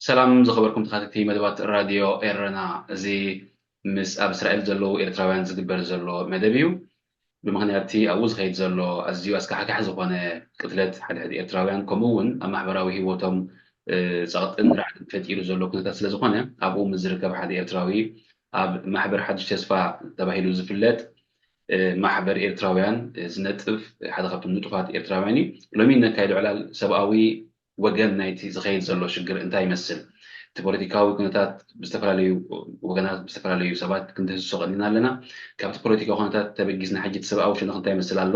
ሰላም ዝኸበርኩም ተኸታተልቲ መደባት ራድዮ ኤረና፣ እዚ ምስ ኣብ እስራኤል ዘለዉ ኤርትራውያን ዝግበር ዘሎ መደብ እዩ። ብምኽንያት እቲ ኣብኡ ዝኸይድ ዘሎ ኣዝዩ ኣስካሕካሒ ዝኾነ ቅትለት ሓደ ሓደ ኤርትራውያን፣ ከምኡ እውን ኣብ ማሕበራዊ ህይወቶም እ፣ ጸቕጥን ራዕድን ፈጢሩ ዘሎ ኩነታት ስለ ዝኾነ፣ ኣብኡ ምስ ዝርከብ ሓደ ኤርትራዊ ኣብ ማሕበር ሓድሽ ተስፋ ተባሂሉ ዝፍለጥ እ፣ ማሕበር ኤርትራውያን እ፣ ዝነጥፍ ሓደ ካብቶም ንጡፋት ኤርትራውያን እዩ። ሎሚ ነካይዶ ዕላል ሰብኣዊ ወገን ናይቲ ዝኸይድ ዘሎ ሽግር እንታይ ይመስል? እቲ ፖለቲካዊ ኩነታት ብዝተፈላለዩ ወገናት ብዝተፈላለዩ ሰባት ክንድህስሶ ቀኒና ኣለና። ካብቲ ፖለቲካዊ ኩነታት ተበጊስና ሕጂ እቲ ሰብኣዊ ሸነኽ እንታይ ይመስል ኣሎ?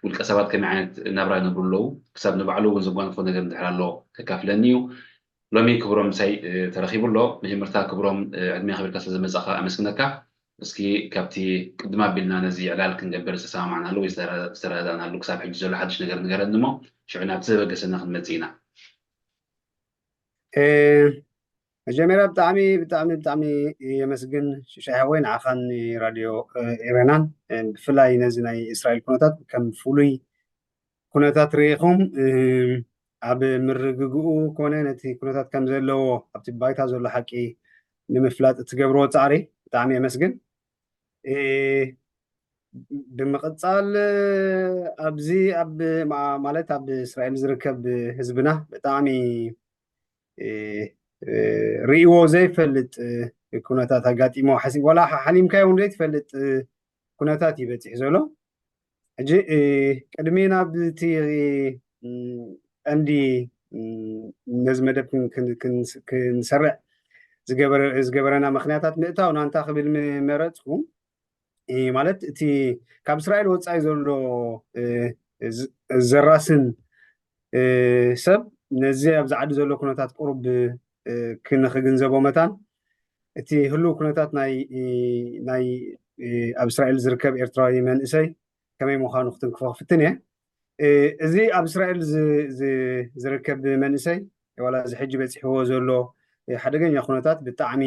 ውልቀ ሰባት ከመይ ዓይነት ናብራ ይነብሩ ኣለዉ? ክሳብ ንባዕሉ እውን ዘጓንፎ ነገር እንድሕር ኣሎ ከካፍለኒ እዩ። ሎሚ ክብሮም ምሳይ እ፣ ተረኺቡ ኣሎ። መጀመርታ ክብሮም እ፣ ዕድመ ከብርካ ስለ ዝመጻኻ ኣመስግነካ። እስኪ ካብቲ ቅድም ኣቢልና ነዚ ዕላል ክንገብር ዝተሰማማዕናሉ ወይ ዝተረ- ዝተረዳእናሉ ክሳብ ሕጂ ዘሎ ሓድሽ ነገር ንገረኒ እሞ ሽዑ ናብቲ ዘበገሰና ክንመጽእ ኢና። እ፣ መጀመርያ ብጣዕሚ ብጣዕሚ ብጣዕሚ የመስግን ሽሻይ ሓወይ ንዓኻን ራድዮ እ፣ ኤረናን እ፣ ብፍላይ ነዚ ናይ እስራኤል ኩነታት ከም ፍሉይ ኩነታት ርኢኹም እ፣ ኣብ ምርግግኡ ኮነ ነቲ ኩነታት ከም ዘለዎ ኣብቲ ባይታ ዘሎ ሓቂ ንምፍላጥ እትገብርዎ ጻዕሪ ብጣዕሚ የመስግን። እ፣ ብምቕጻል ኣብዚ ኣብ ማ- ማለት ኣብ እስራኤል ዝርከብ ህዝብና ብጣዕሚ እ፣ እ፣ ርእይዎ ዘይፈልጥ እ፣ ኩነታት ኣጋጢሞ ሓሲ ዋላ ሓ- ሓሊምካዮ እውን ዘይትፈልጥ እ፣ ኩነታት እዩ በፂሑ ዘሎ። ሕጂ እ፣ ቅድሚ ናብ እቲ እ፣ ቀንዲ እ፣ ነዚ መደብ ክን- ክን- ክን- ክንሰርዕ ዝገበረ- ዝገበረና ምክንያታት ምእታው ናንታ ክብል መረፅኩ። እ፣ ማለት እቲ ካብ እስራኤል ወፃኢ ዘሎ እ፣ ዝ- ዘራስን እ፣ ሰብ ነዚ ኣብዚ ዓዲ ዘሎ ኩነታት ቁሩብ እ፣ ክን- ክግንዘቦ መታን እቲ ህሉው ኩነታት ናይ እ፣ ናይ እ፣ ኣብ እስራኤል ዝርከብ ኤርትራዊ መንእሰይ ከመይ ምዃኑ ክትንክፎ ክፍትን እየ። እ፣ እዚ ኣብ እስራኤል ዝ- ዝ- ዝርከብ መንእሰይ ዋላ እዚ ሕጂ በፂሕዎ ዘሎ እ፣ ሓደገኛ ኩነታት ብጣዕሚ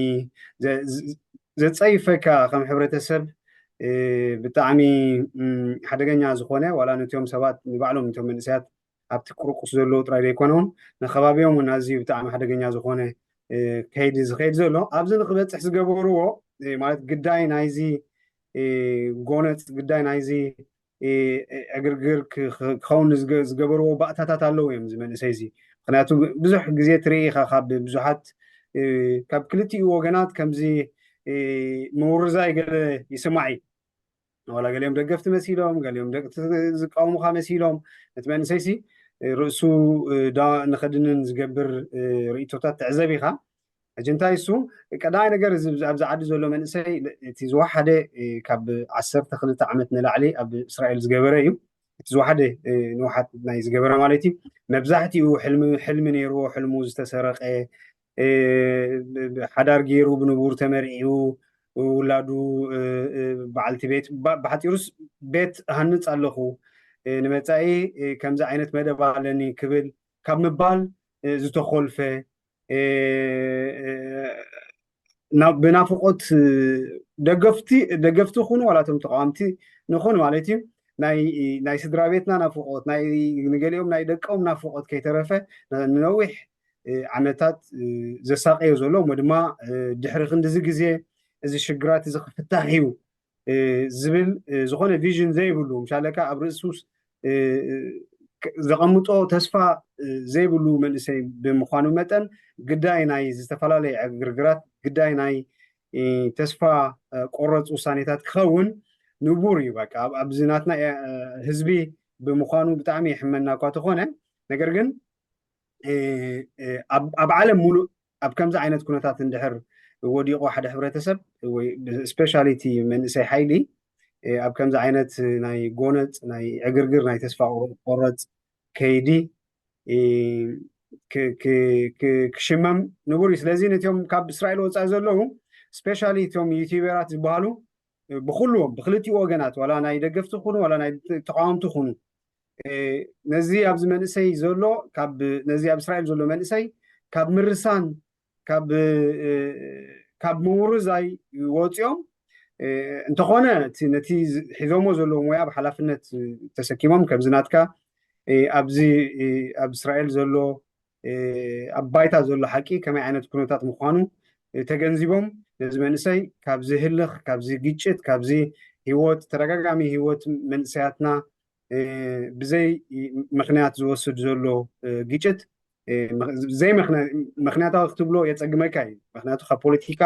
ዘ- ዝ- ዘፀይፈካ ከም ሕብረተሰብ እ፣ ብጣዕሚ ም፣ ሓደገኛ ዝኾነ ዋላ ነቲኦም ሰባት ንባዕሎም ነቲኦም መንእሰያት ኣብቲ ቁርቁስ ዘለዉ ጥራይ ዘይኮነ እውን ንከባቢኦም እውን ኣዝዩ ብጣዕሚ ሓደገኛ ዝኾነ እ፣ ከይዲ ዝኸይድ ዘሎ ኣብዚ ንክበፅሕ ዝገበርዎ እ፣ ማለት ግዳይ ናይዚ እ፣ ጎነፅ ግዳይ ናይዚ እ፣ ዕግርግር ክ- ክ- ክኸውን ዝገ- ዝገበርዎ ባእታታት ኣለዉ እዮም እዚ መንእሰይ እዚ። ምክንያቱ ብዙሕ ግዜ ትርኢ ኢኻ ካብ ብዙሓት እ፣ ካብ ክልቲኡ ወገናት ከምዚ እ፣ ምውርዛይ ገለ ይስማዕ እዩ። ዋላ ገሊኦም ደገፍቲ መሲሎም፣ ገሊኦም ደቂ ዝቃወሙኻ መሲሎም ነቲ መንእሰይ ሲ እ፣ ርእሱ እ፣ ዳ ንኸድንን ዝገብር እ፣ ርእይቶታት ትዕዘብ ኢኻ። ሕጂ እንታይ እሱ ቀዳማይ ነገር እዚ ኣብዚ ኣብዚ ዓዲ ዘሎ መንእሰይ እቲ ዝወሓደ እ፣ ካብ ዓሰርተ ክልተ ዓመት ንላዕሊ ኣብ እስራኤል ዝገበረ እዩ። እቲ ዝወሓደ እ፣ ንውሓት ናይ ዝገበረ ማለት እዩ። መብዛሕትኡ ሕልሚ ሕልሚ ነይርዎ፣ ሕልሙ ዝተሰረቀ እ፣ ብ- ብ- ሓዳር ገይሩ ብንቡር ተመርዒዩ ውላዱ እ፣ እ፣ በዓልቲ ቤት ባ- ብሓፂሩስ ቤት ሃንፅ ኣለኹ እ፣ ንመፃኢ እ፣ ከምዚ ዓይነት መደብ ኣለኒ ክብል ካብ ምባል እ፣ ዝተኮልፈ እ፣ እ፣ ናብ- ብናፍቆት እ፣ ደገፍቲ ደገፍቲ ይኹኑ ዋላ እቶም ተቃወምቲ ንኹን ማለት እዩ ናይ ናይ ስድራ ቤትና ናፍቆት ናይ ንገሊኦም ናይ ደቆም ናፍቆት ከይተረፈ ን- ንነዊሕ እ፣ ዓመታት እ፣ ዘሳቀዮ ዘሎ እሞ ድማ እ፣ ድሕሪ ክንድዚ ግዜ እዚ ሽግራት እዚ ክፍታሕ እዩ እ፣ ዝብል እ፣ ዝኾነ ቪዥን ዘይብሉ ምሻለካ ኣብ ርእሱስ እ፣ እ፣ ክ- ዘቐምጦ ተስፋ እ፣ ዘይብሉ መንእሰይ ብምዃኑ መጠን ግዳይ ናይ ዝተፈላለየ ዕግርግራት ግዳይ ናይ እ፣ ተስፋ እ፣ ቆረፅ ውሳኔታት ክኸውን ንቡር እዩ። በቃ ኣብ- ኣብዚ ናትና እ፣ ህዝቢ ብምዃኑ ብጣዕሚ ይሕመና እኳ ተኾነ ነገር ግን እ፣ እ፣ ኣብ ኣብ ዓለም ሙሉእ ኣብ ከምዚ ዓይነት ኩነታት እንድሕር ወዲቑ ሓደ ሕብረተሰብ ወይ ስፔሻሊ እቲ መንእሰይ ሓይሊ እ፣ ኣብ ከምዚ ዓይነት ናይ ጎነፅ ናይ ዕግርግር ናይ ተስፋ ቆረፅ ከይዲ እ፣ ክ- ክ- ክ- ክሽመም ንቡር እዩ። ስለዚ ነቲኦም ካብ እስራኤል ወፃኢ ዘለዉ ስፔሻሊ እቶም ዩቲዩበራት ዝበሃሉ ብኩልዎም ብክልቲኡ ወገናት ዋላ ናይ ደገፍቲ ኩኑ ዋላ ናይ ተቃወምቲ ኩኑ እ፣ ነዚ ኣብዚ መንእሰይ ዘሎ ካብ ነዚ ኣብ እስራኤል ዘሎ መንእሰይ ካብ ምርሳን ካብ እ፣ ካብ ምውርዛይ ወፂኦም እንተኾነ ነቲ ሒዞሞ ዘለዉ ሙያ ብሓላፍነት ተሰኪሞም ከምዚ ናትካ ኣብዚ ኣብ እስራኤል ዘሎ ኣብ ባይታ ዘሎ ሓቂ ከመይ ዓይነት ኩነታት ምዃኑ ተገንዚቦም ነዚ መንእሰይ ካብዚ ህልኽ ካብዚ ግጭት ካብዚ ህይወት ተደጋጋሚ ህይወት መንእሰያትና ብዘይ ምክንያት ዝወስድ ዘሎ ግጭት ዘይምክንያታዊ ክትብሎ የፀግመካ እዩ። ምክንያቱ ካብ ፖለቲካ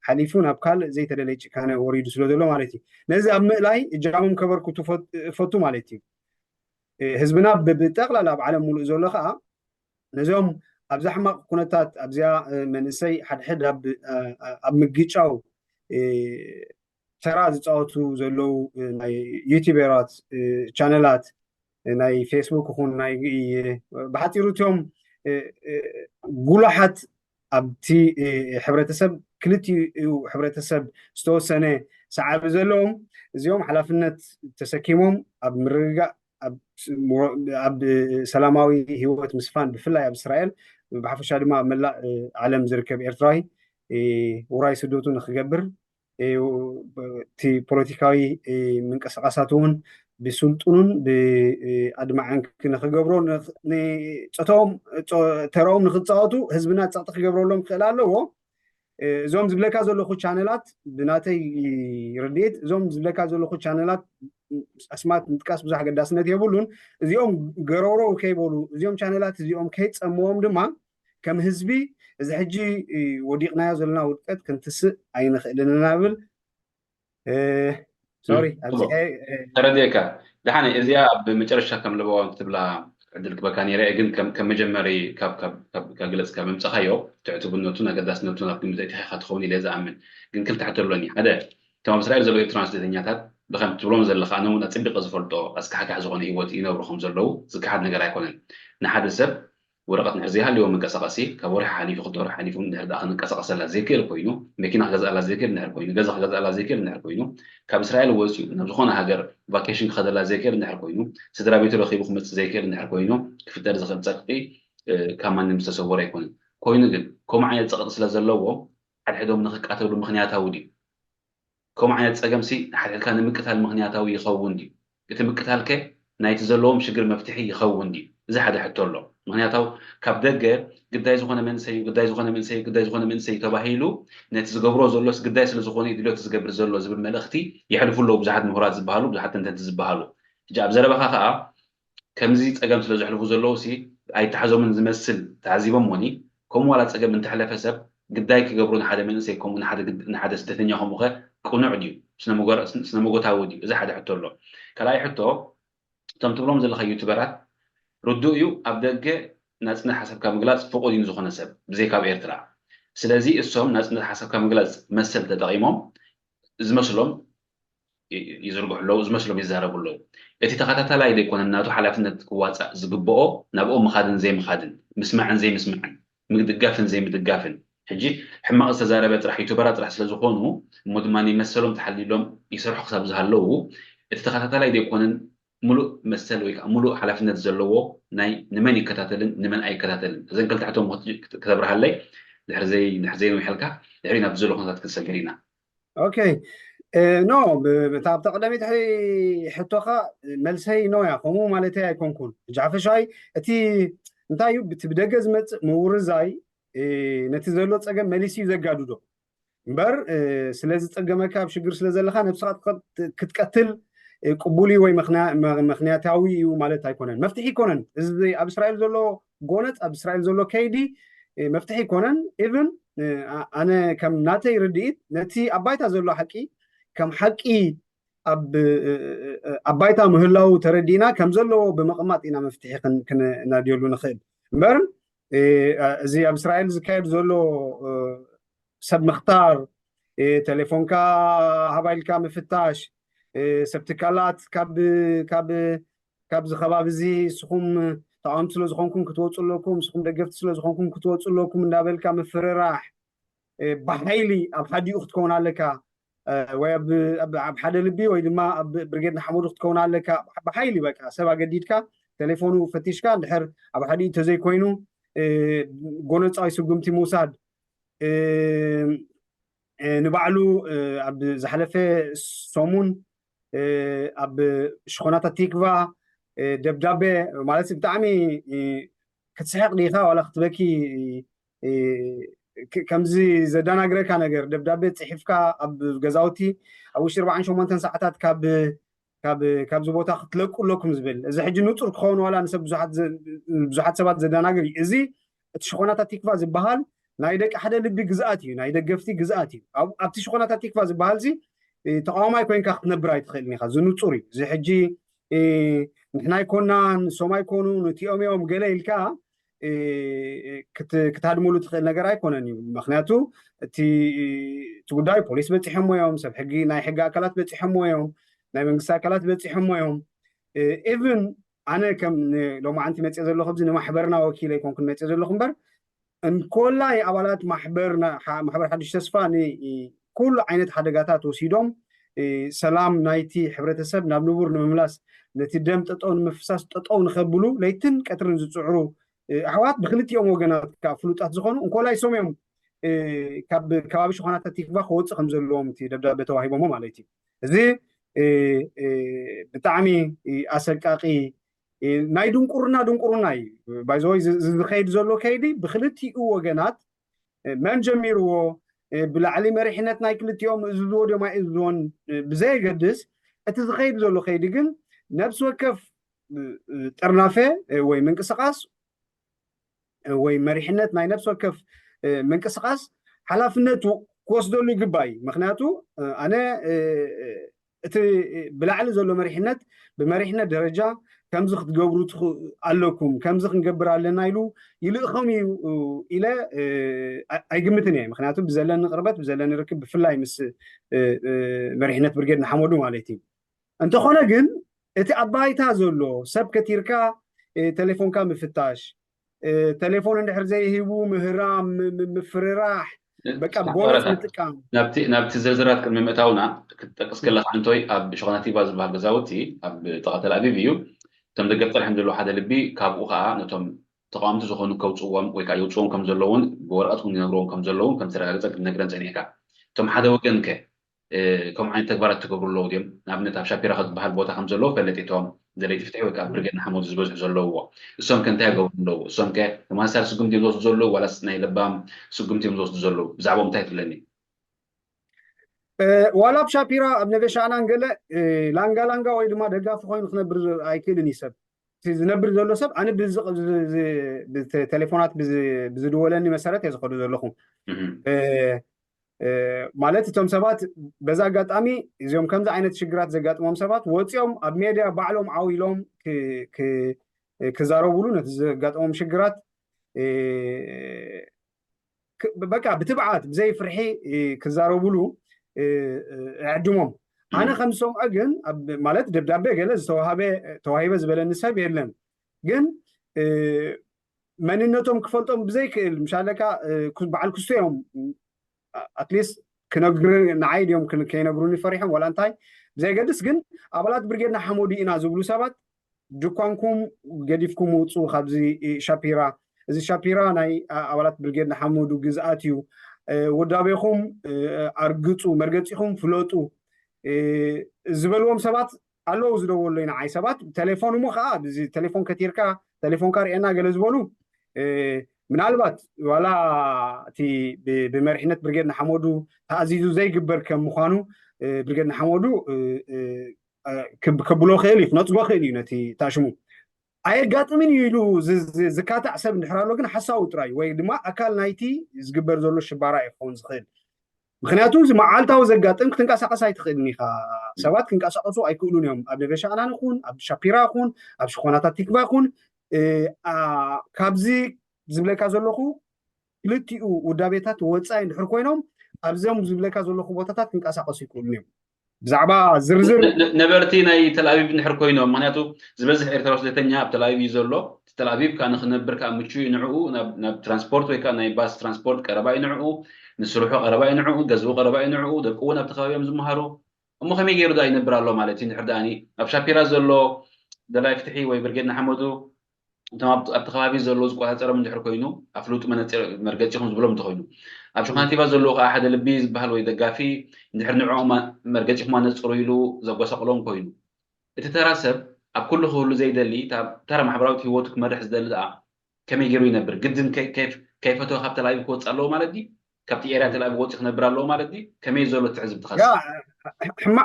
ሓሊፉ ናብ ካልእ ዘይተደለየ ጭካነ ወሪዱ ስለ ዘሎ ማለት እዩ። ነዚ ኣብ ምእላይ እጃሞም ከበርክቱ እፈቱ ማለት እዩ። ህዝብና ብጠቕላላ ኣብ ዓለም ሙሉእ ዘሎ ከዓ ነዚኦም ኣብዛ ሕማቕ ኩነታት ኣብዚኣ መንእሰይ ሓድሕድ ኣብ ምግጫው ተራ ዝፃወቱ ዘለዉ ናይ ዩቲበራት ቻነላት ናይ ፌስቡክ ይኹን ናይ ብሓፂሩ እቲኦም ጉሉሓት ኣብቲ ሕብረተሰብ ክልቲኡ ሕብረተሰብ ዝተወሰነ ሰዓቢ ዘለዎም እዚኦም ሓላፍነት ተሰኪሞም ኣብ ምርግጋእ ኣብ ሰላማዊ ህይወት ምስፋን ብፍላይ ኣብ እስራኤል ብሓፈሻ ድማ ኣብ መላእ ዓለም ዝርከብ ኤርትራዊ ውራይ ስደቱ ንክገብር እቲ ፖለቲካዊ ምንቅስቃሳት እውን ብስልጡኑን ብኣድማዕን ንክገብሮ ንፀተኦም ተራኦም ንክፃወቱ ህዝብና ፀቕጢ ክገብረሎም ክኽእል ኣለዎ። እዞም ዝብለካ ዘለኹ ቻነላት ብናተይ ርድኢት እዞም ዝብለካ ዘለኹ ቻነላት ኣስማት ምጥቃስ ብዙሕ ኣገዳስነት የብሉን። እዚኦም ገረውረው ከይበሉ እዚኦም ቻነላት እዚኦም ከይፀምዎም ድማ ከም ህዝቢ እዚ ሕጂ ወዲቕናዮ ዘለና ውድቀት ክንትስእ ኣይንኽእልን ኢና ብል። ሶሪ ኣብዚ ተረዲእካ። ደሓን እዚኣ ኣብ መጨረሻ ከም ለበዋን ክትብላ ዕድል ክበካ ነይረ ግን ከም መጀመሪ ካብ ግለጽ ካብ ምምጻኻዮ ትዕትብነቱን ኣገዳስነቱን ኣብ ግምት ኣእቲኻ ትኸውን ኢለ ዝኣምን። ግን ክልተ ሕቶ ኣሎኒ። ሓደ እቶም ኣብ እስራኤል ዘለዉ ኤርትራውያን ስደተኛታት ብከም ትብሎም ዘለኻ ኣነ እውን ኣጸቢቐ ዝፈልጦ ኣስካሕካሕ ዝኾነ ህይወት ይነብሩ ከም ዘለዉ ዝከሓድ ነገር ኣይኮነን። ንሓደ ሰብ ወረቐት ንድሕር ዘይሃልዎ መንቀሳቐሲ ካብ ወርሒ ሓሊፉ ክልተ ወርሒ ሓሊፉ እንድሕር ደኣ ክንቀሳቐሰላ ዘይክእል ኮይኑ መኪና ክገዝኣላ ዘይክእል እንድሕር ኮይኑ ገዛ ክገዝኣላ ዘይክእል እንድሕር ኮይኑ ካብ እስራኤል ወፂኡ ናብ ዝኾነ ሃገር ቫኬሽን ክኸደላ ዘይክእል እንድሕር ኮይኑ ስድራ ቤቱ ረኺቡ ክመፅእ ዘይክእል እንድሕር ኮይኑ ክፍጠር ዝኽእል ፀቅጢ ካብ ማንም ዝተሰወረ ኣይኮነን። ኮይኑ ግን ከምኡ ዓይነት ፀቅጢ ስለ ዘለዎ ሓድሕዶም ንክቃተሉ ምክንያታዊ ድዩ? ከምኡ ዓይነት ፀገምሲ ሓድሕድካ ንምቅታል ምክንያታዊ ይኸውን ድዩ? እቲ ምቅታልከ ናይቲ ዘለዎም ሽግር መፍትሒ ይኸውን ድዩ? እዚ ሓደ ሕቶ ኣሎ። ምክንያታው ካብ ደገ ግዳይ ዝኾነ መንእሰይ እዩ፣ ግዳይ ዝኾነ መንእሰይ እዩ፣ ግዳይ ዝኾነ መንእሰይ እዩ ተባሂሉ ነቲ ዝገብሮ ዘሎስ ግዳይ ስለ ዝኾነ እዩ ድልዮት ዝገብር ዘሎ ዝብል መልእኽቲ የሕልፉ ኣለዉ ብዙሓት ምሁራት ዝበሃሉ፣ ብዙሓት ተንተንቲ ዝበሃሉ። ሕጂ ኣብ ዘረባኻ ከዓ ከምዚ ፀገም ስለ ዘሕልፉ ዘለዉ ሲ ኣይተሓዞምን ዝመስል ተዓዚቦም ሞኒ ከምኡ ዋላ ፀገም እንተሕለፈ ሰብ ግዳይ ክገብሩ ንሓደ መንእሰይ ከምኡ ንሓደ ስደተኛ ከምኡ ከ ቅኑዕ ድዩ? ስነመጎታዊ ድዩ? እዚ ሓደ ሕቶ ኣሎ። ካልኣይ ሕቶ እቶም ትብሎም ዘለካ ዩቱበራት ርዱእ እዩ ኣብ ደገ ናፅነት ሓሳብካ ምግላፅ ፍቁድ እዩ ንዝኮነ ሰብ ብዘይካ ኣብ ኤርትራ። ስለዚ እሶም ናፅነት ሓሳብካ ምግላፅ መሰል ተጠቂሞም ዝመስሎም ይዝርግሑ ኣለዉ፣ ዝመስሎም ይዛረቡ ኣለዉ። እቲ ተኸታታላይ ዘይኮነ ናቱ ሓላፍነት ክዋፃእ ዝግብኦ ናብኦም ምኻድን ዘይምኻድን፣ ምስማዕን ዘይምስማዕን፣ ምድጋፍን ዘይምድጋፍን። ሕጂ ሕማቕ ዝተዛረበ ጥራሕ ዩቱበራት ጥራሕ ስለ ዝኾኑ እሞ ድማ መሰሎም ተሓሊሎም ይሰርሑ ክሳብ ዝሃለዉ እቲ ተኸታታላይ ዘይኮነን ሙሉእ መሰል ወይ ከዓ ሙሉእ ሓላፍነት ዘለዎ ናይ ንመን ይከታተልን ንመን ኣይከታተልን እዘን ክልተ ሕቶ ክተብርሃለይ ድሕሪ ዘይ ድሕሪ ዘይንውሕልካ ድሕሪ ናብ ዘሎ ኩነታት ክንሰግር ኢና። ኦኬ ኖ እታ ኣብታ ቀዳመይቲ ሕቶኻ መልሰይ ኖ እያ ከምኡ ማለተይ ኣይኮንኩን። ሕጂ ሓፈሻይ እቲ እንታይ እዩ እቲ ብደገ ዝመፅእ ምውርዛይ ነቲ ዘሎ ፀገም መሊሱ እዩ ዘጋድዶ እምበር ስለዝፀገመካ ኣብ ሽግር ስለ ዘለካ ነብስኻ ክትቀትል ቅቡል እዩ ወይ ምክንያታዊ እዩ ማለት ኣይኮነን። መፍትሒ ይኮነን። እዚ ኣብ እስራኤል ዘሎ ጎነፅ ኣብ እስራኤል ዘሎ ከይዲ መፍትሒ ይኮነን። ኢቭን ኣነ ከም ናተይ ርድኢት ነቲ ኣብ ባይታ ዘሎ ሓቂ ከም ሓቂ ኣብ ባይታ ምህላው ተረዲእና ከም ዘለዎ ብምቕማጥ ኢና መፍትሒ ክነድየሉ ንኽእል እምበር እዚ ኣብ እስራኤል ዝካየድ ዘሎ ሰብ ምኽታር ቴሌፎንካ ሃባይልካ ምፍታሽ ሰብ ትካላት ካብ ካብ ካብዚ ከባቢ እዚ ንስኹም ተቃወምቲ ስለ ዝኾንኩም ክትወፁ ኣለኩም፣ ንስኹም ደገፍቲ ስለ ዝኾንኩም ክትወፁ ኣለኩም እንዳበልካ ምፍርራሕ፣ ብሓይሊ ኣብ ሓዲኡ ክትከውን ኣለካ ወይ ኣብ ሓደ ልቢ ወይ ድማ ኣብ ብርጌድ ንሓመዱ ክትከውን ኣለካ። ብሓይሊ በቃ ሰብ ኣገዲድካ ቴሌፎኑ ፈቲሽካ እንድሕር ኣብ ሓዲኡ ተዘይኮይኑ ጎነፃዊ ስጉምቲ ምውሳድ ንባዕሉ ኣብ ዝሓለፈ ሰሙን ኣብ ሽኾናታት ቲክቫ ደብዳቤ፣ ማለት ብጣዕሚ ክትስሕቕ ዲኻ ዋላ ክትበኪ ከምዚ ዘደናግረካ ነገር፣ ደብዳቤ ጽሒፍካ ኣብ ገዛውቲ ኣብ ውሽጢ ኣርባዓን ሸሞንተን ሰዓታት ካብ ካብ ካብዚ ቦታ ክትለቁ ኣለኩም ዝብል፣ እዚ ሕጂ ንጹር ክኸውን ዋላ ንሰብ ብዙሓት ዘ- ብዙሓት ሰባት ዘደናግር እዩ። እዚ እቲ ሽኾናታት ቲክቫ ዝበሃል ናይ ደቂ ሓደ ልቢ ግዝኣት እዩ፣ ናይ ደገፍቲ ግዝኣት እዩ። ኣብ- ኣብቲ ሽኾናታት ቲክቫ ዝበሃል ዚ ተቃዋማይ ኮይንካ ክትነብር ኣይትኽእልን ኢኻ። ዝንጹር እዩ። እዚ ሕጂ ንሕና ኣይኮናን፣ ንሶም ኣይኮኑን፣ እቲኦም እዮም ገለ ኢልካ ክትሃድመሉ ትኽእል ነገር ኣይኮነን እዩ። ምክንያቱ እቲ እቲ ጉዳይ ፖሊስ በፂሖሞ እዮም፣ ሰብ ሕጊ፣ ናይ ሕጊ ኣካላት በፂሖሞ እዮም፣ ናይ መንግስቲ ኣካላት በፂሖሞ እዮም። ኢቭን ኣነ ከም ሎማዓንቲ መፅኦ ዘለኹ፣ እዚ ንማሕበርና ወኪለ ኣይኮንኩን መፅኦ ዘለኹ እምበር፣ እንኮላይ ኣባላት ማሕበር ሓዱሽ ተስፋ ንኩሉ ዓይነት ሓደጋታት ወሲዶም ሰላም ናይቲ ሕብረተሰብ ናብ ንቡር ንምምላስ፣ ነቲ ደም ጠጠው ንምፍሳስ ጠጠው ንኸብሉ ለይትን ቀትርን ዝፅዕሩ ኣሕዋት ብክልቲኦም ወገናት ከዓ ፍሉጣት ዝኾኑ እንኮላይ ሶም እዮም ካብ ከባቢ ሽኾናታት ቲክቫ ክወፅእ ከም ዘለዎም እቲ ደብዳቤ ተዋሂቦሞ ማለት እዩ። እዚ ብጣዕሚ ኣሰቃቂ ናይ ድንቁርና ድንቁርና እዩ። ባይዘወይ ዝኸይድ ዘሎ ከይዲ ብክልቲኡ ወገናት መን ጀሚርዎ፣ ብላዕሊ መሪሕነት ናይ ክልቲኦም እዝዝዎ ድዮም ኣይእዝዝዎን ብዘየገድስ፣ እቲ ዝኸይድ ዘሎ ከይዲ ግን ነብሲ ወከፍ ጥርናፈ ወይ ምንቅስቃስ ወይ መሪሕነት ናይ ነብሲ ወከፍ ምንቅስቃስ ሓላፍነቱ ክወስደሉ ይግባእ እዩ። ምክንያቱ ኣነ እቲ ብላዕሊ ዘሎ መሪሕነት ብመሪሕነት ደረጃ ከምዚ ክትገብሩ ኣለኩም፣ ከምዚ ክንገብር ኣለና ኢሉ ይልእኸም እዩ ኢለ ኣይግምትን እየ። ምክንያቱ ብዘለኒ ቅርበት ብዘለኒ ርክብ ብፍላይ ምስ መሪሕነት ብርጌድ ንሓመዱ ማለት እዩ። እንተኾነ ግን እቲ ኣብ ባይታ ዘሎ ሰብ ከቲርካ ተሌፎንካ ምፍታሽ፣ ተሌፎን እንድሕር ዘይህቡ ምህራም፣ ምፍርራሕ፣ በቃ ቦሎት ምጥቃም። ናብቲ ዝርዝራት ቅድሚ ምእታውና ክትጠቅስ ከለካ እንቶይ ኣብ ሸኾና ቲክቫ ዝበሃል ገዛውቲ ኣብ ጥቓ ተልኣቪቭ እዩ። እቶም ደገፍ ጸኒሖም ዘለዉ ሓደ ልቢ ካብኡ ከዓ ነቶም ተቃወምቲ ዝኾኑ ከውፅዎም ወይ ከዓ የውፅዎም ከም ዘለውን ብወረቀት እውን ይነግርዎም ከም ዘለውን ከም ተረጋገፀ ክትነግረን ፀኒሕካ። እቶም ሓደ ወገን ከ ከምኡ ዓይነት ተግባራት ትገብሩ ኣለዉ ድዮም? ንኣብነት ኣብ ሻፒራ ዝበሃል ቦታ ከም ዘለዉ ፈለጢ እቶም ደለይቲ ፍትሒ ወይ ከዓ ብርጌድ ንሓመዱ ዝበዝሑ ዘለውዎ እሶም ከ እንታይ ይገብሩ ኣለዉ? እሶም ከ ተመሳሳሊ ስጉምቲ እዮም ዝወስዱ ዘለዉ ዋላስ ናይ ለባም ስጉምቲ እዮም ዝወስዱ ዘለዉ? ብዛዕባኦም እንታይ ትብለኒ? ዋላ ኣብ ሻፒራ ኣብ ነቬሻ ኣናን ገለ ላንጋ ላንጋ ወይ ድማ ደጋፊ ኮይኑ ክነብር ኣይክእልን እዩ ሰብ። ዝነብር ዘሎ ሰብ ኣነ ብተሌፎናት ብዝድወለኒ መሰረት እየ ዝኸዱ ዘለኹ። ማለት እቶም ሰባት በዛ ኣጋጣሚ እዚኦም ከምዚ ዓይነት ሽግራት ዘጋጥሞም ሰባት ወፂኦም ኣብ ሜድያ ባዕሎም ዓው ኢሎም ክዛረቡሉ ነቲ ዘጋጥሞም ሽግራት በቃ ብትብዓት ብዘይ ፍርሒ ክዛረቡሉ እዕድሞም። ኣነ ከም ዝሰምዖ ግን ማለት ደብዳቤ ገለ ዝተዋሃበ ተዋሂበ ዝበለኒ ሰብ የለን። ግን መንነቶም ክፈልጦም ብዘይክእል ምሻለካ በዓል ክስቶ እዮም ኣትሊስት ክነግር ንዓይ ድዮም ከይነግሩኒ ፈሪሖም ዋላ እንታይ ብዘይገድስ ግን ኣባላት ብርጌድ ንሓመዱ ኢና ዝብሉ ሰባት ድኳንኩም ገዲፍኩም ውፁ ካብዚ ሻፒራ። እዚ ሻፒራ ናይ ኣባላት ብርጌድ ንሓመዱ ግዝኣት እዩ። ውዳቤኹም ኣርግፁ፣ መርገፂኹም ፍለጡ ዝበልዎም ሰባት ኣለዉ ዝደወሉለይ ንዓይ ሰባት። ተሌፎን እሞ ከዓ ብዚ ተሌፎን ከቲርካ ተሌፎንካ ርኤና ገለ ዝበሉ ምናልባት ዋላ እቲ ብመሪሕነት ብርጌድ ንሓመዱ ተኣዚዙ ዘይግበር ከም ምዃኑ ብርጌድ ንሓመዱ ከብሎ ክእል እዩ ክነፅጎ ክእል እዩ ነቲ ታሽሙ ኣየጋጥምን እዩ ኢሉ ዝካታዕ ሰብ እንድሕር ኣሎ ግን ሓሳዊ ጥራይ ወይ ድማ ኣካል ናይቲ ዝግበር ዘሎ ሽባራ እዩ ክኸውን ዝኽእል። ምክንያቱ እዚ መዓልታዊ ዘጋጥም ክትንቀሳቀስ ኣይትኽእልን ኢኻ። ሰባት ክንቀሳቀሱ ኣይክእሉን እዮም ኣብ ነበሻ ኣናን ይኹን ኣብ ሻፒራ ይኹን ኣብ ሽኾናታት ቲክቫ ይኹን ካብዚ ዝብለካ ዘለኹ ክልቲኡ ውዳቤታት ወፃኢ እንድሕር ኮይኖም ኣብዞም ዝብለካ ዘለኹ ቦታታት ክንቀሳቀሱ ይክእሉን እዮም። ብዛዕባ ዝርዝር ነበርቲ ናይ ተልኣቪቭ እንድሕር ኮይኖም ምክንያቱ ዝበዝሕ ኤርትራዊ ስደተኛ ኣብ ተልኣቪቭ እዩ ዘሎ። ተልኣቪቭ ከዓ ንክነብር ከዓ ምቹ እዩ ንዕኡ ናብ ትራንስፖርት ወይ ከዓ ናይ ባስ ትራንስፖርት ቀረባ እዩ ንዕኡ፣ ንስርሑ ቀረባ እዩ ንዕኡ፣ ገዝኡ ቀረባ እዩ ንዕኡ፣ ደቁ እውን ኣብቲ ከባቢ እዮም ዝመሃሩ። እሞ ከመይ ገይሩ ዳ ይነብር ኣሎ ማለት እዩ እንድሕር ደኣኒ ኣብ ሻፒራ ዘሎ ደላይ ፍትሒ ወይ ብርጌድ ንሓመዱ እቶም ኣብቲ ከባቢ ዘለዉ ዝቆፃፀሮም እንድሕር ኮይኑ ኣፍልጡ መነፅር መርገፂኹም ዝብሎም እንተኮይኑ ኣብ ሽኾ ናቲባ ዘለዎ ከዓ ሓደ ልቢ ዝበሃል ወይ ደጋፊ እንድሕር ንዕኦም መርገፂኹም ኣነፅሩ ኢሉ ዘጎሳቕሎም ኮይኑ፣ እቲ ተራ ሰብ ኣብ ኩሉ ክህሉ ዘይደሊ፣ እታ ተራ ማሕበራዊት ህይወቱ ክመርሕ ዝደሊ ደኣ ከመይ ገይሩ ይነብር? ግድን ከይፈተወ ካብ ተላቪቭ ክወፅእ ኣለዎ ማለት ድዩ? ካብቲ ኤርያ ተላቪቭ ወፂኡ ክነብር ኣለዎ ማለት ድዩ? ከመይ ዘሎ ትሕዝብትኻ?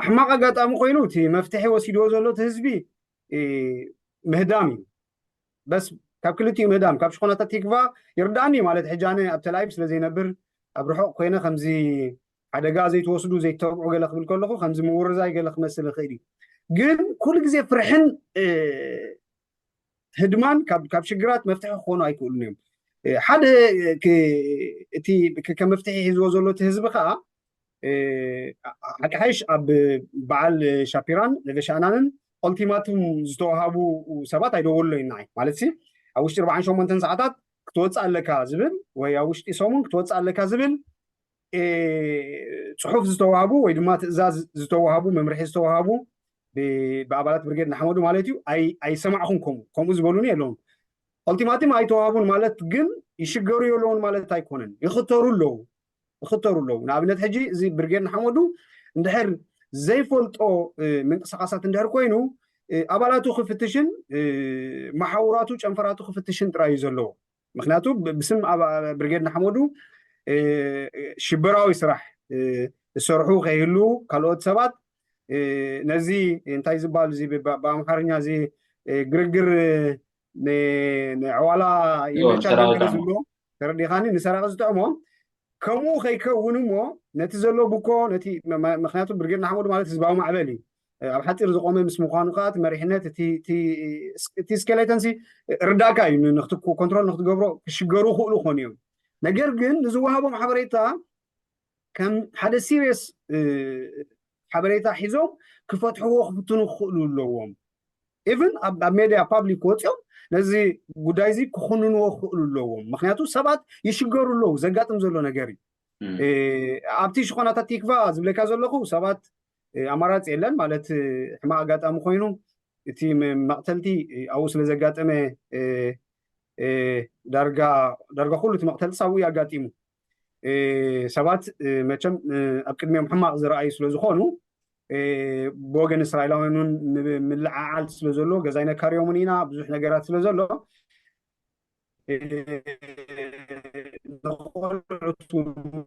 ሕማቕ ኣጋጣሚ ኮይኑ እቲ መፍትሒ ወሲድዎ ዘሎ እቲ ህዝቢ ምህዳም እዩ። በስ ካብ ክልቲኡ ምህዳም፣ ካብ ሽኾናታት ቲክቫ ይርዳእኒ ማለት ሕጂ ኣነ ኣብ ተላቪቭ ስለ ዘይነብር ኣብ ርሑቕ ኮይነ ከምዚ ሓደጋ ዘይትወስዱ ዘይትተብዑ ገለ ክብል ከለኹ ከምዚ ምውርዛይ ገለ ክመስል ይኽእል እዩ። ግን ኩሉ ግዜ ፍርሕን ህድማን ካብ ሽግራት መፍትሒ ክኾኑ ኣይክእሉን እዮም። ሓደ እቲ ከም መፍትሒ ሒዝዎ ዘሎ እቲ ህዝቢ ከዓ ሓቂ ሓይሽ ኣብ በዓል ሻፒራን ነገሻእናንን ኦልቲማቱም ዝተዋሃቡ ሰባት ኣይደወሉለይ ንዓይ ማለት ሲ ኣብ ውሽጢ ኣርባዓን ሸሞንተን ሰዓታት ክትወፅእ ኣለካ ዝብል ወይ ኣብ ውሽጢ ሰሙን ክትወፅእ ኣለካ ዝብል ፅሑፍ ዝተዋሃቡ ወይ ድማ ትእዛዝ ዝተዋሃቡ መምርሒ ዝተዋሃቡ ብኣባላት ብርጌድ ንሓመዱ ማለት እዩ ኣይሰማዕኹም። ከምኡ ከምኡ ዝበሉኒ የለውን። ኦልቲማቱም ኣይተዋሃቡን ማለት ግን ይሽገሩ የለውን ማለት ኣይኮነን። ይኽተሩ ኣለዉ ይኽተሩ ኣለዉ። ንኣብነት ሕጂ እዚ ብርጌድ ንሓመዱ እንድሕር ዘይፈልጦ ምንቅስቃሳት እንድሕር ኮይኑ ኣባላቱ ክፍትሽን መሓውራቱ ጨንፈራቱ ክፍትሽን ጥራይ እዩ ዘለዎ። ምክንያቱ ብስም ብርጌድ ንሓመዱ ሽበራዊ ስራሕ ዝሰርሑ ከይህሉ ካልኦት ሰባት ነዚ እንታይ ዝበሃል እዚ ብኣምሓርኛ እዚ ግርግር ንዕዋላ ይመቻ ዝብሎ ተረዲኻኒ ንሰራቂ ዝጥዕሞ ከምኡ ከይከውን እሞ ነቲ ዘሎ ብኮ ነቲ ምክንያቱ ብርጌድ ንሓመዱ ማለት ህዝባዊ ማዕበል እዩ። ኣብ ሓፂር ዝቆመ ምስ ምኳኑ ከዓ እቲ መሪሕነት እቲ ስኬሌተንሲ ርዳእካ እዩ። ኮንትሮል ንክትገብሮ ክሽገሩ ክእሉ ክኾኑ እዮም። ነገር ግን ንዝወሃቦም ሓበሬታ ከም ሓደ ሲሪየስ ሓበሬታ ሒዞም ክፈትሕዎ ክፍትኑ ክኽእሉ ኣለዎም። ኢቭን ኣብ ሜድያ ፓብሊክ ወፂኦም ነዚ ጉዳይ እዚ ክኹንንዎ ክኽእሉ ኣለዎም። ምክንያቱ ሰባት ይሽገሩ ኣለዉ። ዘጋጥም ዘሎ ነገር እዩ። ኣብቲ ሽኾናታት ቲክቫ ዝብለካ ዘለኹ ሰባት ኣማራፂ የለን ማለት ሕማቕ ኣጋጣሚ ኮይኑ እቲ መቕተልቲ ኣብኡ ስለ ዘጋጠመ ዳርጋ ዳርጋ ኩሉ እቲ መቕተልቲ ኣብኡ እዩ ኣጋጢሙ። ሰባት መቸም ኣብ ቅድሚኦም ሕማቕ ዝረኣዩ ስለ ዝኾኑ ብወገን እስራኤላውያን እውን ምልዓዓል ስለ ዘሎ ገዛይ ነካርዮምን ኢና ብዙሕ ነገራት ስለ ዘሎ ንቆልዑት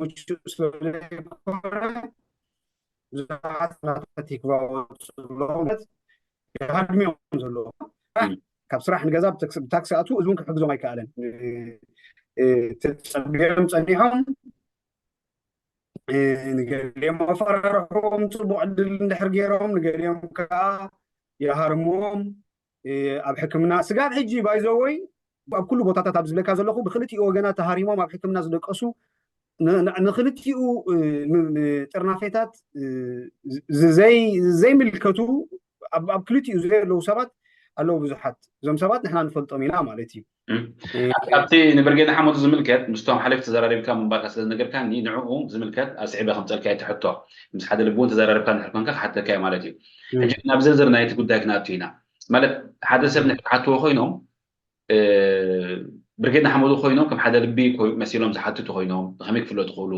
ምቹእ ስለ ዘይኮነ ብዙሓት ናታ ቲክቫ ወፅሎም ይሃድምዮም ዘለዎ ካብ ስራሕ ንገዛ ብታክሲ ኣትዉ እዚ እውን ክሕግዞም ኣይከኣለን። ተፀቢዖም ፀኒሖም ንገሊኦም ኣፈራርሖም ፅቡቕ ዕድል እንድሕር ገይሮም ንገሊኦም ከዓ ይሃርምዎም ኣብ ሕክምና ስጋብ ሕጂ ባይዘወይ ኣብ ኩሉ ቦታታት ኣብ ዝብለካ ዘለኹ ብክልቲኡ ወገናት ተሃሪሞም ኣብ ሕክምና ዝደቀሱ ንክልቲኡ ጥርናፌታት ዘይምልከቱ ኣብ ክልቲኡ ዘለዉ ሰባት ኣለዉ ብዙሓት እዞም ሰባት ንሕና ንፈልጦም ኢና ማለት እዩ። ኣብቲ ንብርጌድ ንሓመዱ ዝምልከት ምስቶም ሓለፍቲ ተዘራሪብካ ምንባርካ ስለ ዝነገርካኒ ንዕኡ ዝምልከት ኣስዒበ ከምፀልካ እየ ትሕቶ ምስ ሓደ ልቢ እውን ተዘራሪብካ እንድሕር ኮንካ ክሓተካ እየ ማለት እዩ። ሕጂ ናብ ዝርዝር ናይቲ ጉዳይ ክንኣቱ ኢና። ማለት ሓደ ሰብ ንሕር ክሓትዎ ኮይኖም ብርጌድ ንሓመዱ ኮይኖም ከም ሓደ ልቢ መሲሎም ዝሓትቱ ኮይኖም ብከመይ ክፍለጡ ክእሉ?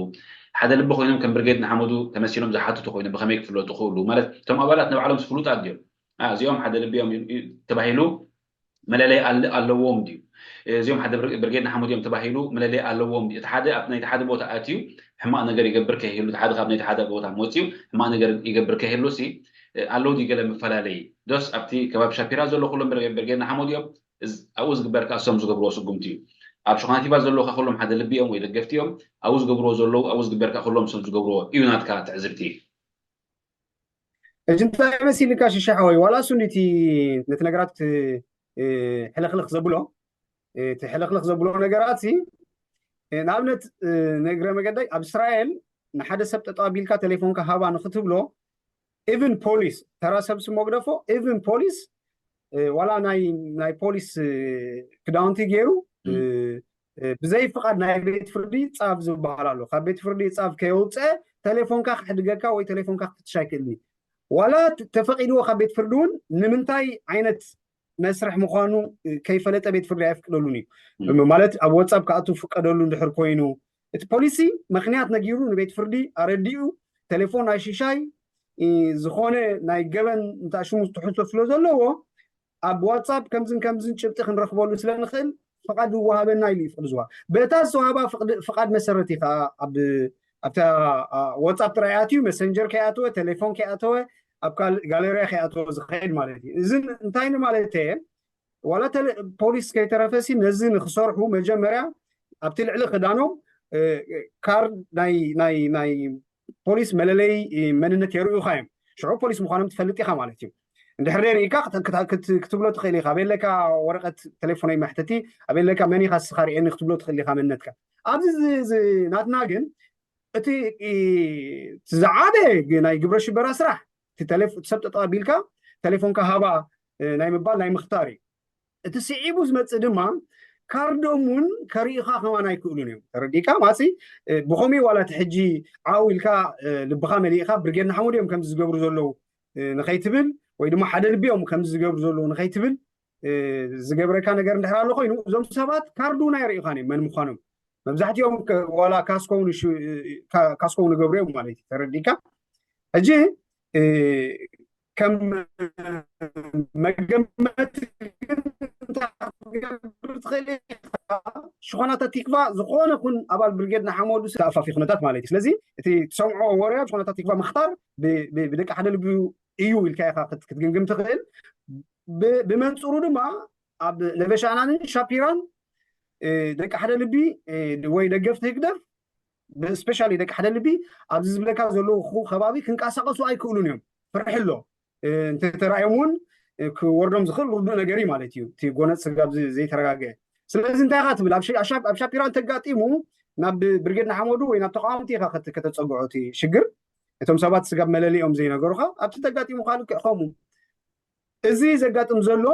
ሓደ ልቢ ኮይኖም ከም ብርጌድ ንሓመዱ ተመሲሎም ዝሓትቱ ኮይኖም ብከመይ ክፍለጡ ክእሉ? ማለት እቶም ኣባላት ንባዕሎም ፍሉጣት ድዮም? እዚኦም ሓደ ልቢ እዮም ተባሂሉ መለለይ ኣለዎም ድዩ? እዚኦም ሓደ ብርጌድ ንሓመዱ እዮም ተባሂሉ መለለይ ኣለዎም ድዩ? እቲ ሓደ ኣብ ናይቲ ሓደ ቦታ ኣትዩ ሕማቕ ነገር ይገብር ከይህሉ፣ እቲ ሓደ ካብ ናይቲ ሓደ ቦታ መፂኡ ሕማቕ ነገር ይገብር ከይህሉ ሲ ኣለዉ ድዩ ገለ መፈላለዪ? ዶስ ኣብቲ ከባቢ ሻፒራ ዘሎ ኩሎም ብርጌድ ንሓመዱ እዮም ኣብኡ ዝግበር ከዓ እሶም ዝገብርዎ ስጉምቲ እዩ። ኣብ ሸኾናቲባ ዘለዉ ከዓ ኩሎም ሓደ ልቢ እዮም ወይ ደገፍቲ እዮም። ኣብኡ ዝገብርዎ ዘለዉ ኣብኡ ዝግበር ከዓ ኩሎም እሶም ዝገብርዎ እዩ ናትካ ትዕዝብቲ። ሕጂ እንታይ መሲልካ ሽሻ ሓወይ ዋላ እሱ እንዲቲ ነቲ ነገራት ሕልኽልኽ ዘብሎ እቲ ሕልኽልኽ ዘብሎ ነገራት ንኣብነት ንእግረ መገደይ ኣብ እስራኤል ንሓደ ሰብ ጠጠው ኣቢልካ ቴሌፎንካ ሃባ ንክትብሎ ኢቭን ፖሊስ ተራ ሰብ ስሞ ግደፎ ኢቭን ፖሊስ ዋላ ናይ ናይ ፖሊስ ክዳውንቲ ገይሩ ብዘይ ፍቓድ ናይ ቤት ፍርዲ ጻፍ ዝበሃል ኣሎ ካብ ቤት ፍርዲ ጻፍ ከየውፅአ ቴሌፎንካ ክሕድገካ ወይ ቴሌፎንካ ክትፍትሽ ኣይክእልኒ ዋላ ተፈቂድዎ ካብ ቤት ፍርዲ እውን ንምንታይ ዓይነት መስርሕ ምዃኑ ከይፈለጠ ቤት ፍርዲ ኣየፍቅደሉን እዩ ማለት ኣብ ወፃብ ክኣቱ ፍቀደሉ እንድሕር ኮይኑ እቲ ፖሊሲ ምክንያት ነጊሩ ንቤት ፍርዲ ኣረዲኡ፣ ቴሌፎን ናይ ሽሻይ ዝኾነ ናይ ገበን እንታይ ሽሙ ትሕዝቶ ስለ ዘለዎ ኣብ ዋትሳፕ ከምዝን ከምዝን ጭብጢ ክንረክበሉ ስለ ንክእል ፍቃድ ይወሃበና ኢሉ እዩ ፍቅዲ ዝወሃብ። በታ ዝተዋሃባ ፍቃድ መሰረት እዩ ከዓ ኣብ ኣብታ ዋትሳፕ ጥራይ ኣትዩ፣ መሰንጀር ከይኣተወ፣ ቴሌፎን ከይኣተወ፣ ኣብ ጋሌርያ ከይኣተወ ዝኸይድ ማለት እዩ። እዚ እንታይ ንማለት እየ? ዋላ ፖሊስ ከይተረፈሲ ነዚ ንክሰርሑ መጀመርያ ኣብቲ ልዕሊ ክዳኖም ካርድ ናይ ናይ ናይ ፖሊስ መለለይ መንነት የርእዩካ እዮም። ሽዑ ፖሊስ ምዃኖም ትፈልጥ ኢኻ ማለት እዩ። እንድሕር ደይ ርኢካ ክትብሎ ትኽእል ኢኻ። ኣበለካ ወረቀት ቴሌፎነይ መሕተቲ፣ ኣበለካ መን ኢኻ ስኻ ርኤኒ ክትብሎ ትኽእል ኢኻ መንነትካ። ኣብዚ ናትና ግን እቲ ዝዓበ ናይ ግብረ ሽበራ ስራሕ ሰብ ጠጠ ኣቢልካ ቴሌፎንካ ሃባ ናይ ምባል ናይ ምኽታር እዩ። እቲ ስዒቡ ዝመፅእ ድማ ካርዶም እውን ከርእዩኻ ከማን ኣይክእሉን እዮም። ተረዲእካ ማፂ ብኸምኡ ዋላ እቲ ሕጂ ዓው ኢልካ ልብኻ መሊእኻ ብርጌድ ንሓመዱ እዮም ከምዚ ዝገብሩ ዘለዉ ንኸይትብል ወይ ድማ ሓደ ልቢ እዮም ከምዚ ዝገብሩ ዘለዉ ንኸይትብል ዝገብረካ ነገር እንድሕር ኣሎ ኮይኑ እዞም ሰባት ካርድ እውን ኣይርእዩኻን እዮም መን ምዃኖም። መብዛሕትኦም ዋላ ካስኮውን ካስኮውን ይገብሩ እዮም ማለት እዩ። ተረዲእካ ሕጂ ከም መገመቲ ትገብር ትኽእል ኢኻ። ሽኾናታ ቲክቫ ዝኾነ ኩን ኣባል ብርጌድ ንሓመዱ ተኣፋፊ ኩነታት ማለት እዩ። ስለዚ እቲ ትሰምዖ ወረ ኣብ ሽኾናታ ቲክቫ ምኽታር ብደቂ ሓደ ልቢ እዩ ኢልካ ኢኻ ክትግምግም ትኽእል። ብመንፅሩ ድማ ኣብ ነበሻዕናንን ሻፒራን ደቂ ሓደ ልቢ ወይ ደገፍቲ ህግደፍ ብስፔሻሊ ደቂ ሓደ ልቢ ኣብዚ ዝብለካ ዘለዉ ከባቢ ክንቀሳቀሱ ኣይክእሉን እዮም። ፍርሒ ኣሎ። እንተተራእዮም እውን ክወርዶም ዝኽእል ርዱእ ነገር እዩ ማለት እዩ። እቲ ጎነፅ ስጋብ ዘይተረጋገ ስለዚ እንታይ ኢኻ ትብል ኣብ ሻፒራ እንተጋጢሙ ናብ ብርጌድ ንሓመዱ ወይ ናብ ተቃወምቲ ኢኻ ከተፀግዖ እቲ ሽግር። እቶም ሰባት ስጋብ መለሊኦም ዘይነገሩኻ ኣብቲ ተጋጢሙ ከዓ ልክዕ ከምኡ እዚ ዘጋጥም ዘሎ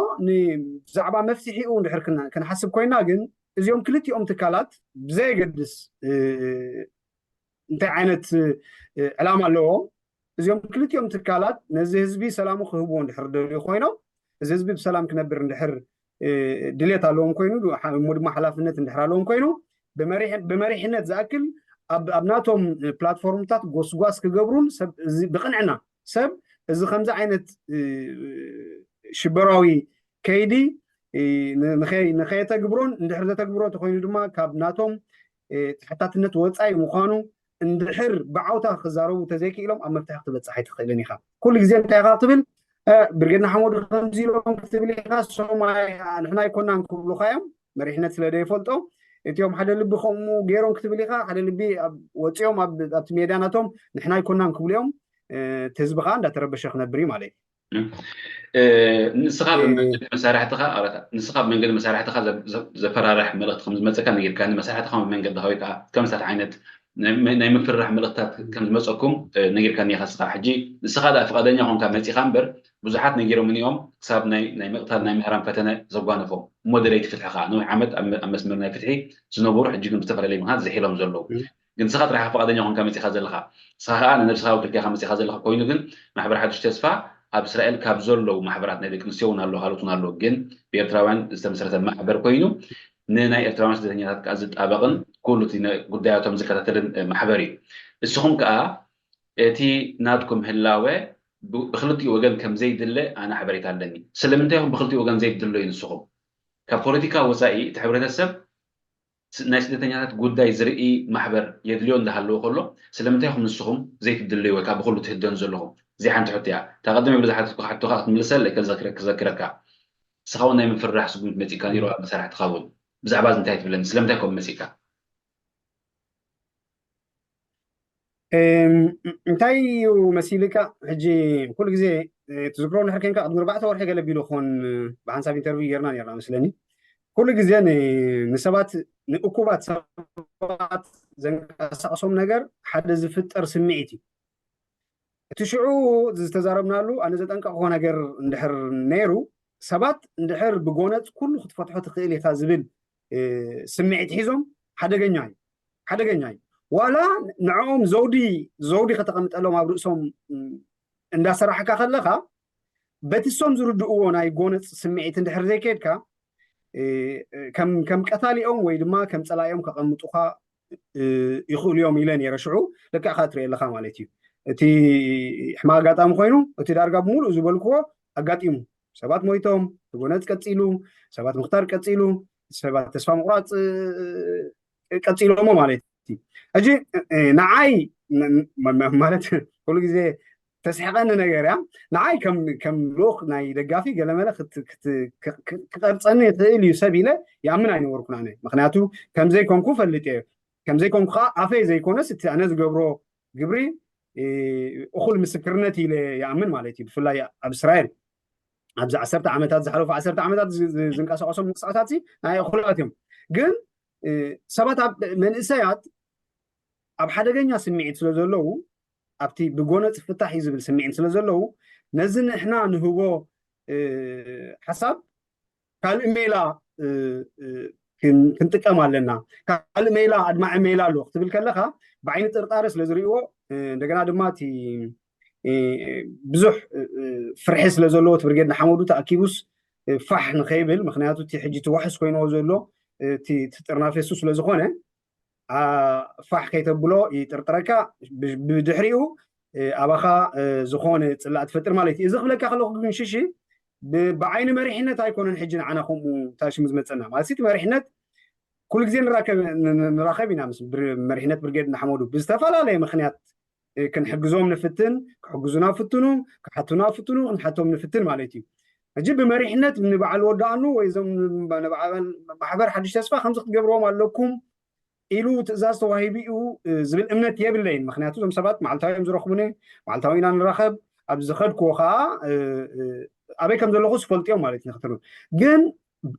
ብዛዕባ መፍትሒኡ እንድሕር ክንሓስብ ኮይና ግን እዚኦም ክልቲኦም ትካላት ብዘየገድስ እንታይ ዓይነት ዕላማ ኣለዎም እዚኦም ክልቲኦም ትካላት ነዚ ህዝቢ ሰላሙ ክህብዎ እንድሕር ደልዩ ኮይኖም እዚ ህዝቢ ብሰላም ክነብር እንድሕር ድሌት ኣለዎም ኮይኑ እሞ ድማ ሓላፍነት እንድሕር ኣለዎም ኮይኑ ብመሪሕነት ዝኣክል ኣብ ናቶም ፕላትፎርምታት ጎስጓስ ክገብሩን ብቅንዕና ሰብ እዚ ከምዚ ዓይነት ሽበራዊ ከይዲ ንኸየተግብሮን እንድሕር ዘተግብሮ ተኮይኑ ድማ ካብ ናቶም ተሓታትነት ወፃኢ ምዃኑ እንድሕር ብዓውታ ክዛረቡ ተዘይክኢሎም ኣብ መፍትሒ ክትበፅሕ ኣይትኽእልን ኢኻ። ኩሉ ግዜ እንታይ ኢኻ ክትብል ብርጌድ ንሓመዱ ከምዚ ኢሎም ክትብል ኢኻ። ሶም ንሕና ኣይኮናን ክብሉኻ እዮም መሪሕነት ስለ ዘይፈልጦ እቲኦም ሓደ ልቢ ከምኡ ገይሮም ክትብል ኢኻ። ሓደ ልቢ ወፂኦም ኣብቲ ሜዳ ናቶም ንሕና ኣይኮናን ክብሉ እዮም። እቲ ህዝቢ ከዓ እንዳተረበሸ ክነብር እዩ ማለት እዩ። ንስኻ ብመንገዲ መሳርሕትኻ ኣረታ ንስኻ ብመንገዲ መሳርሕትኻ ዘፈራርሕ መልእኽቲ ከም ዝመፀካ ነጊርካኒ መሳርሕትኻ ብመንገዲ ወይ ከዓ ከምሳት ዓይነት ናይ ምፍርራሕ መልእኽታት ከም ዝመፀኩም ነጊርካኒ ኢኻ ስኻ ሕጂ ንስኻ ዳ ፍቓደኛ ኮንካ መፂኻ እምበር ብዙሓት ነጊሮምኒ እዮም ክሳብ ናይ ምቕታል ናይ ምሕራም ፈተነ ዘጓነፎም እሞ ደለይቲ ፍትሒ ከዓ ነዊሕ ዓመት ኣብ መስመር ናይ ፍትሒ ዝነበሩ ሕጂ ግን ብዝተፈላለየ ምክንያት ዝሒሎም ዘለዉ ግን ንስኻ ጥራሕ ፍቓደኛ ኮንካ መፂኻ ዘለኻ ንስኻ ከዓ ንነብስኻ ወኪልካ ኢኻ መፂኻ ዘለኻ ኮይኑ ግን ማሕበር ሓዱሽ ተስፋ ኣብ እስራኤል ካብ ዘለዉ ማሕበራት ናይ ደቂ ኣንስትዮ እውን ኣለዉ ካልኦት እውን ኣለዉ ግን ብኤርትራውያን ዝተመሰረተ ማሕበር ኮይኑ ንናይ ኤርትራውያን ስደተኛታት ከዓ ዝጣበቕን ኩሉ እቲ ጉዳያቶም ዝከታተልን ማሕበር እዩ። እስኹም ከዓ እቲ ናትኩም ህላወ ብክልቲኡ ወገን ከም ዘይድለ ኣነ ሓበሬታ ኣለኒ። ስለምንታይ ኢኹም ብክልቲኡ ወገን ዘይትድለዩ ንስኹም? ካብ ፖለቲካ ወፃኢ እቲ ሕብረተሰብ ናይ ስደተኛታት ጉዳይ ዝርኢ ማሕበር የድልዮ እንዳሃለወ ከሎ ስለምንታይ ኢኹም ንስኹም ዘይትድለዩ ወይ ከዓ ብኩሉ ትህደኑ ዘለኹም? እዚኣ ሓንቲ ሕቶ እያ። እታ ቀደም ብለ ዝሓተትኩ ሕቶ ከዓ ክትምልሰለይ ክዘክረካ። ንስኻ እውን ናይ ምፍርራሕ ስጉምቲ መፂእካ ነይሩ ኣብ መሳርሕትኻ እውን ብዛዕባ እዚ እንታይ ትብለኒ? ስለምንታይ ከምኡ መፂእካ? እንታይ እዩ መሲልካ ሕጂ ኩሉ ግዜ ትዝክሮ ንድሕር ኮንካ ቅድሚ ኣርባዕተ ወርሒ ገለ ቢሉ ክኾን ብሓንሳብ ኢንተርቪው ጌርና ኔርና መስለኒ ኩሉ ግዜ ንሰባት ንእኩባት ሰባት ዘንቀሳቅሶም ነገር ሓደ ዝፍጠር ስምዒት እዩ እቲ ሽዑ ዝተዛረብናሉ ኣነ ዘጠንቀቅኮ ነገር እንድሕር ነይሩ ሰባት እንድሕር ብጎነፅ ኩሉ ክትፈትሖ ትኽእል ኢኻ ዝብል ስምዒት ሒዞም ሓደገኛ እዩ ሓደገኛ እዩ ዋላ ንዕኦም ዘውዲ ዘውዲ ከተቐምጠሎም ኣብ ርእሶም እንዳሰራሕካ ከለኻ በቲ ሶም ዝርድእዎ ናይ ጎነፅ ስምዒት እንድሕር ዘይከድካ ከም ቀታሊኦም ወይ ድማ ከም ፀላኢኦም ከቐምጡኻ ይኽእሉ እዮም ኢለ ነይረ። ሽዑ ልክዕካ ትርኢ ኣለካ ማለት እዩ። እቲ ሕማቕ ኣጋጣሚ ኮይኑ እቲ ዳርጋ ብምሉእ ዝበልክዎ ኣጋጢሙ። ሰባት ሞይቶም፣ እቲ ጎነፅ ቀፂሉ፣ ሰባት ምኽታር ቀፂሉ፣ ሰባት ተስፋ ምቑራፅ ቀፂሎሞ ማለት እዩ። ሕጂ ንዓይ ማለት ኩሉ ግዜ ተስሕቐኒ ነገር እያ። ንዓይ ከም ልኡኽ ናይ ደጋፊ ገለመለ ክቐርፀኒ ይኽእል እዩ ሰብ ኢለ ይኣምን ኣይነበርኩን ኣነ። ምክንያቱ ከምዘይኮንኩ ፈልጥ እየ። ከምዘይኮንኩ ከዓ ኣፈይ ዘይኮነስ እቲ ኣነ ዝገብሮ ግብሪ እኹል ምስክርነት ኢለ ይኣምን ማለት እዩ። ብፍላይ ኣብ እስራኤል ኣብዚ ዓሰርተ ዓመታት ዝሓለፉ ዓሰርተ ዓመታት ዝንቀሳቀሶም ምንቅስቃሳት ናይ እኹላት እዮም። ግን ሰባት ኣብ መንእሰያት ኣብ ሓደገኛ ስምዒት ስለ ዘለዉ ኣብቲ ብጎነፅ ፍታሕ እዩ ዝብል ስምዒት ስለ ዘለዉ ነዚ ንሕና ንህቦ ሓሳብ ካልእ ሜላ ክንጥቀም ኣለና። ካልእ ሜላ ኣድማዒ ሜላ ኣሎ ክትብል ከለካ ብዓይኒ ጥርጣረ ስለ ዝርእዎ እንደገና ድማ እቲ ብዙሕ ፍርሒ ስለ ዘለዎ እቲ ብርጌድ ንሓመዱ ተኣኪቡስ ፋሕ ንኸይብል ምክንያቱ እቲ ሕጂ እቲ ዋሕስ ኮይንዎ ዘሎ እቲ ጥርናፌሱ ስለ ዝኾነ ፋሕ ከይተብሎ ይጥርጥረካ። ብድሕሪኡ ኣባኻ ዝኾነ ፅላእ ትፈጥር ማለት እዩ። እዚ ክብለካ ከለኩ ግን ሽሺ ብዓይኒ መሪሕነት ኣይኮነን ሕጂ ንዓና ከምኡ ታሽሙ ዝመፀና ማለት እቲ መሪሕነት ኩሉ ግዜ ንራኸብ ኢና ምስ መሪሕነት ብርጌድ ንሓመዱ ብዝተፈላለየ ምክንያት ክንሕግዞም ንፍትን፣ ክሕግዙና ፍትኑ፣ ክሓቱና ፍትኑ፣ ክንሓቶም ንፍትን ማለት እዩ። ሕጂ ብመሪሕነት ንበዓል ወዳኣኑ ወይ እዞም ማሕበር ሓድሽ ተስፋ ከምዚ ክትገብርዎም ኣለኩም ኢሉ ትእዛዝ ተዋሂቡ እዩ ዝብል እምነት የብለይን። ምክንያቱ እዞም ሰባት መዓልታዊ እዮም ዝረኽቡኒ፣ መዓልታዊ ኢና ንራኸብ። ኣብ ዝኸድክዎ ከዓ ኣበይ ከም ዘለኹ ዝፈልጡ እዮም ማለት እዩ። ግን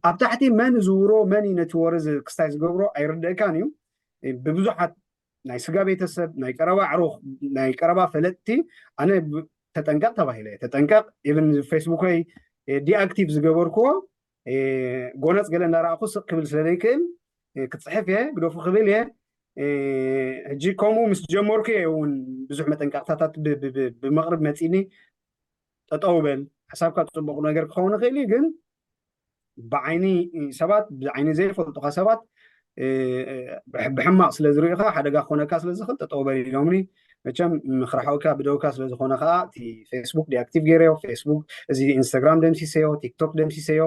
ኣብ ታሕቲ መን ዝውሮ መን እዩ ነቲ ወረ ክስታይ ዝገብሮ ኣይርድእካን እዩ። ብብዙሓት ናይ ስጋ ቤተሰብ ናይ ቀረባ ኣዕሩኽ ናይ ቀረባ ፈለጥቲ ኣነ ተጠንቀቕ ተባሂለ ተጠንቀቕ ኢቨን ፌስቡከይ ዲኣክቲቭ ዝገበርክዎ ጎነፅ ገለ እንዳረኣኹ ስቕ ክብል ስለ ዘይክእል ክፅሕፍ እየ ግደፉ ክብል እየ። ሕጂ ከምኡ ምስ ጀመርኩ እየ እውን ብዙሕ መጠንቀቕታታት ብመቕርብ መፂኒ ጠጠው በል ሓሳብካ ፅቡቕ ነገር ክኸውን ይኽእል እዩ ግን ብዓይኒ ሰባት ብዓይኒ ዘይፈልጡካ ሰባት ብሕማቕ ስለ ዝርእዩካ ሓደጋ ክኾነካ ስለ ዝኽእል ጠጠው በል ኢሎምኒ። መቸም ምኽሪ ሓውካ ብደውካ ስለ ዝኾነ ከዓ እቲ ፌስቡክ ዲኣክቲቭ ገይረዮ። ፌስቡክ እዚ ኢንስታግራም ደምሲሰዮ፣ ቲክቶክ ደምሲሰዮ።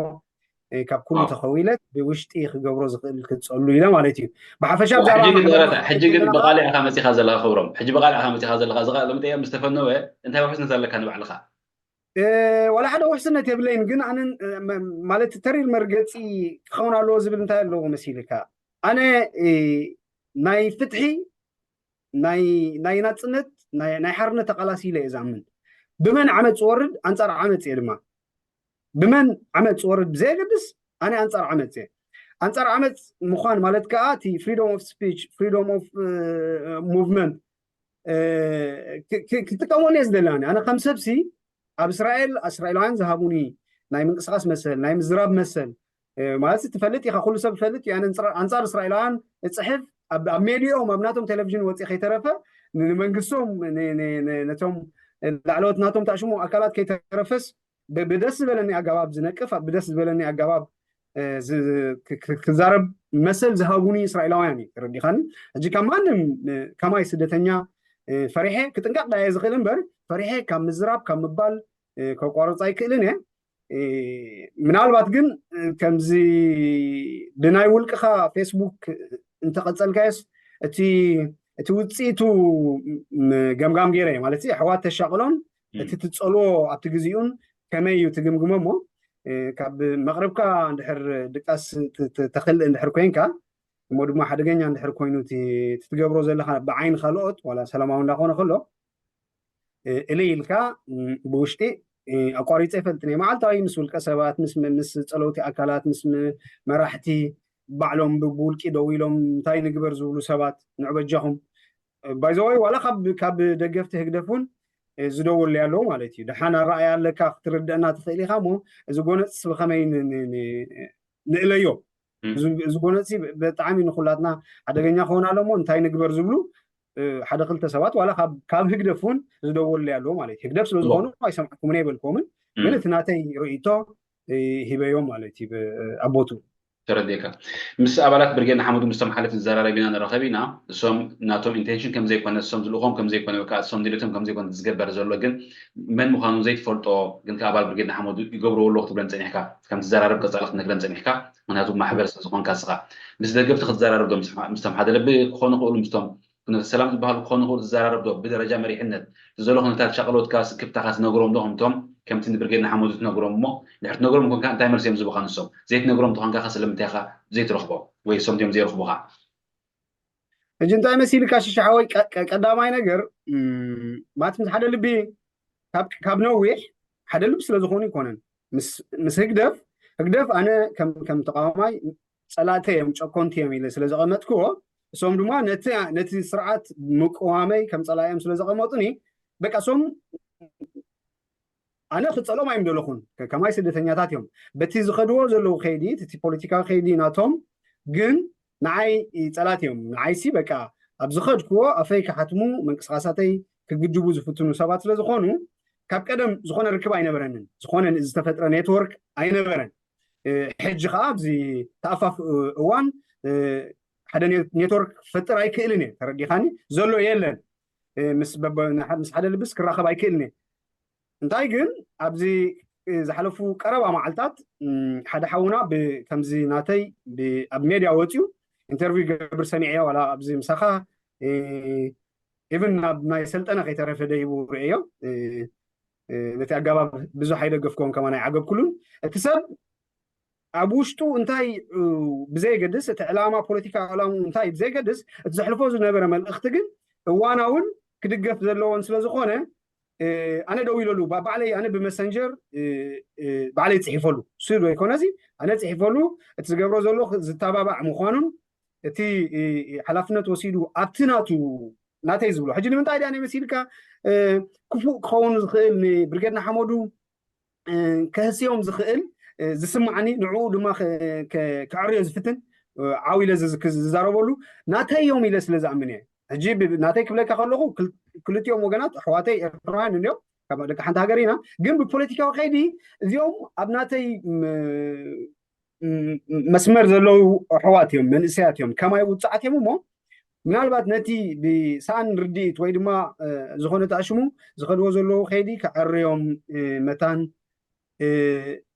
ካብ ኩሉ ተኸዊለ ብውሽጢ ክገብሮ ዝኽእል ክፀሉ ኢለ ማለት እዩ። ብሓፈሻ ብዛዕባ ሕጂ ግን ማሕበራዊ ብቓልዕ ኢኻ መፂኻ ዘለኻ ክብሮም። ሕጂ ብቓልዕ ኢኻ መፂኻ ዘለኻ። እዚ ቃለ መጠይቕ ምስ ተፈነወ እንታይ ውሕስነት ኣለካ ንባዕልኻ? ዋላ ሓደ ውሕስነት የብለይን ግን ኣነ ማለት ተሪር መርገፂ ክኸውን ኣለዎ ዝብል እንታይ ኣለዎ መሲልካ ኣነ ናይ ፍትሒ ናይ ናፅነት ናይ ሓርነት ተቃላሲ ኢለ እየ ዝኣምን። ብመን ዓመፅ ዝወርድ ኣንፃር ዓመፅ እየ ድማ ብመን ዓመፅ ዝወርድ ብዘየገድስ ኣነ ኣንፃር ዓመፅ እየ። ኣንፃር ዓመፅ ምኳን ማለት ከዓ እቲ freedom of speech freedom of movement ክጥቀመሉ እየ ዝደሊ ኣነ ከም ሰብሲ ኣብ እስራኤል እስራኤላውያን ዝሃቡኒ ናይ ምንቅስቃስ መሰል ናይ ምዝራብ መሰል ማለት ትፈልጥ ኢካ ኩሉ ሰብ ይፈልጥ እዩ ኣንፃር እስራኤላውያን እፅሕፍ ኣብ ሜድኦም ኣብ ናቶም ቴሌቪዥን ወፂ ከይተረፈ ንመንግስቶም ነቶም ላዕለዎት ናቶም ተኣሽሙ ኣካላት ከይተረፈስ ብደስ ዝበለኒ ኣገባብ ዝነቅፍ ብደስ ዝበለኒ ኣገባብ ክዛረብ መሰል ዝሃቡኒ እስራኤላውያን እዩ ተረዲኻኒ። ሕጂ ካብ ማንም ከማይ ስደተኛ ፈሪሐ ክጥንቀቕ ዳየ ዝኽእል እምበር ፈሪሐ ካብ ምዝራብ ካብ ምባል ከቋርፅ ኣይክእልን እየ። ምናልባት ግን ከምዚ ብናይ ውልቅኻ ፌስቡክ እንተቐፀልካዮስ እቲ እቲ ውፅኢቱ ገምጋም ገይረ ማለት ኣሕዋት ተሻቕሎም እቲ ትፀልዎ ኣብቲ ግዜኡን ከመይ እዩ ትግምግሞ እሞ ካብ መቕርብካ እንድሕር ድቃስ ተኽልእ እንድሕር ኮይንካ እሞ ድማ ሓደገኛ እንድሕር ኮይኑ ትትገብሮ ዘለካ ብዓይኒ ካልኦት ዋላ ሰላማዊ እንዳኾነ ከሎ እለ ኢልካ ብውሽጢ ኣቋሪፀ ይፈልጥን እየ መዓልታዊ ምስ ውልቀ ሰባት ምስ ጸለውቲ ኣካላት ምስ መራሕቲ ባዕሎም ብውልቂ ደው ኢሎም እንታይ ንግበር ዝብሉ ሰባት ንዕበጃኹም ባይዘወይ ዋላ ካብ ደገፍቲ ህግደፍ እውን ዝደውልለይ ኣለዉ ማለት እዩ። ደሓን ኣረኣያ ኣለካ ክትርድአና ትኽእል ኢኻ እሞ እዚ ጎነፅስ ብኸመይ ንእለዮ? እዚ ጎነፂ ብጣዕሚ ንኩላትና ሓደገኛ ክኸውን ኣሎ እሞ እንታይ ንግበር ዝብሉ ሓደ ክልተ ሰባት ዋላ ካብ ህግደፍ እውን ዝደወሉለይ ኣለዉ ማለት እዩ። ህግደፍ ስለዝኾኑ ኣይሰምዕኩምን ኣይበልኩምን፣ ግን እቲ ናተይ ርእይቶ ሂበዮም ማለት እዩ ኣቦቱ። ተረዲእካ። ምስ ኣባላት ብርጌድ ንሓመዱ ምስቶም ሓለፍቲ ዝዘራረብ ኢና ንራኸብ ኢና። እሶም ናቶም ኢንቴንሽን ከም ዘይኮነ፣ እሶም ዝልእኾም ከም ዘይኮነ፣ ወይ ከዓ እሶም ድሌቶም ከም ዘይኮነ ዝገበር ዘሎ፣ ግን መን ምዃኑ ዘይትፈልጦ፣ ግን ከዓ ኣባል ብርጌድ ንሓመዱ ይገብርዎ ኣለዉ ክትብለን ጸኒሕካ፣ ከም ትዘራረብ ቀጻሊ ክትነግረን ጸኒሕካ። ምክንያቱ ማሕበር ስለ ዝኾንካ ንስኻ። ምስ ደገፍቲ ክትዘራረብ ዶ፣ ምስቶም ሓደ ልቢ ክኾኑ ይኽእሉ፣ ምስቶም ኩነተ ሰላም ዝበሃሉ ክኾኑ ይኽእሉ፣ ትዘራረብ ዶ ብደረጃ መሪሕነት? ዘሎ ኩነታት ሻቕሎትካ፣ ስክፍታኻ ትነግሮም ዶ? ከምቶም ከምቲ ንብርጌድ ንሓመዱ ትነግሮም እሞ፣ ድሕር ትነግሮም ኮንካ እንታይ መልሲ እዮም ዝቡኻ ንሶም? ዘይትነግሮም ተኾንካ ከ ስለምንታይ ኢኻ ዘይትረኽቦ? ወይ እሶም ድዮም ዘይረኽቡኻ? ሕጂ እንታይ መሲልካ ሽሻሓወይ፣ ቀዳማይ ነገር ማት ምስ ሓደ ልቢ ካብ ነዊሕ ሓደ ልቢ ስለ ዝኾኑ ይኮነን። ምስ ህግደፍ ህግደፍ ኣነ ከም ተቃዋማይ ጸላእተ እዮም ጨኮንቲ እዮም ኢለ ስለ ዘቐመጥክዎ፣ እሶም ድማ ነቲ ስርዓት ምቅዋመይ ከም ጸላእዮም ስለ ዘቐመጡኒ፣ በቃ እሶም ኣነ ክጸሎም ኣይምደለኹን። ከማይ ስደተኛታት እዮም። በቲ ዝኸድዎ ዘለዉ ከይዲ፣ እቲ ፖለቲካዊ ከይዲ ናቶም ግን ንዓይ ጸላት እዮም። ንዓይሲ በቃ ኣብ ዝኸድክዎ ኣፈይ ክሓትሙ፣ መንቅስቃሳተይ ክግድቡ ዝፍትኑ ሰባት ስለ ዝኾኑ፣ ካብ ቀደም ዝኾነ ርክብ ኣይነበረንን። ዝኾነ ዝተፈጥረ ኔትወርክ ኣይነበረን። ሕጂ ከዓ ኣብዚ ተኣፋፍ እዋን ሓደ ኔትወርክ ክፈጥር ኣይክእልን እየ። ተረዲኻኒ? ዘሎ የለን። ምስ ሓደ ልብስ ክራኸብ ኣይክእልን እየ። እንታይ ግን ኣብዚ ዝሓለፉ ቀረባ መዓልታት ሓደ ሓውና ከምዚ ናተይ ኣብ ሜድያ ወፅዩ ኢንተርቪው ገብር ሰሚዐዮ፣ ዋላ ኣብዚ ምሳኻ ኢቭን ናብ ናይ ሰልጠነ ከይተረፈ ደይቡ ርእዮ። ነቲ ኣገባብ ብዙሕ ኣይደገፍኮን ከማን ኣይዓገብኩሉን። እቲ ሰብ ኣብ ውሽጡ እንታይ ብዘይገድስ፣ እቲ ዕላማ ፖለቲካ ዕላማ እንታይ ብዘይገድስ፣ እቲ ዘሕልፎ ዝነበረ መልእኽቲ ግን እዋናውን ክድገፍ ዘለዎን ስለ ዝኾነ ኣነ ደው ኢለሉ ባዕለይ ኣነ ብመሰንጀር ባዕለይ ፅሒፈሉ ስዶ ይኮነዚ ኣነ ፅሒፈሉ። እቲ ዝገብሮ ዘሎ ዝተባባዕ ምዃኑን እቲ ሓላፍነት ወሲዱ ኣብቲ ናቱ ናተይ ዝብሎ ሕጂ ንምንታይ ድኣ መሲልካ ክፉእ ክኸውን ዝኽእል ንብርጌድ ንሓመዱ ከህስዮም ዝኽእል ዝስማዓኒ ንዕኡ ድማ ክዕርዮ ዝፍትን ዓው ኢለ ዝዛረበሉ ናተይ እዮም ኢለ ስለ ዝኣምን እየ። ሕጂ ናተይ ክብለካ ከለኹ ክልቲኦም ወገናት ኣሕዋተይ ኤርትራውያን እንዲዮም፣ ካብ ደቂ ሓንቲ ሃገር ኢና። ግን ብፖለቲካዊ ከይዲ እዚኦም ኣብ ናተይ መስመር ዘለዉ ኣሕዋት እዮም፣ መንእሰያት እዮም፣ ከማይ ውፅዓት እዮም እሞ ምናልባት ነቲ ብሰኣን ርድኢት ወይ ድማ ዝኾነ ተኣሽሙ ዝኸድዎ ዘለዉ ከይዲ ክዕርዮም መታን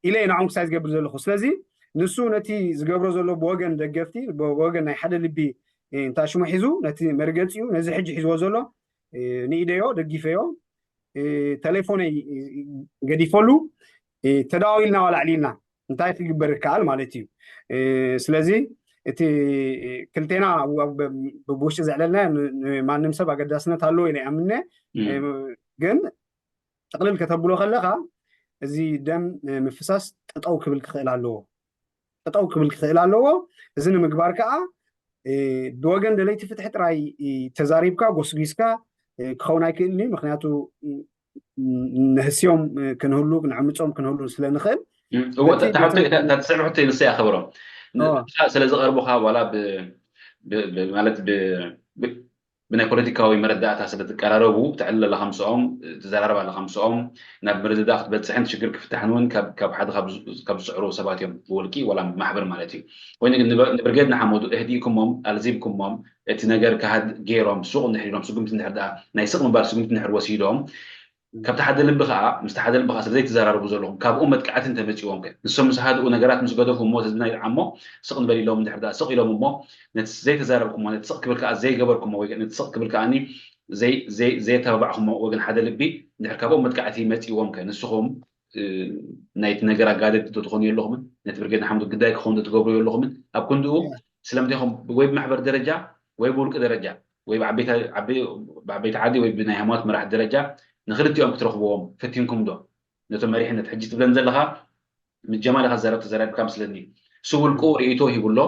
ኢለ ንዓም ክሳይ ዝገብር ዘለኹ። ስለዚ ንሱ ነቲ ዝገብሮ ዘሎ ብወገን ደገፍቲ ብወገን ናይ ሓደ ልቢ እንታሽሙ ሒዙ ነቲ መርገፂ እዩ ነዚ ሕጂ ሒዝዎ ዘሎ ንኢደዮ፣ ደጊፈዮ፣ ተሌፎነይ ገዲፈሉ፣ ተዳዋዊልና ዋላ ዕሊልና እንታይ ክግበር ይከኣል ማለት እዩ። ስለዚ እቲ ክልቴና ብውሽጢ ዘዕለልና ማንም ሰብ ኣገዳስነት ኣለዎ ኢለ ኣምነ። ግን ጥቕልል ከተብሎ ከለኻ እዚ ደም ምፍሳስ ጠጠው ክብል ክኽእል ኣለዎ፣ ጠጠው ክብል ክኽእል ኣለዎ። እዚ ንምግባር ከዓ ብወገን ደለይቲ ፍትሒ ጥራይ ተዛሪብካ ጎስጒስካ ክኸውን ኣይክእልን እዩ። ምክንያቱ ንህስዮም ክንህሉ ንዕምፆም ክንህሉ ስለ ንኽእል እወ ተሓቶ ተስዕብሕቶ ንሰይ ኣኸብሮም ስለ ዝቐርቡኻ ዋላ ማለት ብናይ ፖለቲካዊ መረዳእታ ስለ ትቀራረቡ ትዕልል ኣለኻ ምስኦም ትዘራረብ ኣለኻ ምስኦም ናብ ምርድዳእ ክትበፅሕን ሽግር ክፍታሕን እውን ካብ ሓደ ካብ ዝፅዕሩ ሰባት እዮም ብውልቂ ዋላ ማሕበር ማለት እዩ። ኮይኑ ግን ንብርጌድ ንሓመዱ እህዲእኩሞም ኣልዚብኩሞም እቲ ነገር ክሃድ ገይሮም ሱቕ እንድሕር ኢሎም ስጉምቲ እንድሕር ደኣ ናይ ስቕ ምባል ስጉምቲ እንድሕር ወሲዶም ካብቲ ሓደ ልቢ ከዓ ምስቲ ሓደ ልቢ ከዓ ስለዘይተዘራረቡ ዘለኹም ካብኡ መጥቃዕቲ እንተመፂዎም ከ ንሶም ምስ ሃድኡ ነገራት ምስ ገደፉ እሞ ህዝብና ይርዓሞ ስቕ ንበል ኢሎም እንድሕር ደኣ ስቕ ኢሎም እሞ ነቲ ዘይተዛረብኩሞ ነቲ ስቕ ክብል ከዓ ዘይገበርኩሞ ወይ ነቲ ስቕ ክብል ከዓኒ ዘየተባባዕኩሞ ወገን ሓደ ልቢ እንድሕር ካብኦም መጥቃዕቲ መፂዎም ከ ንስኹም ናይቲ ነገር ኣጋደድቲ ዶ ትኾኑ የለኹምን ነቲ ብርጌድ ንሓመዱ ግዳይ ክኸውን ዶ ትገብሩ የለኹምን ኣብ ክንድኡ ስለምንታይ ኢኹም ወይ ብማሕበር ደረጃ ወይ ብውልቂ ደረጃ ወይ ብዓበይቲ ዓዲ ወይ ብናይ ሃይማኖት መራሕቲ ደረጃ ንክልቲኦም ክትረኽብዎም ፈቲንኩም ዶ ነቶም መሪሕነት ሕጂ ትብለን ዘለኻ ምጀማል ኢኻ ዘረብ ተዘራሪብካ ምስለኒ እሱ ውልቁ ርእይቶ ሂቡ ኣሎ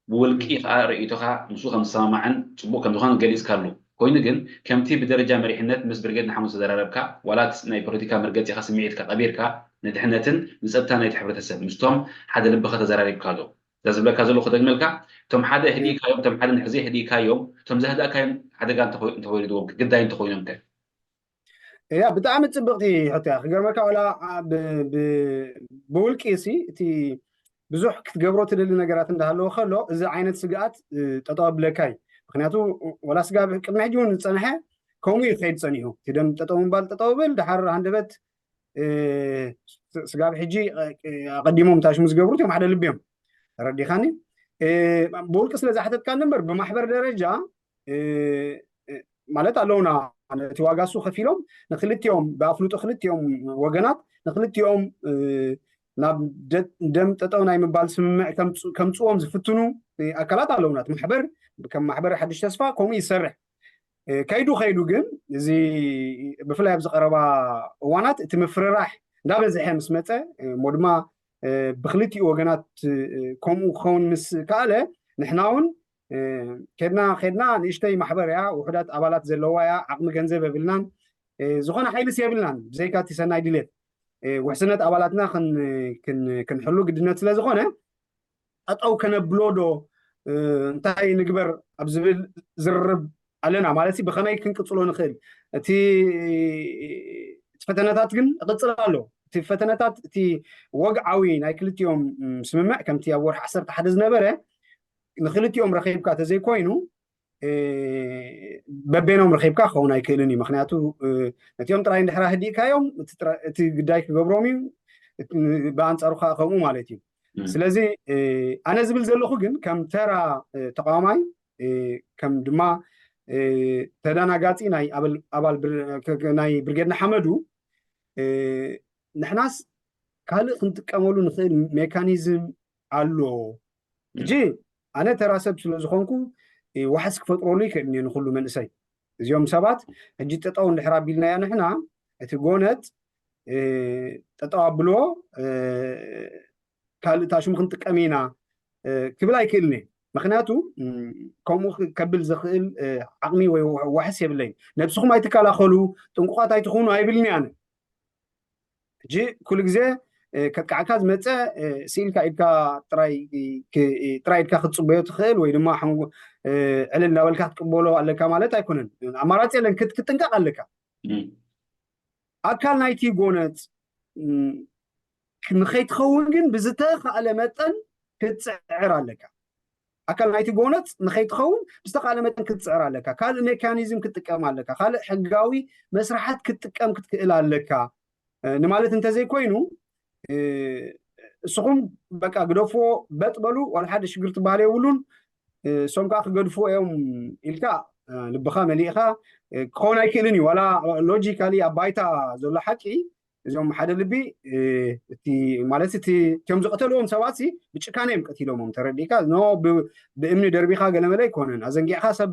ብውልቂ ከዓ ርእይቶኻ ምስኡ ከም ዝሰማማዕን ፅቡቅ ከም ዝኾነ ገሊፅካሉ ኮይኑ ግን ከምቲ ብደረጃ መሪሕነት ምስ ብርጌድ ንሓመዱ ተዘራረብካ ዋላት ናይ ፖለቲካ መርገፂኻ ስምዒትካ ቀቢርካ ንድሕነትን ንፀጥታ ናይቲ ሕብረተሰብ ምስቶም ሓደ ልብኻ ተዘራሪብካ ዶ እዛ ዝብለካ ዘለኹ ከደግመልካ እቶም ሓደ ህዲእካዮም እቶም ሓደ ንሕዘይ ህዲእካዮም እቶም ዘህዳእካዮም ሓደጋ እንተወሪድዎም ግዳይ እንተኮይኖም ከ እያ ብጣዕሚ ፅብቅቲ ሕቶ እያ ክገርመካ ዋላ ብውልቂ ሲ እቲ ብዙሕ ክትገብሮ ትደሊ ነገራት እንዳሃለወ ከሎ፣ እዚ ዓይነት ስግኣት ጠጠው ኣብለካ እዩ። ምክንያቱ ዋላ ስጋብ ቅድሚ ሕጂ እውን ዝፀንሐ ከምኡ እዩ ክኸይድ ፀኒሑ። እቲ ደም ጠጠው ምባል ጠጠው ብል፣ ድሓር ሃንደበት ስጋብ ሕጂ ኣቐዲሞም ታሽሙ ዝገብሩ እቲኦም ሓደ ልቢ እዮም። ተረዲኻኒ? ብውልቂ ስለ ዝሓተትካኒ እምበር ብማሕበር ደረጃ ማለት ኣለውና። ነቲ ዋጋ እሱ ከፊሎም ንክልቲኦም ብኣፍልጦ ክልቲኦም ወገናት ንክልቲኦም ናብ ደም ጠጠው ናይ ምባል ስምምዕ ከምፅዎም ዝፍትኑ ኣካላት ኣለውና። እቲ ማሕበር ከም ማሕበር ሓድሽ ተስፋ ከምኡ ይሰርሕ። ከይዱ ከይዱ ግን እዚ ብፍላይ ኣብዚ ቀረባ እዋናት እቲ ምፍርራሕ እንዳበዝሐ ምስ መፀ እሞ ድማ ብክልቲኡ ወገናት ከምኡ ክኸውን ምስ ከኣለ ንሕና እውን ከድና ከድና ንእሽተይ ማሕበር እያ፣ ውሑዳት ኣባላት ዘለዋ እያ፣ ዓቕሚ ገንዘብ የብልናን፣ ዝኾነ ሓይልስ የብልናን። ብዘይካ እቲ ሰናይ ድሌት ውሕስነት ኣባላትና ክንሕሉ ግድነት ስለ ዝኾነ ጠጠው ከነብሎ ዶ እንታይ ንግበር ኣብ ዝብል ዝርርብ ኣለና። ማለት ብኸመይ ክንቅፅሎ ንኽእል፣ እቲ ፈተነታት ግን እቕፅል ኣሎ። እቲ ፈተነታት እቲ ወግዓዊ ናይ ክልቲኦም ስምምዕ ከምቲ ኣብ ወርሒ ዓሰርተ ሓደ ዝነበረ ንክልቲኦም ረኺብካ ተዘይኮይኑ በቤኖም ረኺብካ ክኸውን ኣይክእልን እዩ። ምክንያቱ ነቲኦም ጥራይ እንድሕራ ህዲእካዮም እቲ ግዳይ ክገብሮም እዩ፣ ብኣንፃሩ ከዓ ከምኡ ማለት እዩ። ስለዚ ኣነ ዝብል ዘለኹ ግን ከም ተራ ተቃዋማይ ከም ድማ ተደናጋፂ ናይ ኣባል ናይ ብርጌድ ንሓመዱ ንሕናስ ካልእ ክንጥቀመሉ ንኽእል ሜካኒዝም ኣሎ። ሕጂ ኣነ ተራ ሰብ ስለ ዝኾንኩ ዋሕስ ክፈጥረሉ ይክእል እየ ንኩሉ መንእሰይ። እዚኦም ሰባት ሕጂ ጠጠው እንድሕር ኣቢልናዮ ንሕና እቲ ጎነፅ ጠጠው ኣብልዎ፣ ካልእ ታሽሙ ክንጥቀም ኢና ክብል ኣይክእልን እየ። ምክንያቱ ከምኡ ከብል ዝኽእል ዓቕሚ ወይ ዋሕስ የብለይን። ነብስኹም ኣይትከላኸሉ፣ ጥንቁቓት ኣይትኾኑ ኣይብልን እየ ኣነ። ሕጂ ኩሉ ግዜ ከጥቃዕካ ዝመፀ ስኢልካ ኢድካ ጥራይ ኢድካ ክትፅበዮ ትኽእል ወይ ድማ ዕልል እናበልካ ክትቅበሎ ኣለካ ማለት ኣይኮነን። ኣማራፂ የለን፣ ክትጥንቀቕ ኣለካ። ኣካል ናይቲ ጎነፅ ንኸይትኸውን ግን ብዝተኻእለ መጠን ክትፅዕር ኣለካ። ኣካል ናይቲ ጎነፅ ንኸይትኸውን ብዝተኻእለ መጠን ክትፅዕር ኣለካ። ካልእ ሜካኒዝም ክትጥቀም ኣለካ። ካልእ ሕጋዊ መስርሓት ክትጥቀም ክትክእል ኣለካ ንማለት እንተዘይኮይኑ እስኹም በቃ ግደፍዎ፣ በጥ በሉ፣ ዋላ ሓደ ሽግር ትበሃል የብሉን። እሶም ከዓ ክገድፍዎ እዮም ኢልካ ልብኻ መሊእኻ ክኸውን ኣይክእልን እዩ። ዋላ ሎጂካሊ ኣብ ባይታ ዘሎ ሓቂ እዚኦም ሓደ ልቢ እቲ ማለት እቲ እቲኦም ዝቐተልዎም ሰባት ብጭካነ እዮም ቀቲሎሞም። ተረዲእካ ኖ ብእምኒ ደርቢኻ ገለመለ ኣይኮነን። ኣዘንጊዕካ ሰብ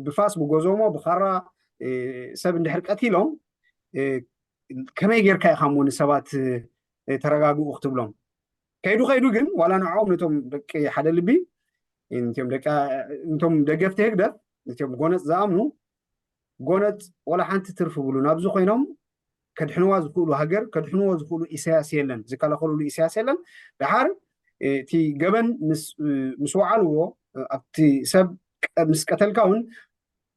ብፋስ ብጎዞሞ ብኻራ ሰብ እንድሕር ቀቲሎም ከመይ ጌርካ ኢኻ እሞ ንሰባት ተረጋግኡ ክትብሎም? ከይዱ ከይዱ ግን ዋላ ንዕኦም ነቶም ደቂ ሓደ ልቢ ነቶም ደገፍቲ ህግደፍ ነቶም ጎነፅ ዝኣምኑ ጎነፅ ዋላ ሓንቲ ትርፍ ብሉ ናብዚ ኮይኖም ከድሕንዋ ዝኽእሉ ሃገር ከድሕንዎ ዝኽእሉ ኢሳያስ የለን፣ ዝከላኸልሉ ኢሳያስ የለን። ድሓር እቲ ገበን ምስ ወዓልዎ ኣብቲ ሰብ ምስ ቀተልካ እውን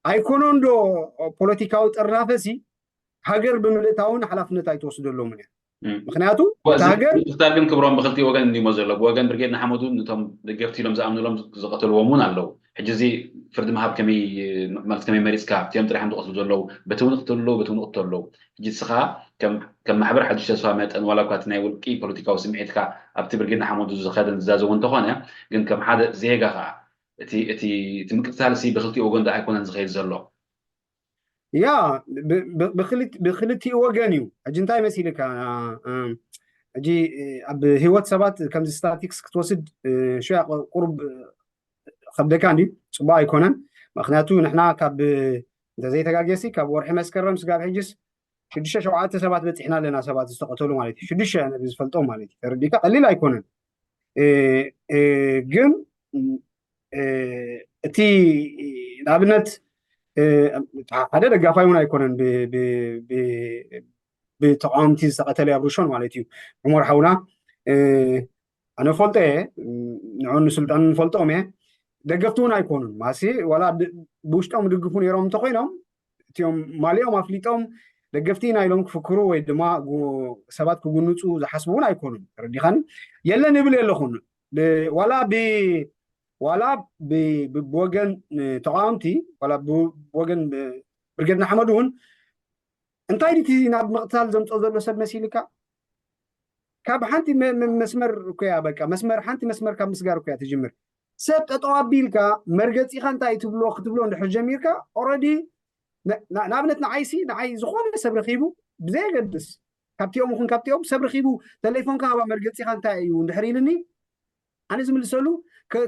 ኣይኮኖን ዶ ፖለቲካዊ ጥርናፈሲ ሃገር ብምልእታ እውን ሓላፍነት ኣይትወስደሎምን እያ። ምክንያቱ እታ ሃገር ምክታል ግን ክብሮም ብክልቲ ወገን እንዲሞ ዘሎ ብወገን ብርጌድ ንሓመዱ ነቶም ደገፍቲ ኢሎም ዝኣምኑሎም ዝቀተልዎም እውን ኣለዉ። ሕጂ እዚ ፍርዲ ምሃብ ከመይ ማለት ከመይ መሪፅካ እቲኦም ጥሪሖም ዝቀትሉ ዘለዉ በቲ እውን ቅትሉ በቲ እውን ቅተሉ። ሕጂ እስኻ ከም ማሕበር ሓዱሽ ተስፋ መጠን ዋላ እኳ እቲ ናይ ውልቂ ፖለቲካዊ ስምዒትካ ኣብቲ ብርጌድ ንሓመዱ ዝኸደን ዝዛዘቡ እንተኾነ ግን ከም ሓደ ዜጋ ከዓ እቲ ምቅትታል ሲ ብክልቲ ወገን ዶ ኣይኮነን ዝኸይድ ዘሎ? ያ ብክልቲኡ ወገን እዩ። ሕጂ እንታይ መሲልካ ሕጂ ኣብ ህይወት ሰባት ከምዚ ስታቲክስ ክትወስድ ሽያ ቁሩብ ከብደካ እንዲ ፅቡቅ ኣይኮነን። ምክንያቱ ንሕና ካብ እንተዘይተጋጌሲ ካብ ወርሒ መስከረም ስጋብ ሕጅስ ሽዱሽተ ሸውዓተ ሰባት በፂሕና ኣለና፣ ሰባት ዝተቀተሉ ማለት እዩ። ሽዱሽተ ነዚ ዝፈልጦም ማለት እዩ። ተረዲካ ቀሊል ኣይኮነን። ግን እቲ ንኣብነት ሓደ ደጋፋይ እውን ኣይኮነን ብተቃወምቲ ዝተቀተለ ኣብ ሩሾን ማለት እዩ። ዑመር ሓውና ኣነ ፈልጦ እየ፣ ንዑን ንስልጣን ንፈልጦም እየ። ደገፍቲ እውን ኣይኮኑን ማሲ ዋላ ብውሽጦም ድግፉ ነይሮም እንተኮይኖም እቲኦም ማሊኦም ኣፍሊጦም ደገፍቲ ኢና ኢሎም ክፍክሩ ወይ ድማ ሰባት ክጉንፁ ዝሓስቡ እውን ኣይኮኑን። ተረዲኻኒ? የለን ይብል የለኹን። ዋላ ብ ዋላ ብወገን ተቃወምቲ ዋላ ብወገን ብርጌድ ንሓመዱ እውን እንታይ ድቲ ናብ ምቕታል ዘምፅኦ ዘሎ ሰብ መሲልካ? ካብ ሓንቲ መስመር እኮያ በቃ መስመር ሓንቲ መስመር ካብ ምስጋር እኮያ ትጅምር። ሰብ ጠጠው ኣቢልካ መርገፂኻ እንታይ ትብሎ ክትብሎ እንድሕር ጀሚርካ ኦረዲ ንኣብነት ንዓይሲ ንዓይ ዝኾነ ሰብ ረኪቡ ብዘየገድስ ካብቲኦም ይኹን ካብቲኦም ሰብ ረኪቡ ተሌፎንካ ሃባ መርገፂኻ እንታይ እዩ እንድሕር ኢልኒ ኣነ ዝምልሰሉ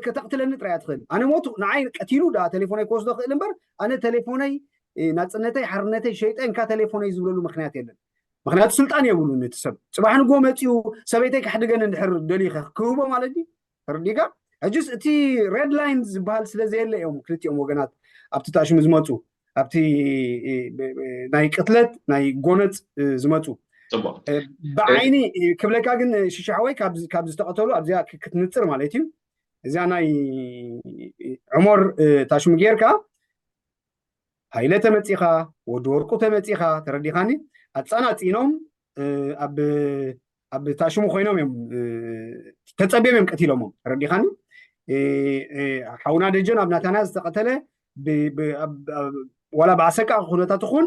ከተቕትለኒ ጥራይ ትኽእል ኣነ ሞቱ ንዓይ ቀቲሉ ዳ ተሌፎነይ ክወስዶ ክእል እምበር ኣነ ተሌፎነይ ናፅነተይ ሓርነተይ ሸይጠ እንካ ተሌፎነይ ዝብለሉ ምክንያት የለን። ምክንያቱ ስልጣን የብሉን እቲ ሰብ ፅባሕ ንጎ መፂኡ ሰበይተይ ካሕድገን እንድሕር ደሊኸ ክህቦ ማለት ድዩ? ተረዲእካ? ሕጅስ እቲ ሬድ ላይን ዝበሃል ስለ ዘየለ እዮም ክልቲኦም ወገናት ኣብቲ ታሽሙ ዝመፁ ኣብቲ ናይ ቅትለት ናይ ጎነፅ ዝመፁ ብዓይኒ ክብለካ ግን ሽሻሓወይ ካብ ዝተቐተሉ ኣብዚኣ ክትንፅር ማለት እዩ። እዚኣ ናይ ዑመር ታሽሙ ጌርካ ሃይለ ተመፂኻ ወዲ ወርቁ ተመፂኻ ተረዲኻኒ ኣፃናፂኖም ኣብ ታሽሙ ኮይኖም እዮም ተፀቢዮም እዮም ቀቲሎሞም ተረዲኻኒ። ሓውና ደጀን ኣብ ናታንያ ዝተቐተለ ዋላ ብኣሰቃቂ ኩነታት ይኹን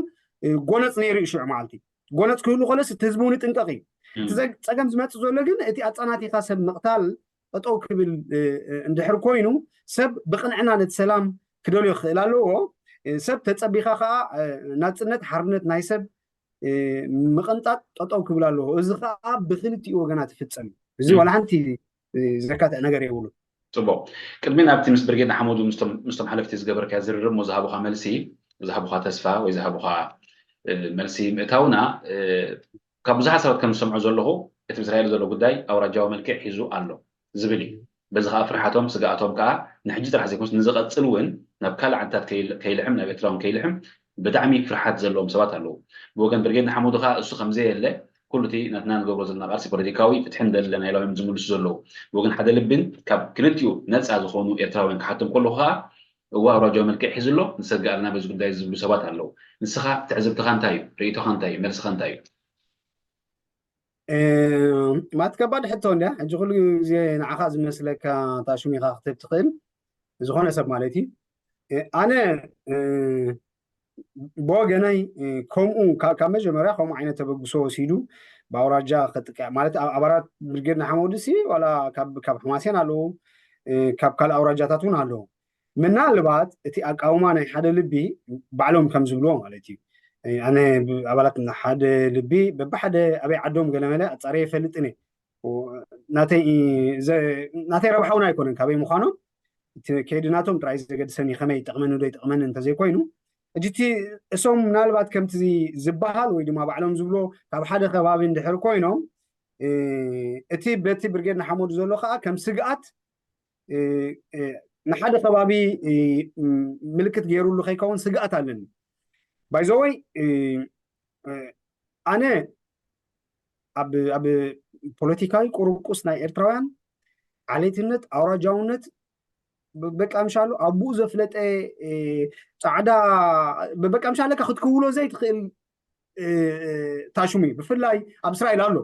ጎነፅ ነይሩ እዩ ሽዑ መዓልቲ ጎነፅ ክህሉ ከለስ እቲ ህዝቢ እውን ይጥንቀቕ እዩ። እቲ ጸገም ዝመፅእ ዘሎ ግን እቲ ኣፃናቲኻ ሰብ ምቕታል ጠጠው ክብል እንድሕር ኮይኑ ሰብ ብቕንዕና ነቲ ሰላም ክደልዮ ክኽእል ኣለዎ። ሰብ ተፀቢኻ ከዓ ናፅነት ሓርነት ናይ ሰብ ምቕንጣጥ ጠጠው ክብል ኣለዎ። እዚ ከዓ ብክልቲኡ ወገናት ይፍፀም እዩ። እዚ ዋላ ሓንቲ ዘካትዕ ነገር የብሉ። ፅቡቅ። ቅድሚ ናብቲ ምስ ብርጌድ ንሓመዱ ምስቶም ሓለፍቲ ዝገበርካዮ ዝርርብ ሞ ዝሃቡካ መልሲ ዝሃቡካ ተስፋ ወይ ዝሃቡካ መልሲ ምእታውና ካብ ብዙሓት ሰባት ከም ዝሰምዖ ዘለኹ እቲ ብእስራኤል ዘሎ ጉዳይ ኣውራጃዊ መልክዕ ሒዙ ኣሎ ዝብል እዩ። በዚ ከዓ ፍርሓቶም ስግኣቶም ከዓ ንሕጂ ጥራሕ ዘይኮንስ ንዝቐፅል እውን ናብ ካልእ ዓድታት ከይልሕም ናብ ኤርትራ እውን ከይልሕም ብጣዕሚ ፍርሓት ዘለዎም ሰባት ኣለዉ። ብወገን ብርጌድ ንሓመዱ ከዓ እሱ ከምዘየለ ኩሉ እቲ ናትና ንገብሮ ዘለና ቃልሲ ፖለቲካዊ ፍትሒ ንደሊ ኣለና ኢሎም እዮም ዝምልሱ ዘለዉ። ብወገን ሓደ ልብን ካብ ክልቲኡ ነፃ ዝኾኑ ኤርትራውያን ክሓቶም ከለኹ ከዓ እዋ ኣውራጃዊ መልክዕ ሒዙ ኣሎ ንሰግእ ኣለና በዚ ጉዳይ ዝብሉ ሰባት ኣለዉ። ንስኻ ትዕዝብትኻ እንታይ እዩ? ርእይቶኻ እንታይ እዩ? መልስኻ እንታይ እዩ? ማት ከባድ ሕቶ እንድያ ሕጂ ኩሉ ግዜ ንዓኻ ዝመስለካ ታሽሙ ኢኻ ክትህብ ትኽእል ዝኾነ ሰብ ማለት እዩ ኣነ ብወገነይ ከምኡ ካብ መጀመርያ ከምኡ ዓይነት ተበግሶ ወሲዱ ብኣውራጃ ከጥቅዕ ማለት ኣብ ኣባላት ብርጌድ ንሓመዱ ሲ ዋላ ካብ ሕማሴን ኣለዉ ካብ ካልእ ኣውራጃታት እውን ኣለዉ ምናልባት እቲ ኣቃውማ ናይ ሓደ ልቢ ባዕሎም ከም ዝብልዎ ማለት እዩ ኣነ ኣባላት ሓደ ልቢ በብሓደ ኣበይ ዓዶም ገለመለ ኣፃርየ ይፈልጥን ናተይ ረብሓውን ኣይኮነን ካበይ ምዃኖም ከይዲ ናቶም ጥራይ ዘገድሰኒ ከመይ ይጠቕመኒ ዶ ይጠቕመኒ እንተዘይኮይኑ እጅቲ እሶም ምናልባት ከምቲ ዝበሃል ወይ ድማ ባዕሎም ዝብሎ ካብ ሓደ ከባቢ እንድሕር ኮይኖም እቲ በቲ ብርጌድ ንሓመዱ ዘሎ ከዓ ከም ስግኣት ንሓደ ከባቢ ምልክት ገይሩሉ ከይከውን ስግኣት ኣለኒ ባይዘወይ ኣነ ኣብ ፖለቲካዊ ቁርቁስ ናይ ኤርትራውያን ዓሌትነት ኣውራጃውነት በቃ ምሻሉ ኣቡኡ ዘፍለጠ ፃዕዳ በቃ ምሻለካ ክትክውሎ ዘይትኽእል ታሽሙ እዩ ብፍላይ ኣብ እስራኤል ኣሎ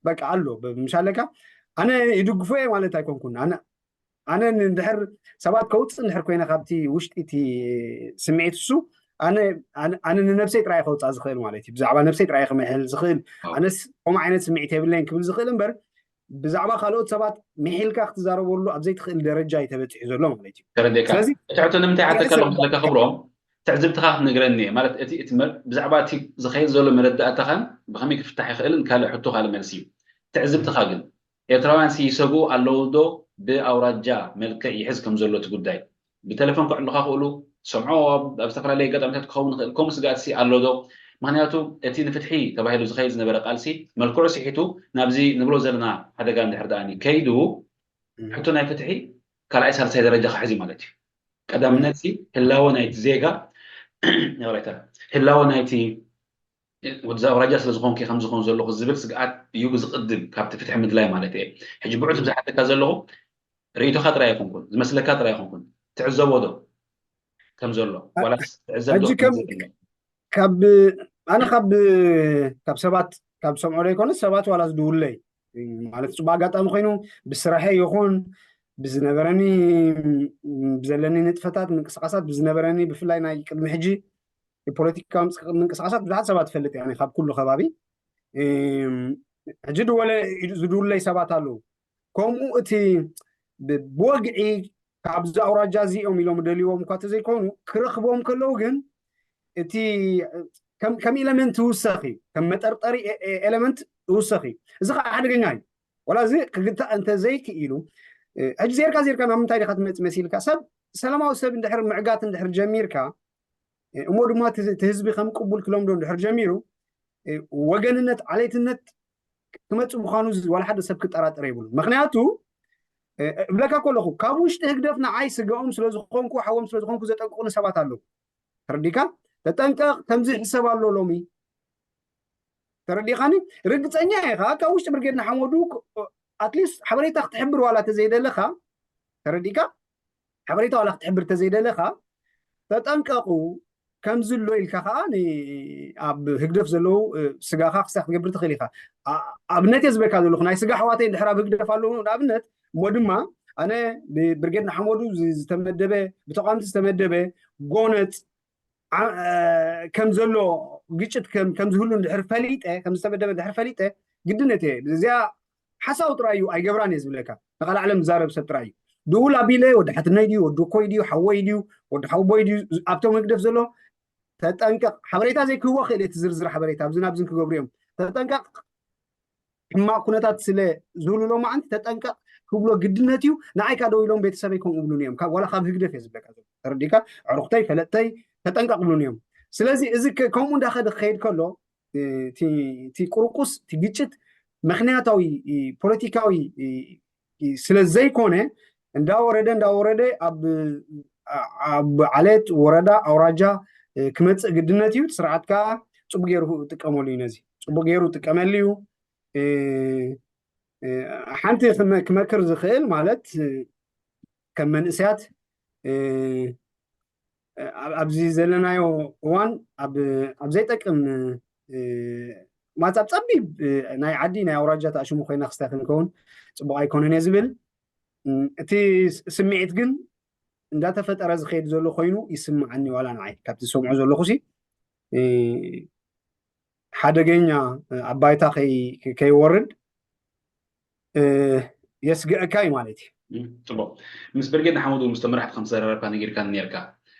በቃ ኣሎ ምሻለካ ኣነ ይድግፎ እየ ማለት ኣይኮንኩን ኣነ እንድሕር ሰባት ከውፅእ እንድሕር ኮይነ ካብቲ ውሽጢ እቲ ስምዒት እሱ ኣነ ንነብሰይ ጥራይ ከውፃእ ዝኽእል ማለት እዩ ብዛዕባ ነብሰይ ጥራይ ክምሕል ዝኽእል ኣነስ ከምኡ ዓይነት ስምዒት የብለይን ክብል ዝኽእል እምበር ብዛዕባ ካልኦት ሰባት ምሒልካ ክትዛረበሉ ኣብ ዘይትኽእል ደረጃ እዩ ተበፂሑ ዘሎ ማለት እዩ ተረዲእካ ስለዚ እቲ ሕቶ ንምንታይ ሓተካ ኣለኹ ስለካ ክብሮም ትዕዝብትኻ ክትነግረኒ እየ ማለት እቲ እቲ መ- ብዛዕባ እቲ ዝኸይድ ዘሎ መረዳእታኻን ብኸመይ ክፍታሕ ይኽእልን ካልእ ሕቶ ካልእ መልሲ እዩ ትዕዝብትኻ ግን ኤርትራውያን ሲ ይሰግኡ ኣለዉ ዶ ብኣውራጃ መልክዕ ይሕዝ ከም ዘሎ እቲ ጉዳይ ብቴሌፎን ክዕሉኻ ክእሉ ሰምዖ ኣብ ዝተፈላለየ ኣጋጣሚታት ክኸውን ይኽእል ከምኡ ስጋኣት ሲ ኣሎ ዶ ምክንያቱ እቲ ንፍትሒ ተባሂሉ ዝኸይድ ዝነበረ ቃልሲ መልክዑ ስሒቱ ናብዚ ንብሎ ዘለና ሓደጋ እንድሕር ደኣኒ ከይዱ ሕቶ ናይ ፍትሒ ካልኣይ ሳልሳይ ደረጃ ክሕዝ እዩ ማለት እዩ ቀዳምነት ሲ ህላወ ናይቲ ዜጋ ይቕሬታ ህላወ ናይቲ ወዲ ኣውራጃ ስለ ዝኾንኩ ከም ዝኾን ዘለኹ ዝብል ስግኣት እዩ ብዝቕድም ካብቲ ፍትሒ ምድላይ ማለት እየ ሕጂ ብዑ ዝሓተካ ዘለኹ ርእይቶኻ ጥራይ ኣይኮንኩን ዝመስለካ ጥራይ ኣይኮንኩን ትዕዘቦ ዶ ከም ዘሎ ዋላስ ትዕዘብ ዶ ከም ዘይብሎ? ካብ ኣነ ካብ ካብ ሰባት ካብ ዝሰምዖ ዘይኮነ ሰባት ዋላ ዝድውለይ ማለት ጽቡቅ ኣጋጣሚ ኮይኑ ብስራሐ ይኹን ብዝነበረኒ ብዘለኒ ንጥፈታት ምንቅስቃሳት ብዝነበረኒ ብፍላይ ናይ ቅድሚ ሕጂ ፖለቲካዊ ምንቅስቃሳት ብዙሓት ሰባት ይፈልጥ እየ ካብ ኩሉ ከባቢ ሕጂ ድወለ ዝድውለይ ሰባት ኣለዉ። ከምኡ እቲ ብወግዒ ካብዚ ኣውራጃ እዚኦም ኢሎም ደልዎም እኳ ተዘይኮኑ ክረኽቦም ከለዉ ግን እቲ ከም ኤለመንት ይውሰኽ እዩ፣ ከም መጠርጠሪ ኤለመንት ይውሰኽ እዩ። እዚ ከዓ ሓደገኛ እዩ። ወላ እዚ ክግታእ እንተ ዘይክኢሉ ሕጂ ዜርካ ዜርካ ናብ ምንታይ ዲካ ትመፅእ መሲልካ ሰብ ሰላማዊ ሰብ እንድሕር ምዕጋት እንድሕር ጀሚርካ እሞ ድማ እቲ ህዝቢ ከም ቅቡል ክለምዶ እንድሕር ጀሚሩ ወገንነት ዓሌትነት ክመፅእ ምዃኑ ዋላ ሓደ ሰብ ክጠራጠር የብሉ። ምክንያቱ እብለካ ከለኹ ካብ ውሽጢ ህግደፍ ንዓይ ስጋኦም ስለዝኾንኩ ሓዎም ስለዝኾንኩ ዘጠንቅቑኒ ሰባት ኣለዉ። ተረዲካ? ተጠንቀቕ፣ ከምዚ ይሕሰብ ኣሎ ሎሚ። ተረዲኻኒ? ርግፀኛ ኢኻ ካብ ውሽጢ ብርጌድ ንሓመዱ ኣትሊስት ሓበሬታ ክትሕብር ዋላ ተዘይደለኻ ተረዲካ? ሓበሬታ ዋላ ክትሕብር ተዘይደለኻ ተጠንቀቑ ከምዝሎ ኢልካ ከዓ ኣብ ህግደፍ ዘለዉ ስጋኻ ክሳ ክትገብር ትኽእል ኢኻ። ኣብነት እየ ዝበካ ዘለኹ ናይ ስጋ ኣሕዋተይ እንድሕር ኣብ ህግደፍ ኣለዉ ንኣብነት እሞ ድማ ኣነ ብብርጌድ ንሓመዱ ዝተመደበ ብተቃምቲ ዝተመደበ ጎነፅ ከም ዘሎ ግጭት ከም ዝህሉ እንድሕር ፈሊጠ ከም ዝተመደበ እንድሕር ፈሊጠ ግድነት እየ እዚኣ ሓሳዊ ጥራይ እዩ ኣይገብራን እየ ዝብለካ። ንቃል ዓለም ዝዛረብ ሰብ ጥራይ እዩ። ድውል ኣቢለ ወዲ ሓትነይ ድዩ ወዲ እኮይ ድዩ ሓወይ ድዩ ወዲ ሓውቦይ ድዩ ኣብቶም ህግደፍ ዘሎ ተጠንቀቕ። ሓበሬታ ዘይክህቦ ክእል እቲ ዝርዝር ሓበሬታ ኣብዚ ናብዝን ክገብሩ እዮም። ተጠንቀቕ። ሕማቕ ኩነታት ስለ ዝህሉ ሎማዓንቲ ተጠንቀቕ ክብሎ ግድነት እዩ። ንዓይ ካ ደው ኢሎም ቤተሰበይ ከምኡ ይብሉን እዮም። ዋላ ካብ ህግደፍ እየ ዝብለካ ዘሎ ተረዲካ። ኣዕሩኽተይ ፈለጥተይ ተጠንቀቕ ይብሉን እዮም። ስለዚ እዚ ከምኡ እንዳኸደ ክኸይድ ከሎ እቲ ቁርቁስ እቲ ግጭት ምክንያታዊ ፖለቲካዊ ስለ ዘይኮነ እንዳወረደ እንዳወረደ ኣብ ዓሌት ወረዳ ኣውራጃ ክመፅእ ግድነት እዩ። ስርዓት ከዓ ፅቡቅ ገይሩ ጥቀመሉ እዩ። ነዚ ፅቡቅ ገይሩ ጥቀመሉ እዩ። ሓንቲ ክመክር ዝኽእል ማለት ከም መንእሰያት ኣብዚ ዘለናዮ እዋን ኣብ ዘይጠቅም ማጻብ ጸቢብ ናይ ዓዲ ናይ ኣውራጃ ተኣሽሙ ኮይና ክስታይ ክንከውን ጽቡቅ ኣይኮነን እየ ዝብል። እቲ ስምዒት ግን እንዳተፈጠረ ዝኸይድ ዘሎ ኮይኑ ይስምዓኒ። ዋላ ንዓይ ካብቲ ዝሰምዖ ዘለኹ ሲ ሓደገኛ ኣብ ባይታ ከይወርድ የስግአካ እዩ ማለት እዩ። ጽቡቅ። ምስ ብርጌድ ንሓመዱ ምስ ተመራሕቲ ከም ዝተዘራረብካ ነጊርካ ነርካ።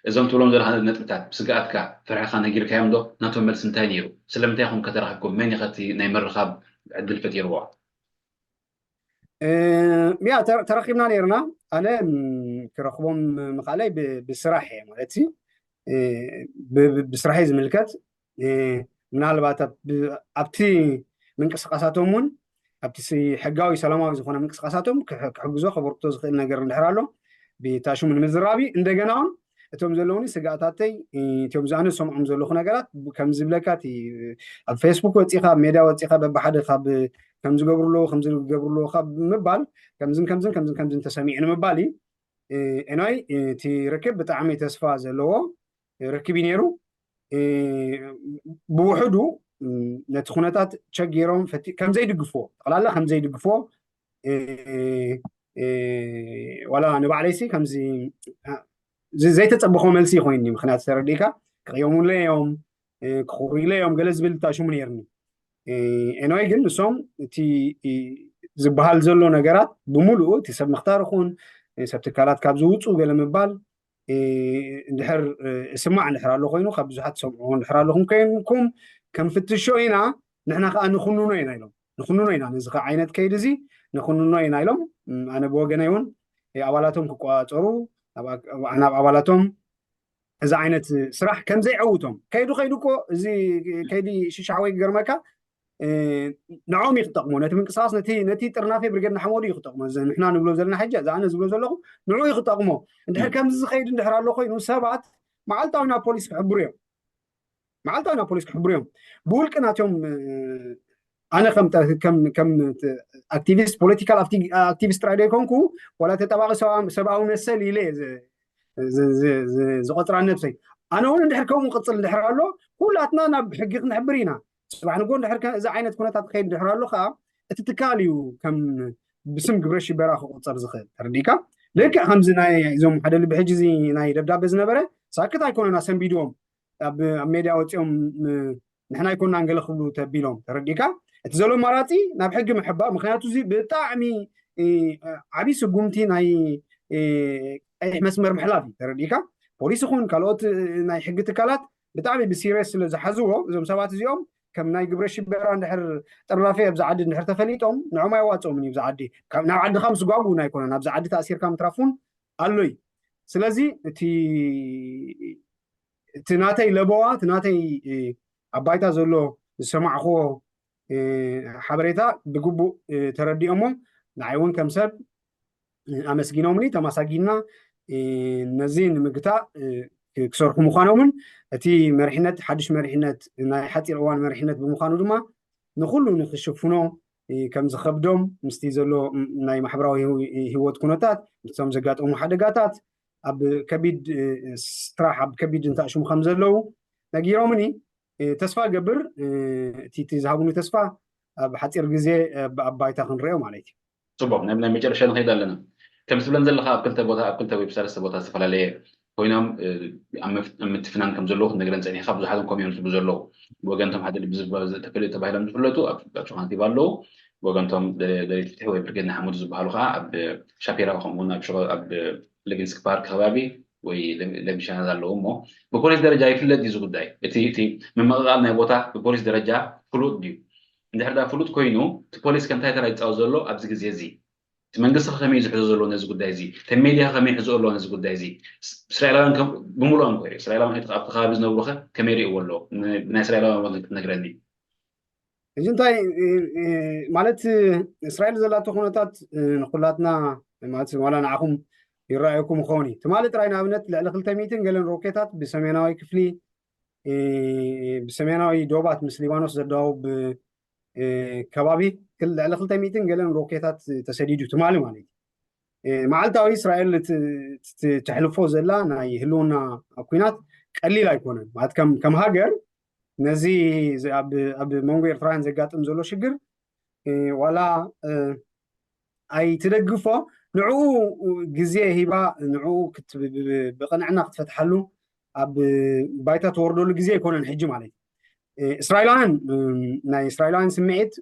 እዞም ትብሎም ዘለካ ነጥብታት ብስግኣትካ ፍርሕካ ነጊርካዮም ዶ? ናቶም መልሲ እንታይ ነይሩ? ስለምንታይ ኢኹም ከተራኺብኩም? መን ኢኸ እቲ ናይ ምርኻብ ዕድል ፈጢርዎ? ያ ተራኺብና ነርና። ኣነ ክረኽቦም ምኽኣለይ ብስራሕ እየ ማለት ብስራሐይ ዝምልከት ምናልባት ኣብቲ ምንቅስቃሳቶም እውን ኣብቲ ሕጋዊ ሰላማዊ ዝኾነ ምንቅስቃሳቶም ክሕግዞ ከበርክቶ ዝኽእል ነገር እንድሕር ኣሎ ብታሽሙ ንምዝራብ እዩ። እንደገና እውን እቶም ዘለውኒ ስጋእታተይ እቶም ዝኣነ ዝሰምዖም ዘለኹ ነገራት ከም ዝብለካ እቲ ኣብ ፌስቡክ ወፂኻ ኣብ ሜድያ ወፂኻ በብሓደ ካብ ከም ዝገብሩ ኣለዎ ከም ዝገብሩ ኣለዎ ካብ ምባል ከምዝን ከምዝን ከምዝን ከምዝን ተሰሚዑ ንምባል እዩ። ኤናይ እቲ ርክብ ብጣዕሚ ተስፋ ዘለዎ ርክብ እዩ ነይሩ። ብውሕዱ ነቲ ኩነታት ቸጊሮም ከም ዘይድግፍዎ ጠቕላላ ከም ዘይድግፍዎ ዋላ ንባዕለይሲ ከምዚ ዘይተፀበኾ መልሲ ኮይኒ ምክንያቱ ተረዲእካ ክቅየሙለ እዮም ክኹሩለ እዮም ገለ ዝብል ታሽሙ ነይርኒ። ኤናይ ግን ንሶም እቲ ዝበሃል ዘሎ ነገራት ብምሉኡ እቲ ሰብ ምክታር ይኹን ሰብ ትካላት ካብ ዝውፁ ገለ ምባል እንድሕር እስማዕ እንድሕር ኣሎ ኮይኑ ካብ ብዙሓት ሰምዕዎ እንድሕር ኣለኹም ኮይንኩም ከም ፍትሾ ኢና ንሕና ከዓ ንኩንኖ ኢና ኢሎም ንኩንኖ ኢና ነዚ ከዓ ዓይነት ከይድ እዚ ንኩንኖ ኢና ኢሎም ኣነ ብወገነይ እውን ኣባላቶም ክቆፃፀሩ ናብ ኣባላቶም እዚ ዓይነት ስራሕ ከም ዘይዐውቶም ከይዱ ከይዱ እኮ እዚ ከይዲ ሽሻሓወይ ክገርመካ ንዖም እዩ ክጠቕሞ ነቲ ምንቅስቃስ ነቲ ነቲ ጥርናፌ ብርጌድ ንሓመዱ እዩ ክጠቕሞ እዚ ንሕና ንብሎ ዘለና ሕጂ እዚ ኣነ ዝብሎ ዘለኹ ንዑ እዩ ክጠቕሞ እንድሕር ከምዚ ዝኸይድ እንድሕር ኣሎ ኮይኑ ሰባት መዓልታዊ ናብ ፖሊስ ክሕብሩ እዮም መዓልታዊ ናብ ፖሊስ ክሕብሩ እዮም ብውልቂ ናትዮም ኣነ ከም ከም ከም ኣክቲቪስት ፖለቲካል ኣክቲቪስት ጥራይ ዘይኮንኩ ዋላ ተጣባቂ ሰብኣዊ መሰል ኢለ ዝቆፅራ ነብሰይ ኣነ እውን እንድሕር ከምኡ ቅፅል እንድሕር ኣሎ፣ ኩላትና ናብ ሕጊ ክንሕብር ኢና። ፅባሕ ንጎ እንድሕር ከ-፣ እዚ ዓይነት ኩነታት ክኸይድ እንድሕር ኣሎ ከዓ፣ እቲ ትካል እዩ ከም ብስም ግብረ ሽበራ ክቁፀር ዝኽእል። ተረዲእካ? ልክዕ ከምዚ ናይ እዞም ሓደ ልቢ ሕጂ እዚ ናይ ደብዳቤ ዝነበረ ሳክት ኣይኮነን ኣሰንቢድዎም ኣብ፣ ኣብ ሜድያ ወፂኦም፣ ም-፣ ንሕና ኣይኮናን ገለ ክብሉ ተቢሎም። ተረዲእካ? እቲ ዘሎ ኣማራፂ ናብ ሕጊ ምሕባእ። ምክንያቱ እዚ ብጣዕሚ እ፣ ዓብዪ ስጉምቲ ናይ እ፣ ቀይሕ መስመር ምሕላፍ እዩ። ተረዲእካ? ፖሊስ ይኹን ካልኦት እ፣ ናይ ሕጊ ትካላት ብጣዕሚ ብሲሪየስ ስለ ዝሓዝዎ፣ እዞም ሰባት እዚኦም ከም ናይ ግብረ ሽበራ እንድሕር ጥርናፈ ኣብዚ ዓዲ እንድሕር ተፈሊጦም፣ ንዖም ኣየዋፅኦምን እዩ። ኣብዚ ዓዲ ካብ፣ ናብ ዓድኻ ምስጓጉ ኣይኮነን፣ ኣብዚ ዓዲ ተኣሲርካ ምትራፍ እውን ኣሎ እዩ። ስለዚ እቲ፣ እቲ ናተይ ለበዋ፣ እቲ ናተይ እ፣ ኣብ ባይታ ዘሎ ዝሰማዕኽዎ እ፣ ሓበሬታ ብግቡእ እ፣ ተረዲኦሞ፣ ንዓይ እውን ከም ሰብ እ፣ ኣመስጊኖምኒ፣ ተማሳጊና እ፣ ነዚ ንምግታእ እ፣ ክ-፣ ክሰርሑ ምዃኖምን፣ እቲ መሪሕነት፣ ሓድሽ መሪሕነት፣ ናይ ሓፂር እዋን መሪሕነት ብምዃኑ ድማ ንኹሉ ንክሽፍኖ እ፣ ከም ዝኸብዶም፣ ምስቲ ዘሎ ም-፣ ናይ ማሕበራዊ ህው-፣ ህይወት ኩነታት፣ ምስቶም ዘጋጠሙ ሓደጋታት፣ ኣብ ከቢድ እ፣ ስራሕ ኣብ ከቢድ እንተኣሽሙ ከም ዘለዉ ነጊሮምኒ። እ፣ ተስፋ እገብር እ፣ እቲ፣ እቲ ዝሃቡኒ ተስፋ ኣብ ሓፂር ግዜ እ፣ ኣብ ባይታ ክንሪኦ ማለት እዩ። ፅቡቅ፣ ናብ ናይ መጨረሻ ንኸይድ ኣለና። ከም ትብለን ዘለካ ኣብ ክልተ ቦታ፣ ኣብ ክልተ ወይ ሰለስተ ቦታ ዝተፈላለየ ኮይኖም እ፣ ኣብ ምፍ-፣ ኣብ ምትፍናን ከም ዘለዉ ክትነግረን ፀኒሕካ። ብዙሓት እውን ከምኡ እዮም ዝብሉ ዘለዉ። ብወገንቶም ሓደ ልቢ ዝባ-፣ ተፈሊጡ ተባሂሎም ዝፍለጡ ኣብ፣ ኣብ ሸው ካንቲባ ኣለዉ። ብወገንቶም ደ-፣ ደሊት ፍትሒ ወይ ብርጌድ ንሓመዱ ዝበሃሉ ከዓ ኣብ ሻፒራ ከምኡ እውን ኣብ ሸው-፣ ኣብ ሌቪንስክ ፓርክ ከባቢ ወይ ለ-፣ ለሚሻና ኣለዉ እሞ ብፖሊስ ደረጃ ይፍለጥ ድዩ እዚ ጉዳይ? እቲ፣ እቲ ምምቕቓል ናይ ቦታ ብፖሊስ ደረጃ ፍሉጥ ድዩ? እንድሕር ዳ ፍሉጥ ኮይኑ፣ እቲ ፖሊስ ከ እንታይ ተራ ይፃወት ዘሎ ኣብዚ ግዜ እዚ? እቲ መንግስቲ ከ ከመይ እዩ ዝሕዞ ዘሎ ነዚ ጉዳይ እዚ? እቲ ሜድያ ከ ከመይ ይሕዞ ኣሎ ነዚ ጉዳይ እዚ? ስ-፣ እስራኤላውያን ከም፣ ብምሉኦም እኮ እዩ። እስራኤላውያን እቲ ኣብቲ ከባቢ ዝነብሩ ከ ከመይ ይርእይዎ ኣለዉ? ን-፣ ናይ እስራኤላውያን እውን ክትነግረኒ። እዚ እንታይ እ፣ እ፣ ማለት እ፣ እስራኤል ዘላቶ ኩነታት እ፣ ንኩላትና ማለት ዋላ ንዓኹም ይረኣየኩም ይኸውን እዩ። ትማሊ ጥራይ ንኣብነት ልዕሊ ክልተ ሚእትን ገለን ሮኬታት ብሰሜናዊ ክፍሊ እ፣ ብሰሜናዊ ዶባት ምስ ሊባኖስ ዘዳውብ እ፣ ከባቢ ክል-፣ ልዕሊ ክልተ ሚእትን ገለን ሮኬታት ተሰዲዱ ትማሊ ማለት እዩ። እ፣ መዓልታዊ እስራኤል ት-፣ ት-፣ ተሕልፎ ዘላ ናይ ህልውና ኩናት ቀሊል ኣይኮነን። ማለት ከም፣ ከም ሃገር ነዚ ዝ-፣ ኣብ፣ ኣብ መንጎ ኤርትራውያን ዘጋጥም ዘሎ ሽግር እ፣ ዋላ እ፣ ኣይትደግፎ፣ ንዕኡ ግዜ ሂባ፣ ንዕኡ ክት-፣ ብ-፣ ብ-፣ ብቕንዕና ክትፈትሓሉ ኣብ ባይታ ተወርደሉ ግዜ ኣይኮነን ሕጂ ማለት እዩ። እ፣ እስራኤላውያን እ፣ ናይ እስራኤላውያን ስምዒት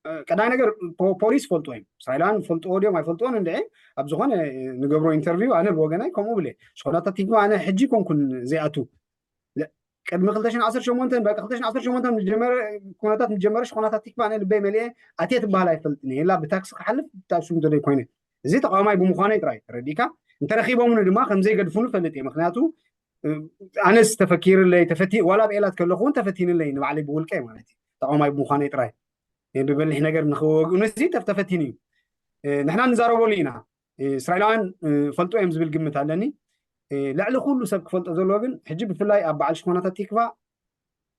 እ፣ ቀዳማይ ነገር ፖ-፣ ፖሊስ ፈልጥዎ እዮም። እስራኤላውያን ፈልጥዎ ድዮም ኣይፈልጥዎን እንድዒ ኣብ ዝኾነ እ፣ ንገብሮ ኢንተርቪው ኣነ ብወገናይ ከምኡ ብለ። ሽኾናታት ቲክቫ ኣነ ሕጂ ኮንኩን ዘይኣቱ። ለ-፣ ቅድሚ ክልተ ሽሕን ዓሰርተ ሸሞንተን በቃ ክልተ ሽሕን ዓሰርተ ሸሞንተን ዝጀመረ ኩነታት ዝጀመረ ሽኾናታት ቲክቫ ኣነ ልበይ መሊኤ ኣትየ ትበሃል ኣይፈልጥን እየ። ላ ብታክሲ ክሓልፍ ታክሲ ምተደይ ኮይነ እዚ ተቃዋማይ ብምዃነይ ጥራይ ተረዲእካ። እንተረኺቦምኒ ድማ ከም ዘይገድፉኒ ፈልጥ እየ። ምክንያቱ እ፣ ኣነስ ተፈኪርለይ ተፈቲ ዋላ ብኤላት ከለኹ እውን ተፈቲንለይ ንባዕለይ ብውልቀይ ማለት እዩ። ተቃዋማይ ብምዃነይ ጥራይ እ፣ ብበሊሕ ነገር ንክወግኡኒ እዚ ተፍ-፣ ተፈቲኑ እዩ። እ፣ ንሕና ንዛረበሉ ኢና። እ፣ እስራኤላውያን እ፣ ፈልጦ እዮም ዝብል ግምት ኣለኒ። እ፣ ልዕሊ ኩሉ ሰብ ክፈልጦ ዘለዎ ግን ሕጂ ብፍላይ ኣብ በዓል ሽኾናታት ቲክቫ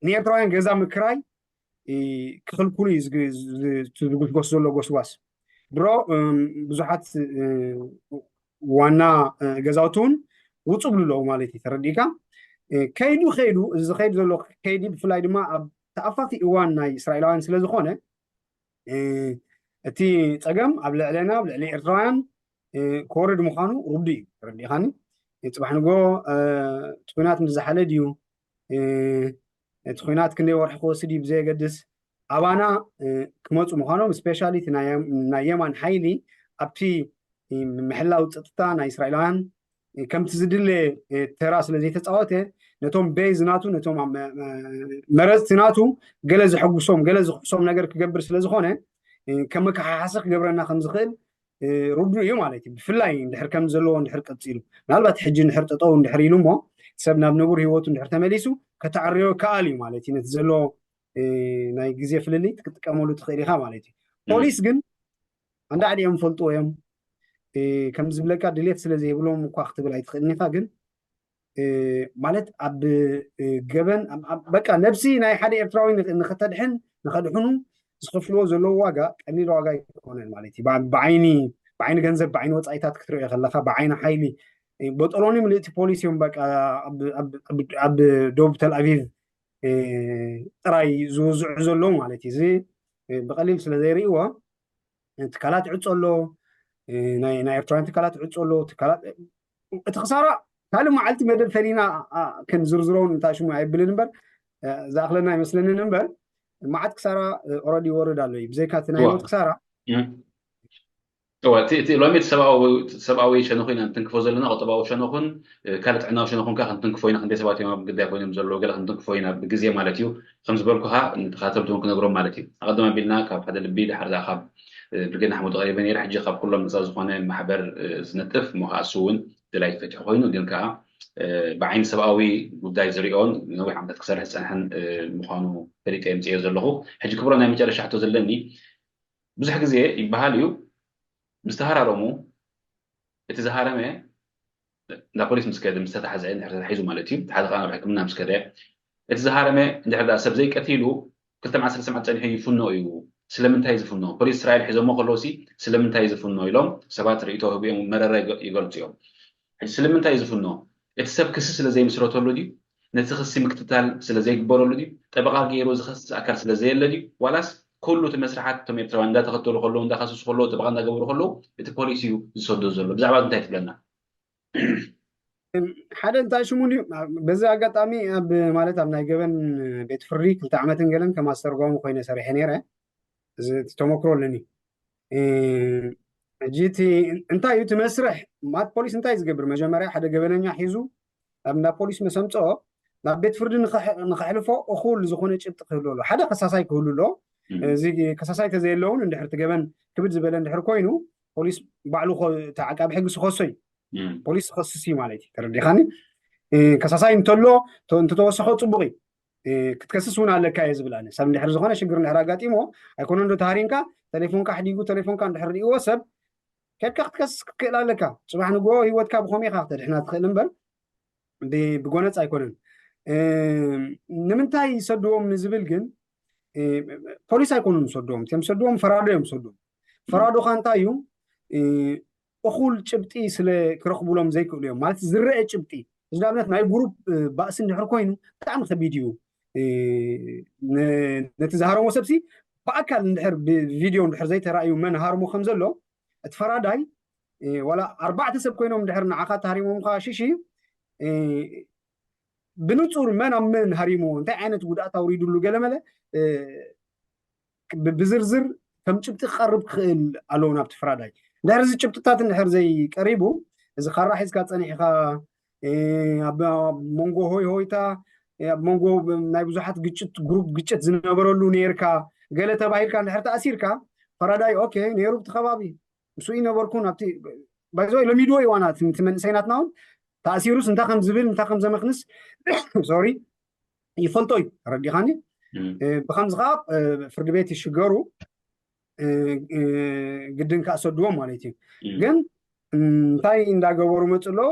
ንኤርትራውያን ገዛ ምክራይ እ፣ ክኽልክሉ እዩ ዝግ-፣ ዝ-፣ ዝ-፣ ዝጉስጎስ ዘሎ ጎስጓስ። ድሮ እም፣ ብዙሓት እ፣ ዋና እ፣ ገዛውቲ እውን ውፁ ብሉ ኣለዉ ማለት እዩ። ተረዲእካ? እ፣ ከይዱ ከይዱ፣ እዚ ዝኸይድ ዘሎ ከይዲ ብፍላይ ድማ ኣብ ተኣፋፊ እዋን ናይ እስራኤላውያን ስለ ዝኾነ እ፣ እቲ ፀገም ኣብ ልዕለና፣ ኣብ ልዕሊ ኤርትራውያን እ፣ ክወርድ ምዃኑ ርዱእ እዩ። ተረዲእካኒ? እ፣ ፅባሕ ንጎ እ፣ እቲ ኩናት ምስ ዝሓለ ድዩ እ፣ እቲ ኩናት ክንደይ ወርሒ ክወስድ እዩ ብዘየገድስ ኣባና እ፣ ክመፁ ምዃኖም ስፔሻሊ እቲ ናይ የም-፣ ናይ የማን ሓይሊ ኣብቲ እ፣ ምሕላው ፀጥታ ናይ እስራኤላውያን እ፣ ከምቲ ዝድለ እ፣ ተራ ስለ ዘይተፃወተ ነቶም ቤዝ ናቱ ነቶም ኣብ መ-፣ መ-፣ መረፅቲ ናቱ ገለ ዘሐጉሶም ገለ ዝሕሶም ነገር ክገብር ስለ ዝኾነ እ፣ ከም መከሓሓሲ ክገብረና ከም ዝኽእል እ፣ ርዱእ እዩ ማለት እዩ። ብፍላይ እንድሕር ከም ዘለዎ እንድሕር ቀፂሉ ምናልባት ሕጂ እንድሕር ጠጠው እንድሕር ኢሉ እሞ ሰብ ናብ ንቡር ህይወቱ እንድሕር ተመሊሱ ከተዕርዮ ይከኣል እዩ ማለት እዩ። ነቲ ዘሎ እ፣ ናይ ግዜ ፍልልይ ክትጥቀመሉ ትኽእል ኢኻ ማለት እዩ። ፖሊስ ግን ኣንዳዕዲኦም ፈልጥዎ እዮም እ፣ ከም ዝብለካ ድሌት ስለ ዘይብሎም እኳ ክትብል ኣይትኽእልን ኢኻ። ግን እ፣ ማለት ኣብ እ፣ ገበን ኣብ- ኣብ- በቃ ነብሲ ናይ ሓደ ኤርትራዊ ንኽ- ንኽተድሕን ንኸድሕኑ ዝኸፍልዎ ዘለዉ ዋጋ ቀሊል ዋጋ ኣይኮነን ማለት እዩ። ብዓ- ብዓይኒ ብዓይኒ ገንዘብ ብዓይኒ ወፃኢታት ክትሪኦ ከለካ ብዓይኒ ሓይሊ በጦሎኒ ምልእቲ ፖሊስ እዮም በቃ ኣብ ደቡብ ተልኣቪቭ ጥራይ ዝውዝዑ ዘለዉ ማለት እዩ። እዚ ብቀሊል ስለ ዘይርእይዎ ትካላት ዕፆ ኣሎ፣ ናይ ኤርትራውያን ትካላት ዕፆ ኣሎ። እቲ ክሳራ ካልእ መዓልቲ መደብ ፈሊና ክንዝርዝሮን እንታይ ሽሙ ኣይብልን እምበር ዝኣኽለና ኣይመስለንን እምበር መዓት ክሳራ ኦረዲ ይወርድ ኣሎ እዩ። ብዘይካ እቲ ናይ ሞት ክሳራ እወ እቲ ሎሚ እቲ ሰብኣዊ ሸነኹ ኢና እንትንክፎ ዘለና፣ ቁጠባዊ ሸነኹን ካልእ ጥዕናዊ ሸነኹን ከ ክንትንክፎ ኢና። ክንደይ ሰባት እዮም ኣብ ግዳይ ኮይኖም ዘለዉ ገለ ክንትንክፎ ኢና ብግዜ ማለት እዩ። ከም ዝበልኩኻ ንተኻተልቲ እውን ክነግሮም ማለት እዩ። ኣቐድም ኣቢልና ካብ ሓደ ልቢ ድሓር ደኣ ካብ ብርጌድ ንሓመዱ ቀሪበ ነይረ። ሕጂ ካብ ኩሎም ነፃ ዝኾነ ማሕበር ዝነጥፍ እሞ ከዓ እሱ እውን ድላይ ፈትሑ ኮይኑ ግን ከዓ ብዓይኒ ሰብኣዊ ጉዳይ ዝሪኦን ነዊሕ ዓመታት ክሰርሕ ዝፀንሐን ምዃኑ ፈሊጠ የምፅዮ ዘለኹ። ሕጂ ክብሮ ናይ መጨረሻ ሕቶ ዘለኒ ብዙሕ ግዜ ይበሃል እዩ ምስ ተሃራረሙ እቲ ዝሃረመ እንዳ ፖሊስ ምስ ከደ ምስ ተታሕዘ እንድሕር ተታሒዙ ማለት እዩ ሓደ ከዓ ናብ ሕክምና ምስ ከደ እቲ ዝሃረመ እንድሕር ደኣ ሰብ ዘይቀቲሉ ክልተ መዓልቲ ሰለስተ መዓልቲ ፀኒሑ ይፍኖ እዩ። ስለምንታይ ዝፍኖ? ፖሊስ እስራኤል ሒዞሞ ከለውሲ ስለምንታይ ዝፍኖ ኢሎም ሰባት ርእይቶ ህቡ እዮም መረረ ይገልፁ እዮም። ስለምንታይ ዝፍኖ? እቲ ሰብ ክሲ ስለ ዘይምስረተሉ ድዩ? ነቲ ክሲ ምክትታል ስለ ዘይግበረሉ ድዩ? ጠበቃ ገይሩ ዝኸስስ ኣካል ስለ ዘየለ ድዩ? ዋላስ ኩሉ እቲ መስርሓት እቶም ኤርትራውያን እንዳተኸተሉ ከለዉ እንዳኸሰሱ ከለዉ ጠበቃ እንዳገበሩ ከለዉ እቲ ፖሊስ እዩ ዝሰዶ ዘሎ? ብዛዕባ እንታይ ትብለና? ሓደ እንታይ ሽሙ ድዩ በዚ ኣጋጣሚ ኣብ ማለት ኣብ ናይ ገበን ቤት ፍርዲ ክልተ ዓመትን ገለን ከም ኣስተርጓሚ ኮይነ ሰሪሐ ነይረ። እዚ ተመክሮ ኣለኒ። ሕጂ እቲ እንታይ እዩ እቲ መስርሕ ማት ፖሊስ እንታይ ዝገብር መጀመርያ ሓደ ገበነኛ ሒዙ ኣብ እንዳ ፖሊስ መሰምፅኦ ናብ ቤት ፍርዲ ንኸሕልፎ እኹል ዝኾነ ጭብጢ ክህሉ ኣሎ። ሓደ ከሳሳይ ክህሉ ኣሎ። እዚ ከሳሳይ ተዘየለውን እንድሕር እቲ ገበን ክብድ ዝበለ እንድሕር ኮይኑ ፖሊስ ባዕሉ ዓቃቢ ሕጊ ዝኸሶ እዩ። ፖሊስ ዝኸስስ እዩ ማለት እዩ። ተረዲኻኒ? ከሳሳይ እንተሎ እንተተወሰኸ ፅቡቅ እዩ። ክትከስስ እውን ኣለካ እየ ዝብል ኣነ። ሰብ እንድሕር ዝኾነ ሽግር እንድሕር ኣጋጢሞ ኣይኮነ እንዶ ተሃሪምካ ተሌፎንካ ኣሕዲጉ ተሌፎንካ እንድሕር ሪእዎ ሰብ ከድካ ክትከስስ ክትክእል ኣለካ። ፅባሕ ንግሆ ህይወትካ ብኸመይ ኢኻ ክተድሕና ትኽእል እምበር ብጎነፅ ኣይኮነን። ንምንታይ ይሰድዎም ንዝብል ግን ፖሊስ ኣይኮኑን ዝሰድዎም። እቶም ዝሰድዎም ፈራዶ እዮም ዝሰድዎም። ፈራዶኻ እንታይ እዩ? እኹል ጭብጢ ስለ ክረኽቡሎም ዘይክእሉ እዮም። ማለት ዝረአ ጭብጢ እዚ ንኣብነት ናይ ግሩፕ ባእሲ እንድሕር ኮይኑ ብጣዕሚ ከቢድ እዩ። ነቲ ዝሃረሞ ሰብሲ ብኣካል እንድሕር ብቪድዮ እንድሕር ዘይተራእዩ መን ሃርሞ ከም ዘሎ እቲ ፈራዳይ ዋላ ኣርባዕተ ሰብ ኮይኖም እንድሕር ንዓኻ ተሃሪሞምካ ሽሺ ብንፁር መን ኣብ መን ሃሪሞ እንታይ ዓይነት ጉድኣት ኣውሪዱሉ ገለመለ ብዝርዝር ከም ጭብጢ ክቐርብ ክኽእል ኣለዎ ናብቲ ፈራዳይ። እንድሕር እዚ ጭብጥታት እንድሕር ዘይቀሪቡ እዚ ካራ ሒዝካ ፀኒሕካ ኣብ መንጎ ሆይ ሆይታ ኣብ መንጎ ናይ ብዙሓት ግጭት ግሩፕ ግጭት ዝነበረሉ ነርካ ገለ ተባሂልካ እንድሕር ተኣሲርካ ፈራዳይ ኦኬ ነይሩ ብቲ ከባቢ ምስ ይነበርኩ ናብቲ ባይዘወይ ለሚድዎ ይዋናት እቲ መንእሰይናትና እውን ተኣሲሩስ እንታይ ከም ዝብል እንታይ ከም ዘመክንስ ሶሪ ይፈልጦ እዩ ተረዲኻኒ። ብከምዚ ከዓ ፍርዲ ቤት ይሽገሩ ግድን ከዓ ሰድዎም ማለት እዩ። ግን እንታይ እንዳገበሩ መፁ ኣለዎ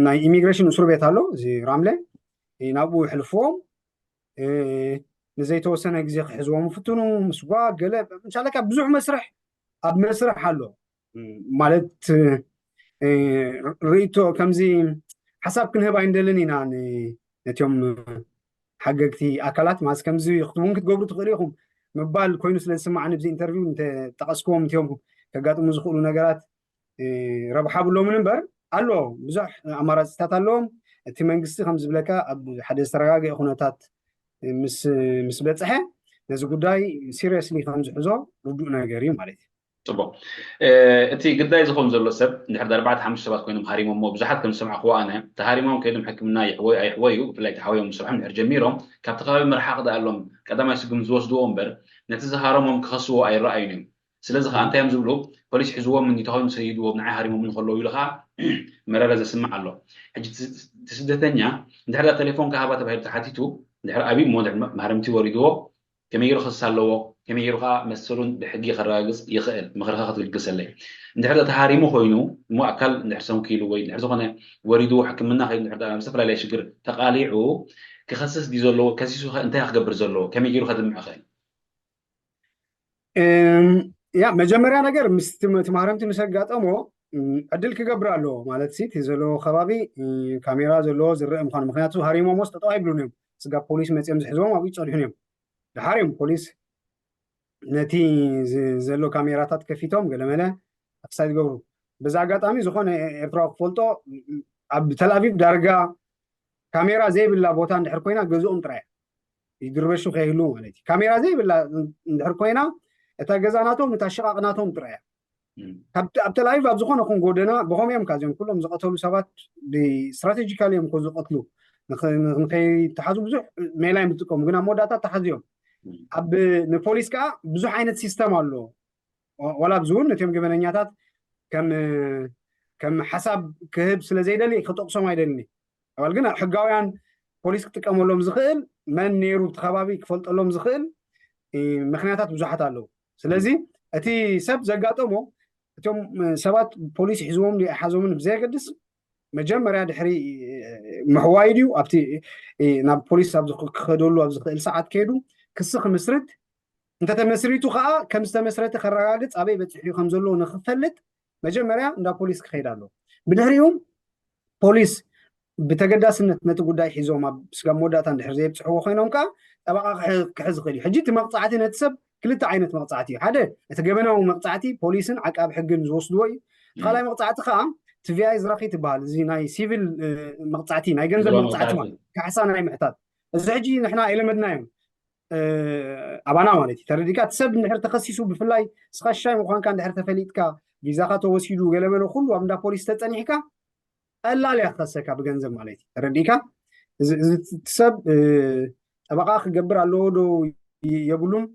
ናይ ኢሚግሬሽን እስሩ ቤት ኣሎ እዚ ራምለ ናብኡ ይሕልፍዎም ንዘይተወሰነ ግዜ ክሕዝዎም ፍትኑ ምስጓ ገለ እንሻለካ ብዙሕ መስርሕ ኣብ መስርሕ ኣሎ ማለት ርእቶ ከምዚ ሓሳብ ክንህብ ኣይንደልን ኢና ነቲኦም ሓገግቲ ኣካላት ማለት ከምዚ ክትውን ክትገብሩ ትኽእሉ ኢኹም ምባል ኮይኑ ስለ ዝስማዕኒ ብዚ ኢንተርቪው እንተጠቀስክዎም እቲኦም ከጋጥሙ ዝኽእሉ ነገራት ረብሓ ብሎምን እምበር ኣሎ ብዙሕ ኣማራፅታት ኣለዎም። እቲ መንግስቲ ከም ዝብለካ ኣብ ሓደ ዝተረጋገአ ኩነታት ምስ በፅሐ ነዚ ጉዳይ ሲሪየስሊ ከም ዝሕዞ ርዱእ ነገር እዩ ማለት እዩ። ፅቡቅ እቲ ግዳይ ዝኸውን ዘሎ ሰብ እንድሕር ኣርባዕተ ሓሙሽተ ሰባት ኮይኖም ሃሪሞሞ ብዙሓት ከም ዝሰማዕክዎ ኣነ ተሃሪሞም ከይዶም ሕክምና ይሕወዩ ኣይሕወዩ ብፍላይ ተሓወዮም ስርሖም እንድሕር ጀሚሮም ካብቲ ከባቢ ምርሓቅ ደኣ ኣሎም ቀዳማይ ስጉም ዝወስድዎ እምበር ነቲ ዝሃረሞም ክኸስዎ ኣይረኣዩን እዮም። ስለዚ ከዓ እንታይ እዮም ዝብሉ ፖሊስ ሒዝዎም እንዲ ተኾይኑ ሰይድዎም ንዓይ ሃሪሞም እንከለዉ ኢሉ ከዓ መረረ ዘስምዕ ኣሎ። ሕጂ እቲ ስደተኛ እንድሕር ቴሌፎን ክሃባ ተባሂሉ ተሓቲቱ እንድሕር ኣብዩ እሞ ማህረምቲ ወሪድዎ ከመይ ገይሩ ክስ ኣለዎ ከመይ ገይሩ ከዓ መሰሉን ብሕጊ ከረጋግፅ ይኽእል ምኽርኻ ክትልግሰለይ እንድሕር ተሃሪሙ ኮይኑ እሞ ኣካል እንድሕር ሰንኪሉ ወይ እንድሕር ዝኾነ ወሪድዎ ሕክምና ከይዱ እንድሕር ናብ ዝተፈላለየ ሽግር ተቃሊዑ ክኸስስ ድዩ ዘለዎ ከሲሱ እንታይ ክገብር ዘለዎ ከመይ ገይሩ ከድምዕ ይኽእል ያ መጀመርያ ነገር ምስ ትማህረምቲ ምስ ኣጋጠሞ ዕድል ክገብር ኣለዎ ማለት ሲ እቲ ዘለዎ ከባቢ ካሜራ ዘለዎ ዝረአ ምኳኑ። ምክንያቱ ሃሪሞሞስ ጠጠው ኣይብሉን እዮም። ስጋ ፖሊስ መፅኦም ዝሕዝዎም ኣብኡ ይፀድሑን እዮም። ድሓር እዮም ፖሊስ ነቲ ዘሎ ካሜራታት ከፊቶም ገለመለ ኣክሳይ ዝገብሩ። በዚ ኣጋጣሚ ዝኾነ ኤርትራዊ ክፈልጦ ኣብ ተልኣቪቭ ዳርጋ ካሜራ ዘይብላ ቦታ እንድሕር ኮይና ገዝኦም ጥራይ ይድርበሹ ከይህሉ ማለት እዩ። ካሜራ ዘይብላ እንድሕር ኮይና እታ ገዛ ናቶም እታ ሽቓቕ ናቶም ጥራይ እያ። ኣብ ተልኣቪቭ ኣብ ዝኾነ ኹን ጎደና ብኸም እዮም ካዚኦም ኩሎም ዝቐተሉ ሰባት ብስትራቴጂካል እዮም ዝቐትሉ። ንኸይተሓዙ ብዙሕ ሜላ እዮም ዝጥቀሙ፣ ግን ኣብ መወዳእታ ተሓዝዮም ኣብ ንፖሊስ ከዓ ብዙሕ ዓይነት ሲስተም ኣሎ። ዋላ ኣብዚ እውን ነቲኦም ገበነኛታት ከም ከም ሓሳብ ክህብ ስለ ዘይደሊ ክጠቕሶም ኣይደልኒ። ኣባል ግን ሕጋውያን ፖሊስ ክጥቀመሎም ዝኽእል መን ነይሩ እቲ ከባቢ ክፈልጠሎም ዝኽእል ምክንያታት ብዙሓት ኣለዉ። ስለዚ እቲ ሰብ ዘጋጠሞ እቶም ሰባት ፖሊስ ሒዝዎም ሓዞምን ብዘየገድስ መጀመርያ ድሕሪ ምሕዋይ ድዩ ኣብቲ ናብ ፖሊስ ክኸደሉ ኣብ ዝኽእል ሰዓት ከይዱ ክሲ ክምስርት እንተተመስሪቱ ከዓ ከም ዝተመስረተ ከረጋግፅ ኣበይ በፂሑ ከም ዘለዎ ንክፈልጥ መጀመርያ እንዳ ፖሊስ ክኸይድ ኣለዎ። ብድሕሪኡ ፖሊስ ብተገዳስነት ነቲ ጉዳይ ሒዞም ኣብ ስጋብ መወዳእታ እንድሕር ዘየብፅሕዎ ኮይኖም ከዓ ጠበቃ ክሕዝ ይኽእል እዩ። ሕጂ እቲ መቕፃዕቲ ነቲ ሰብ ክልተ ዓይነት መቕፃዕቲ እዩ። ሓደ እቲ ገበናዊ መቕፃዕቲ ፖሊስን ዓቃብ ሕግን ዝወስድዎ እዩ። ካልኣይ መቕፃዕቲ ከዓ ትቪኣይ ዝራኺ ትበሃል። እዚ ናይ ሲቪል መቕፃዕቲ ናይ ገንዘብ መቕፃዕቲ ማለት ካሕሳ ናይ ምሕታት እዚ ሕጂ ንሕና የለመድናዮም ኣባና ማለት እዩ። ተረዲካ እቲ ሰብ እንድሕር ተኸሲሱ ብፍላይ ስኻ ሽሻይ ምኳንካ እንድሕር ተፈሊጥካ ቪዛኻ ተወሲዱ ገለመለ ኩሉ ኣብ እንዳ ፖሊስ ተፀኒሕካ ቀላል እያ ክኸሰካ ብገንዘብ ማለት እዩ። ተረዲካ እዚ ሰብ ጠበቃ ክገብር ኣለዎ ዶ የብሉን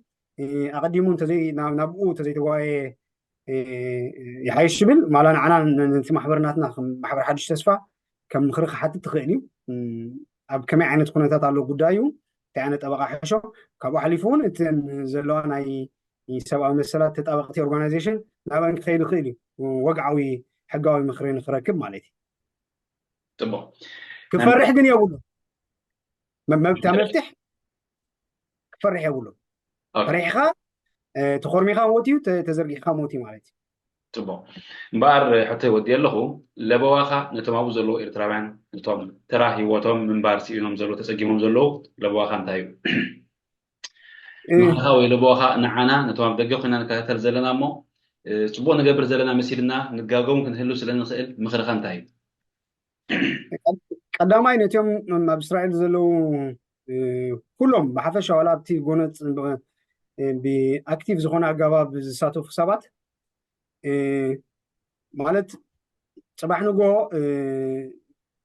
ኣቀዲሙ ናብኡ እንተዘይተጓየ ይሓይሽ ይብል። ማላ ንዓና ነቲ ማሕበር ናትና ማሕበር ሓድሽ ተስፋ ከም ምክሪ ክሓትት ትኽእል እዩ። ኣብ ከመይ ዓይነት ኩነታት ኣሎ ጉዳዩ እንታይ ዓይነት ጠበቃ ሕሾ ካብኡ ሓሊፉ እውን እተን ዘለዋ ናይ ሰብኣዊ መሰላት ተጣበቅቲ ኦርጋናይዜሽን ናብአን ክኸይድ ይኽእል እዩ። ወግዓዊ ሕጋዊ ምክሪ ንክረክብ ማለት እዩ። ፅቡቅ ክፈርሕ ግን የብሉ መብታ መፍትሕ ክፈርሕ የብሉ። ፈሪሕካ ተኾርሚካ ሞት እዩ፣ ተዘርጊሕካ ሞት እዩ ማለት እዩ። ፅቡቅ እምበኣር ሕቶ ይወዲ ኣለኹ። ለበዋኻ ነቶም ኣብኡ ዘለዉ ኤርትራውያን ነቶም ተራ ህይወቶም ምንባር ስኢኖም ዘለዉ ተፀጊሞም ዘለዉ ለበዋኻ እንታይ እዩ? ምኽርኻ ወይ ለበዋኻ ንዓና ነቶም ኣብ ደገ ኮይና ንከታተል ዘለና እሞ ፅቡቅ ንገብር ዘለና መሲልና ንጋገሙ ክንህሉ ስለ ንኽእል ምኽርኻ እንታይ እዩ? ቀዳማይ ነቲኦም ኣብ እስራኤል ዘለዉ ኩሎም ብሓፈሻ ዋላ ኣብቲ ጎነፅ ብኣክቲቭ ዝኾነ ኣገባብ ዝሳተፉ ሰባት ማለት ፅባሕ ንጎ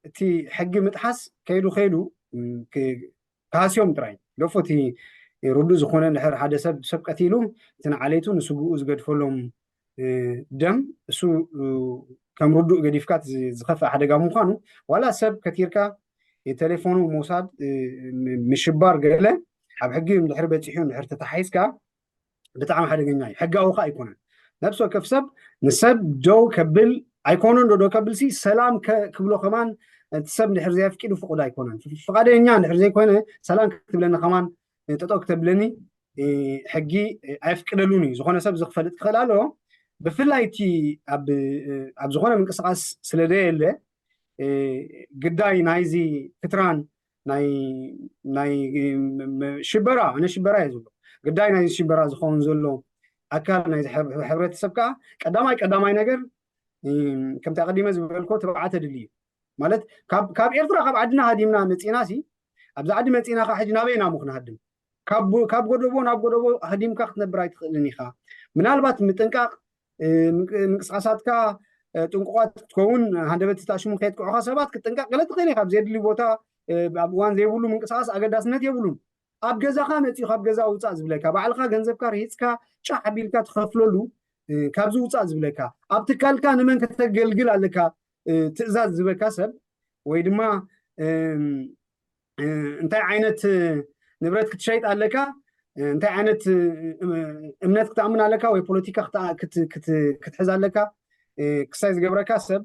እቲ ሕጊ ምጥሓስ ከይዱ ከይዱ ክሃስዮም ጥራይ ደፎ እቲ ርዱእ ዝኾነ ድሕር ሓደ ሰብ ሰብ ቀቲሉ እቲ ንዓሌቱ ንስግኡ ዝገድፈሎም ደም እሱ ከም ርዱእ ገዲፍካ ዝኸፍእ ሓደጋ ምዃኑ ዋላ ሰብ ከቲርካ የቴሌፎኑ ምውሳድ ምሽባር ገለ ኣብ ሕጊ ድሕሪ በፂሑ ድሕር ተተሓይዝካ ብጣዕሚ ሓደገኛ እዩ። ሕጋዊ ከዓ ኣይኮነን። ነብሲ ወከፍ ሰብ ንሰብ ደው ከብል ኣይኮነን ዶ ዶ ከብል ሲ ሰላም ክብሎ ከማን እቲ ሰብ ድሕር ዘየፍቂዱ ፍቁድ ኣይኮነን። ፍቃደኛ ድሕር ዘይኮነ ሰላም ክትብለኒ ከማን ጠጠው ክተብለኒ ሕጊ ኣየፍቅደሉን እዩ። ዝኾነ ሰብ ዝክፈልጥ ክኽእል ኣለዎ። ብፍላይ እቲ ኣብ ዝኾነ ምንቅስቃስ ስለ ደየለ ግዳይ ናይዚ ክትራን ናይ ናይ ሽበራ ኣነ ሽበራ እየ ዝብሎ ግዳይ ናይ ሽበራ ዝኸውን ዘሎ ኣካል ናይ ሕብረተሰብ ከዓ ቀዳማይ ቀዳማይ ነገር ከምቲ ኣቀዲመ ዝበልኮ ትብዓት ኣድሊ እዩ። ማለት ካብ ኤርትራ ካብ ዓድና ሃዲምና መፂና ሲ ኣብዚ ዓዲ መፂና ከዓ ሕጂ ናበይ ናሙ ክንሃድም ካብ ጎደቦ ናብ ጎደቦ ሃዲምካ ክትነብር ኣይትኽእልን ኢኻ። ምናልባት ምጥንቃቕ ምንቅስቃሳትካ ጥንቁቋት ክትከውን ሃንደበት ተኣሽሙ ከየጥቅዑካ ሰባት ክትጥንቀቅ ገለ ትኽእል ኢካ ብዘድሊ ቦታ ኣብ እዋን ዘይብሉ ምንቅስቃስ ኣገዳስነት የብሉን። ኣብ ገዛኻ መፂኡ ካብ ገዛ ውፃእ ዝብለካ ባዕልካ ገንዘብካ ርሂፅካ ጫሕ ኣቢልካ ትኸፍለሉ ካብዚ ውፃእ ዝብለካ ኣብ ትካልካ ንመን ከተገልግል ኣለካ ትእዛዝ ዝበካ ሰብ ወይ ድማ እንታይ ዓይነት ንብረት ክትሸይጥ ኣለካ እንታይ ዓይነት እምነት ክትኣምን ኣለካ ወይ ፖለቲካ ክትሕዝ ኣለካ ክሳይ ዝገብረካ ሰብ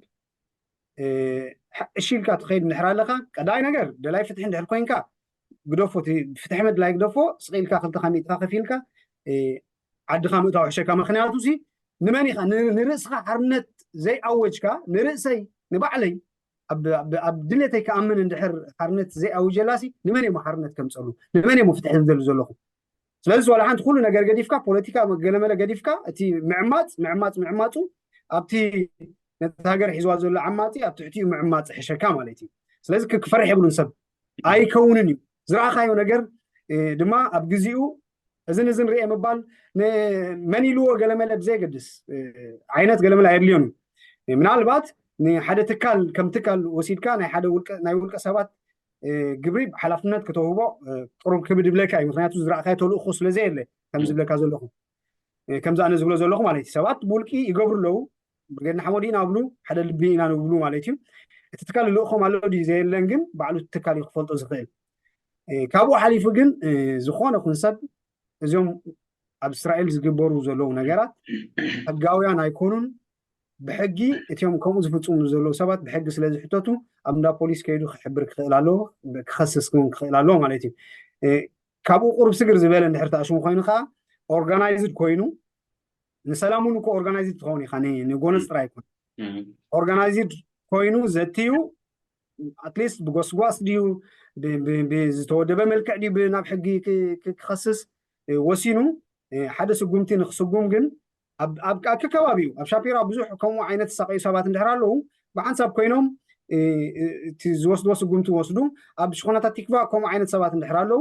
እሺ ኢልካ ትኸይድ እንድሕር ኣለካ ቀዳይ ነገር ደላይ ፍትሒ እንድሕር ኮይንካ ግደፎ ፍትሒ ምድላይ ግደፎ ስቕ ኢልካ ክልተ ከሚእትካ ከፊልካ ዓድኻ ምእታው ሕሸካ ምክንያቱ ሲ ንመን ኢኻ ንርእስኻ ሓርነት ዘይኣወጅካ ንርእሰይ ንባዕለይ ኣብ ድሌተይ ክኣምን እንድሕር ሓርነት ዘይኣውጀላሲ ንመን እሞ ሓርነት ከምፀሉ ንመን እሞ ፍትሒ ዝደሊ ዘለኹ? ስለዚ ዋላ ሓንቲ ኩሉ ነገር ገዲፍካ ፖለቲካ ገለመለ ገዲፍካ እቲ ምዕማፅ ምዕማፅ ምዕማፁ ኣብቲ ነቲ ሃገር ሒዝዋ ዘሎ ዓማፂ ኣብ ትሕቲኡ ምዕማፅ ሕሸካ ማለት እዩ። ስለዚ ክፈርሕ የብሉን ሰብ ኣይከውንን እዩ። ዝረኣኻዮ ነገር ድማ ኣብ ግዜኡ እዝን እዝን ርኤ ምባል መን ኢልዎ ገለመለ ብዘየገድስ ዓይነት ገለመለ ኣየድልዮን እዩ። ምናልባት ንሓደ ትካል ከም ትካል ወሲድካ ናይ ሓደ ናይ ውልቀ ሰባት ግብሪ ሓላፍነት ክተውህቦ ቅሩብ ክብድ ይብለካ እዩ። ምክንያቱ ዝረኣኻዮ ተልእኮ ስለዘየለ ከም ዝብለካ ዘለኹ ከምዚ ኣነ ዝብሎ ዘለኹ ማለት እዩ። ሰባት ብውልቂ ይገብሩ ኣለዉ። ብርጌድ ንሓመዱ ኢና ብሉ ሓደ ልቢ ኢና ንብሉ ማለት እዩ። እቲ ትካል ልእኾም ኣሎ ድዩ ዘየለን ግን ባዕሉ ትካል እዩ ክፈልጦ ዝኽእል። ካብኡ ሓሊፉ ግን ዝኾነ ኩን ሰብ እዚኦም ኣብ እስራኤል ዝግበሩ ዘለዉ ነገራት ሕጋውያን ኣይኮኑን። ብሕጊ እቲኦም ከምኡ ዝፍፅሙ ዘለዉ ሰባት ብሕጊ ስለ ዝሕተቱ ኣብ እንዳ ፖሊስ ከይዱ ክሕብር ክኽእል ኣለዎ፣ ክኸስስ ክኸውን ክኽእል ኣለዎ ማለት እዩ። ካብኡ ቁሩብ ስግር ዝበለ እንድሕር ተኣሽሙ ኮይኑ ከዓ ኦርጋናይዝድ ኮይኑ ንሰላም እውን እኮ ኦርጋናይዝድ ትኸውን ኢኻ ንጎነፅ ጥራይ ይኮን ኦርጋናይዝድ ኮይኑ ዘትዩ ኣትሊስት ብጎስጓስ ድዩ ብዝተወደበ መልክዕ ድዩ ናብ ሕጊ ክኸስስ ወሲኑ ሓደ ስጉምቲ ንክስጉም ግን ኣብ ከከባቢኡ ኣብ ሻፒራ ብዙሕ ከምኡ ዓይነት ዝሳቀዩ ሰባት እንድሕር ኣለዉ ብሓንሳብ ኮይኖም እቲ ዝወስድዎ ስጉምቲ ወስዱ ኣብ ሽኾናታት ቲክቫ ከምኡ ዓይነት ሰባት እንድሕር ኣለዉ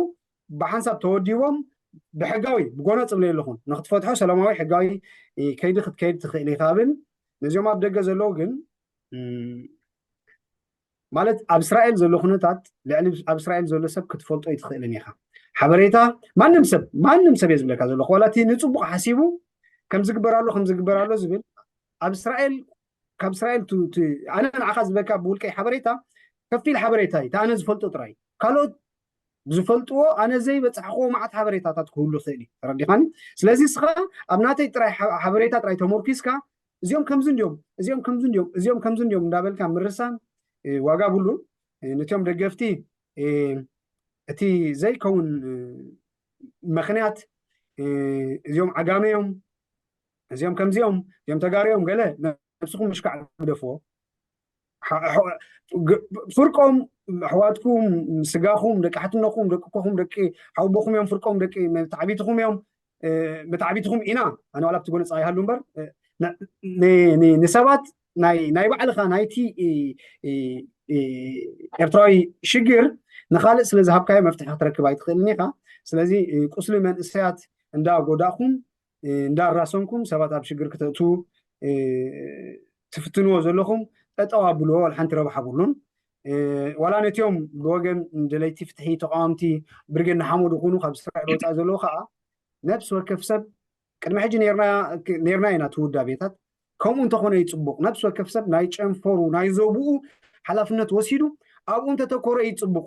ብሓንሳብ ተወዲቦም ብሕጋዊ ብጎነፅ እብለ ኣለኹን ንክትፈትሖ ሰላማዊ ሕጋዊ ከይዲ ክትከይድ ትኽእል ኢኻ ብል ነዚኦም ኣብ ደገ ዘለዉ ግን ማለት ኣብ እስራኤል ዘሎ ኩነታት ልዕሊ ኣብ እስራኤል ዘሎ ሰብ ክትፈልጦ ኣይትኽእልን ኢኻ። ሓበሬታ ማንም ሰብ ማንም ሰብ እየ ዝብለካ ዘለኹ ዋላ እቲ ንፅቡቕ ሓሲቡ ከም ዝግበር ኣሎ ከም ዝግበር ኣሎ ዝብል ኣብ እስራኤል ካብ እስራኤል ኣነ ንዓኻ ዝበካ ብውልቀይ ሓበሬታ ከፊል ሓበሬታ እዩ ኣነ ዝፈልጦ ጥራይ ካልኦት ዝፈልጥዎ ኣነ ዘይበፃሕክዎ መዓት ሓበሬታታት ክህሉ ይኽእል እዩ ተረዲኻኒ ስለዚ እስኻ ኣብ ናተይ ጥራይ ሓበሬታ ጥራይ ተመርኪስካ እዚኦም ከምዚ እንዲዮም እዚኦም ከምዚ እንዲዮም እዚኦም ከምዚ እንዲዮም እንዳበልካ ምርሳን ዋጋ ብሉን ነቲኦም ደገፍቲ እቲ ዘይከውን ምክንያት እዚኦም ዓጋመ እዮም እዚኦም ከምዚኦም እዚኦም ተጋሩ እዮም ገለ ነብስኹም ምሽካዕ ግደፍዎ ፍርቆም ኣሕዋትኩም ስጋኹም ደቂ ሓትነኹም ደቂ ኮኹም ደቂ ሓውቦኹም እዮም ፍርቆም ደቂ መታዕቢትኹም እዮም መታዕቢትኹም ኢና ኣነ ዋላ ብቲ ጎነፃ ይሃሉ እምበር ንሰባት ናይ ባዕልኻ ናይቲ ኤርትራዊ ሽግር ንካልእ ስለ ዝሃብካዮ መፍትሒ ክትረክብ ኣይትኽእልን ኢኻ ስለዚ ቁስሊ መንእሰያት እንዳጎዳእኩም እንዳራሰንኩም ሰባት ኣብ ሽግር ክተእትዉ ትፍትንዎ ዘለኹም ጠጠው ኣብልዎ ዋላ ሓንቲ ረብሓ ብሉን ዋላ ነቲኦም ብወገን ደለይቲ ፍትሒ ተቃወምቲ ብርጌድ ንሓመዱ ይኹኑ ካብ እስራኤል ወፃኢ ዘለዉ ከዓ ነብሲ ወከፍ ሰብ ቅድሚ ሕጂ ነርና ኢና ትውዳ ቤታት ከምኡ እንተኾነ ይፅቡቕ ነብሲ ወከፍ ሰብ ናይ ጨንፈሩ ናይ ዘብኡ ሓላፍነት ወሲዱ ኣብኡ እንተተኮረ ይፅቡቕ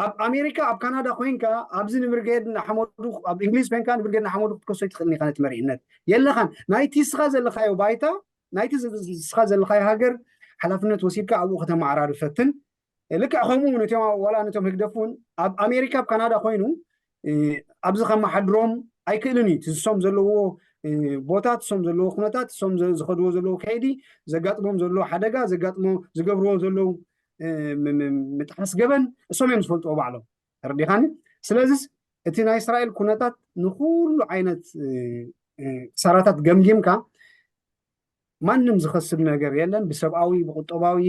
ኣብ ኣሜሪካ ኣብ ካናዳ ኮይንካ ኣብዚ ንብርጌድ ንሓመዱ ኣብ እንግሊዝ ኮይንካ ንብርጌድ ንሓመዱ ክትከሶ ይትኽእል ኢኻ ነቲ መሪሕነት የለኻን ናይቲ ስኻ ዘለኻዮ ባይታ ናይቲ ስኻ ዘለኻዮ ሃገር ሓላፍነት ወሲድካ ኣብኡ ከተመዓራሪ ፈትን ልክዕ ከምኡ እውን እቶም ዋላ ነቶም ህግደፍ እውን ኣብ ኣሜሪካ ኣብ ካናዳ ኮይኑ ኣብዚ ከመሓድሮም ኣይክእልን እዩ ዝሶም ዘለዎ ቦታ ትሶም ዘለዎ ኩነታት ትሶም ዝኸድዎ ዘለዎ ከይዲ ዘጋጥሞም ዘለዎ ሓደጋ ዘጋጥሞ ዝገብርዎ ዘለዉ ምጥሓስ ገበን እሶም እዮም ዝፈልጥዎ ባዕሎም ተረዲኻኒ ስለዚስ እቲ ናይ እስራኤል ኩነታት ንኩሉ ዓይነት ክሳራታት ገምጊምካ ማንም ዝኸስብ ነገር የለን ብሰብኣዊ ብቁጠባዊ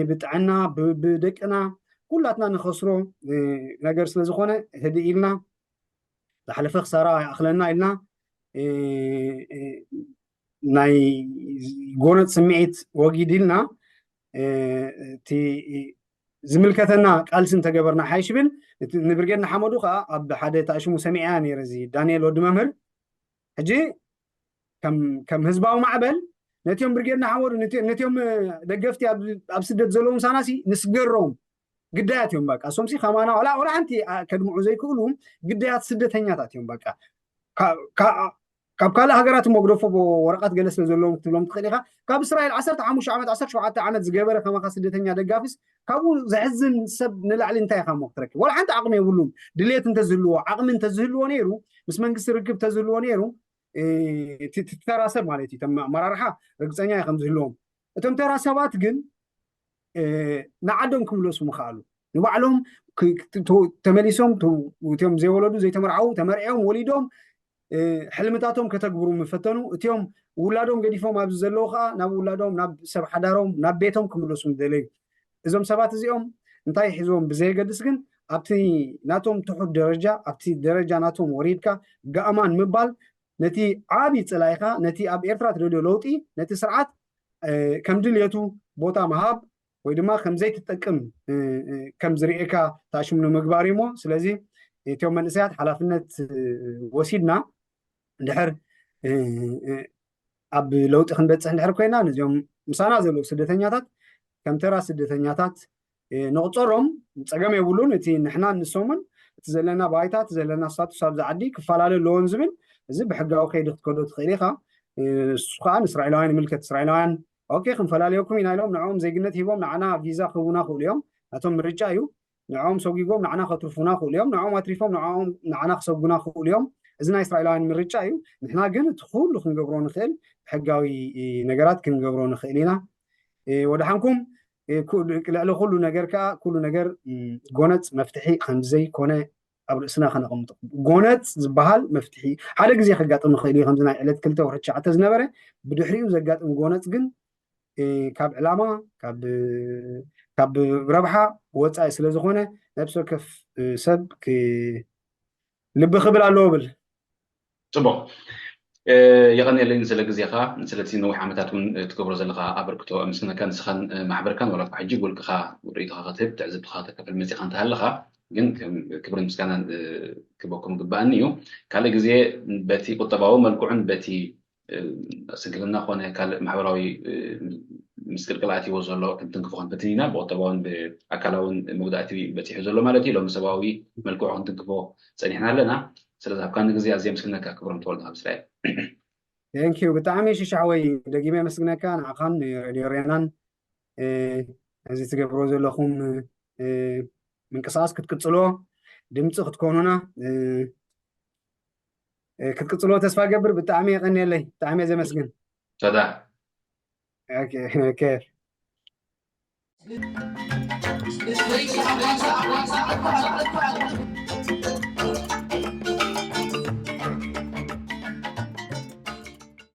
ብጥዕና ብደቅና ኩላትና ንኸስሮ ነገር ስለዝኾነ ህድእ ኢልና ዝሓለፈ ክሳራ ይኣኽለና ኢልና ናይ ጎነፅ ስምዒት ወጊድ ኢልና እቲ ዝምልከተና ቃልሲ እንተገበርና ሓይሽ ብል ንብርጌድ ንሓመዱ ከዓ ኣብ ሓደ ተኣሽሙ ሰሚዐያ ነይረ እዚ ዳንኤል ወዲ መምህር ሕጂ ከም ህዝባዊ ማዕበል ነቲኦም ብርጌድ ንሓመዱ ነቲኦም ደገፍቲ ኣብ ስደት ዘለዎም ሳናሲ ንስገሮም ግዳያት እዮም በቃ እሶምሲ ከማና ዋላ ዋላ ሓንቲ ከድምዑ ዘይክእሉ ግዳያት ስደተኛታት እዮም በቃ ካብ ካልእ ሃገራት እሞ ግደፎ ወረቐት ገለ ስለ ዘለዎም ክትብሎም ትኽእል ኢኻ ካብ እስራኤል ዓሰርተ ሓሙሽተ ዓመት ዓሰርተ ሸውዓተ ዓመት ዝገበረ ከማኻ ስደተኛ ደጋፊስ ካብኡ ዘሕዝን ሰብ ንላዕሊ እንታይ ኢኻ እሞ ክትረክብ ዋላ ሓንቲ ዓቕሚ የብሉን ድሌት እንተዝህልዎ ዓቕሚ እንተዝህልዎ ነይሩ ምስ መንግስቲ ርክብ እንተዝህልዎ ነይሩ እቲ ተራ ሰብ ማለት እዩ። እቶም ኣመራርሓ ርግፀኛ እየ ከም ዝህልዎም። እቶም ተራ ሰባት ግን ንዓዶም ክምለሱ ምኽኣሉ፣ ንባዕሎም ተመሊሶም፣ እቶም ዘይወለዱ ዘይተመርዓዉ ተመርዕዮም ወሊዶም ሕልምታቶም ከተግብሩ ምፈተኑ። እቲኦም ውላዶም ገዲፎም ኣብዚ ዘለዉ ከዓ ናብ ውላዶም፣ ናብ ሰብ ሓዳሮም፣ ናብ ቤቶም ክምለሱ ደለዩ። እዞም ሰባት እዚኦም እንታይ ሒዝዎም ብዘየገድስ ግን ኣብቲ ናቶም ትሑት ደረጃ፣ ኣብቲ ደረጃ ናቶም ወሪድካ ጋእማን ምባል ነቲ ዓቢ ጽላኢኻ፣ ነቲ ኣብ ኤርትራ ትደልዮ ለውጢ፣ ነቲ ስርዓት ከም ድልየቱ ቦታ ምሃብ ወይ ድማ ከም ዘይትጠቅም ከም ዝርእየካ ታሽሙ ንምግባር እዩ። እሞ ስለዚ እቶም መንእሰያት ሓላፍነት ወሲድና እንድሕር ኣብ ለውጢ ክንበፅሕ እንድሕር ኮይና፣ ነዚኦም ምሳና ዘለዉ ስደተኛታት ከም ተራ ስደተኛታት ንቕፀሮም ጸገም የብሉን። እቲ ንሕና ንሶምን እቲ ዘለና ባይታ፣ እቲ ዘለና ስታቱስ ኣብዚ ዓዲ ክፈላለ ኣለዎን ዝብል፣ እዚ ብሕጋዊ ከይዲ ክትከዶ ትኽእል ኢኻ። እሱ ከዓ ንእስራኤላውያን ይምልከት። እስራኤላውያን ኦኬ ክንፈላለየኩም ኢና ኢሎም ንዕኦም ዜግነት ሂቦም ንዓና ቪዛ ክህቡና ክእሉ እዮም። ናቶም ምርጫ እዩ። ንዕኦም ሰጒጎም ንዓና ከትርፉና ክእሉ እዮም። ንዕኦም ኣትሪፎም ንዓኦም ንዓና ክሰጉና ክእሉ እዮም። እዚ ናይ እስራኤላውያን ምርጫ እዩ። ንሕና ግን እቲ ኩሉ ክንገብሮ ንኽእል ብሕጋዊ ነገራት ክንገብሮ ንኽእል ኢና። ወድሓንኩም። ልዕሊ ኩሉ ነገር ከዓ ኩሉ ነገር ጎነፅ መፍትሒ ከምዘይኮነ ኣብ ርእስና ከነቐምጦ። ጎነፅ ዝበሃል መፍትሒ ሓደ ግዜ ከጋጥም ይኽእል እዩ። ከምዚ ናይ ዕለት ክልተ ወርሒ ትሽዓተ ዝነበረ ብድሕሪኡ ዘጋጥም ጎነፅ ግን ካብ ዕላማ ካብ ረብሓ ወፃኢ ስለ ዝኾነ ነብሲ ወከፍ ሰብ ልቢ ክብል ኣለዎ ብል። ፅቡቅ። የቐንየለይ ስለ ግዜኻ፣ ስለቲ ነዊሕ ዓመታት እውን ትገብሮ ዘለኻ ኣበርክቶ ምስነካ ንስኻን ማሕበርካን ዋላ እኳ ሕጂ ውልቅኻ ርእይቶኻ ክትህብ ትዕዝብትኻ ከተካፍል መፂኻ እንተሃለኻ ግን ክብርን ምስጋናን ክበኩም ግባኣኒ እዩ። ካልእ ግዜ በቲ ቁጠባዊ መልክዑን በቲ ስንክልና ኮነ ካልእ ማሕበራዊ ምስቅልቅል ኣትይዎ ዘሎ ክንትንክፎ ክንፍትን ኢና። ብቁጠባውን ብኣካላውን መጉዳእቲ በፂሑ ዘሎ ማለት እዩ። ሎሚ ሰብኣዊ መልክዑ ክንትንክፎ ፀኒሕና ኣለና። ስለዚ ኣብ ካኒ ግዜ ኣዝየ ምስግነካ ክብሮም ተወልደ ካብ እስራኤል። Thank you ብጣዕሚ ሽሻሕወይ፣ ደጊመ የመስግነካ ንዓኻን ሬድዮ ሬናን እዚ ትገብሮ ዘለኹም ምንቅስቃስ ክትቅፅሎ ድምፂ ክትኮኑና ክትቅፅሎ ተስፋ ገብር። ብጣዕሚ የቀንየለይ፣ ብጣዕሚ እየ ዘመስግን። ሰዳ ኦኬ ኦኬ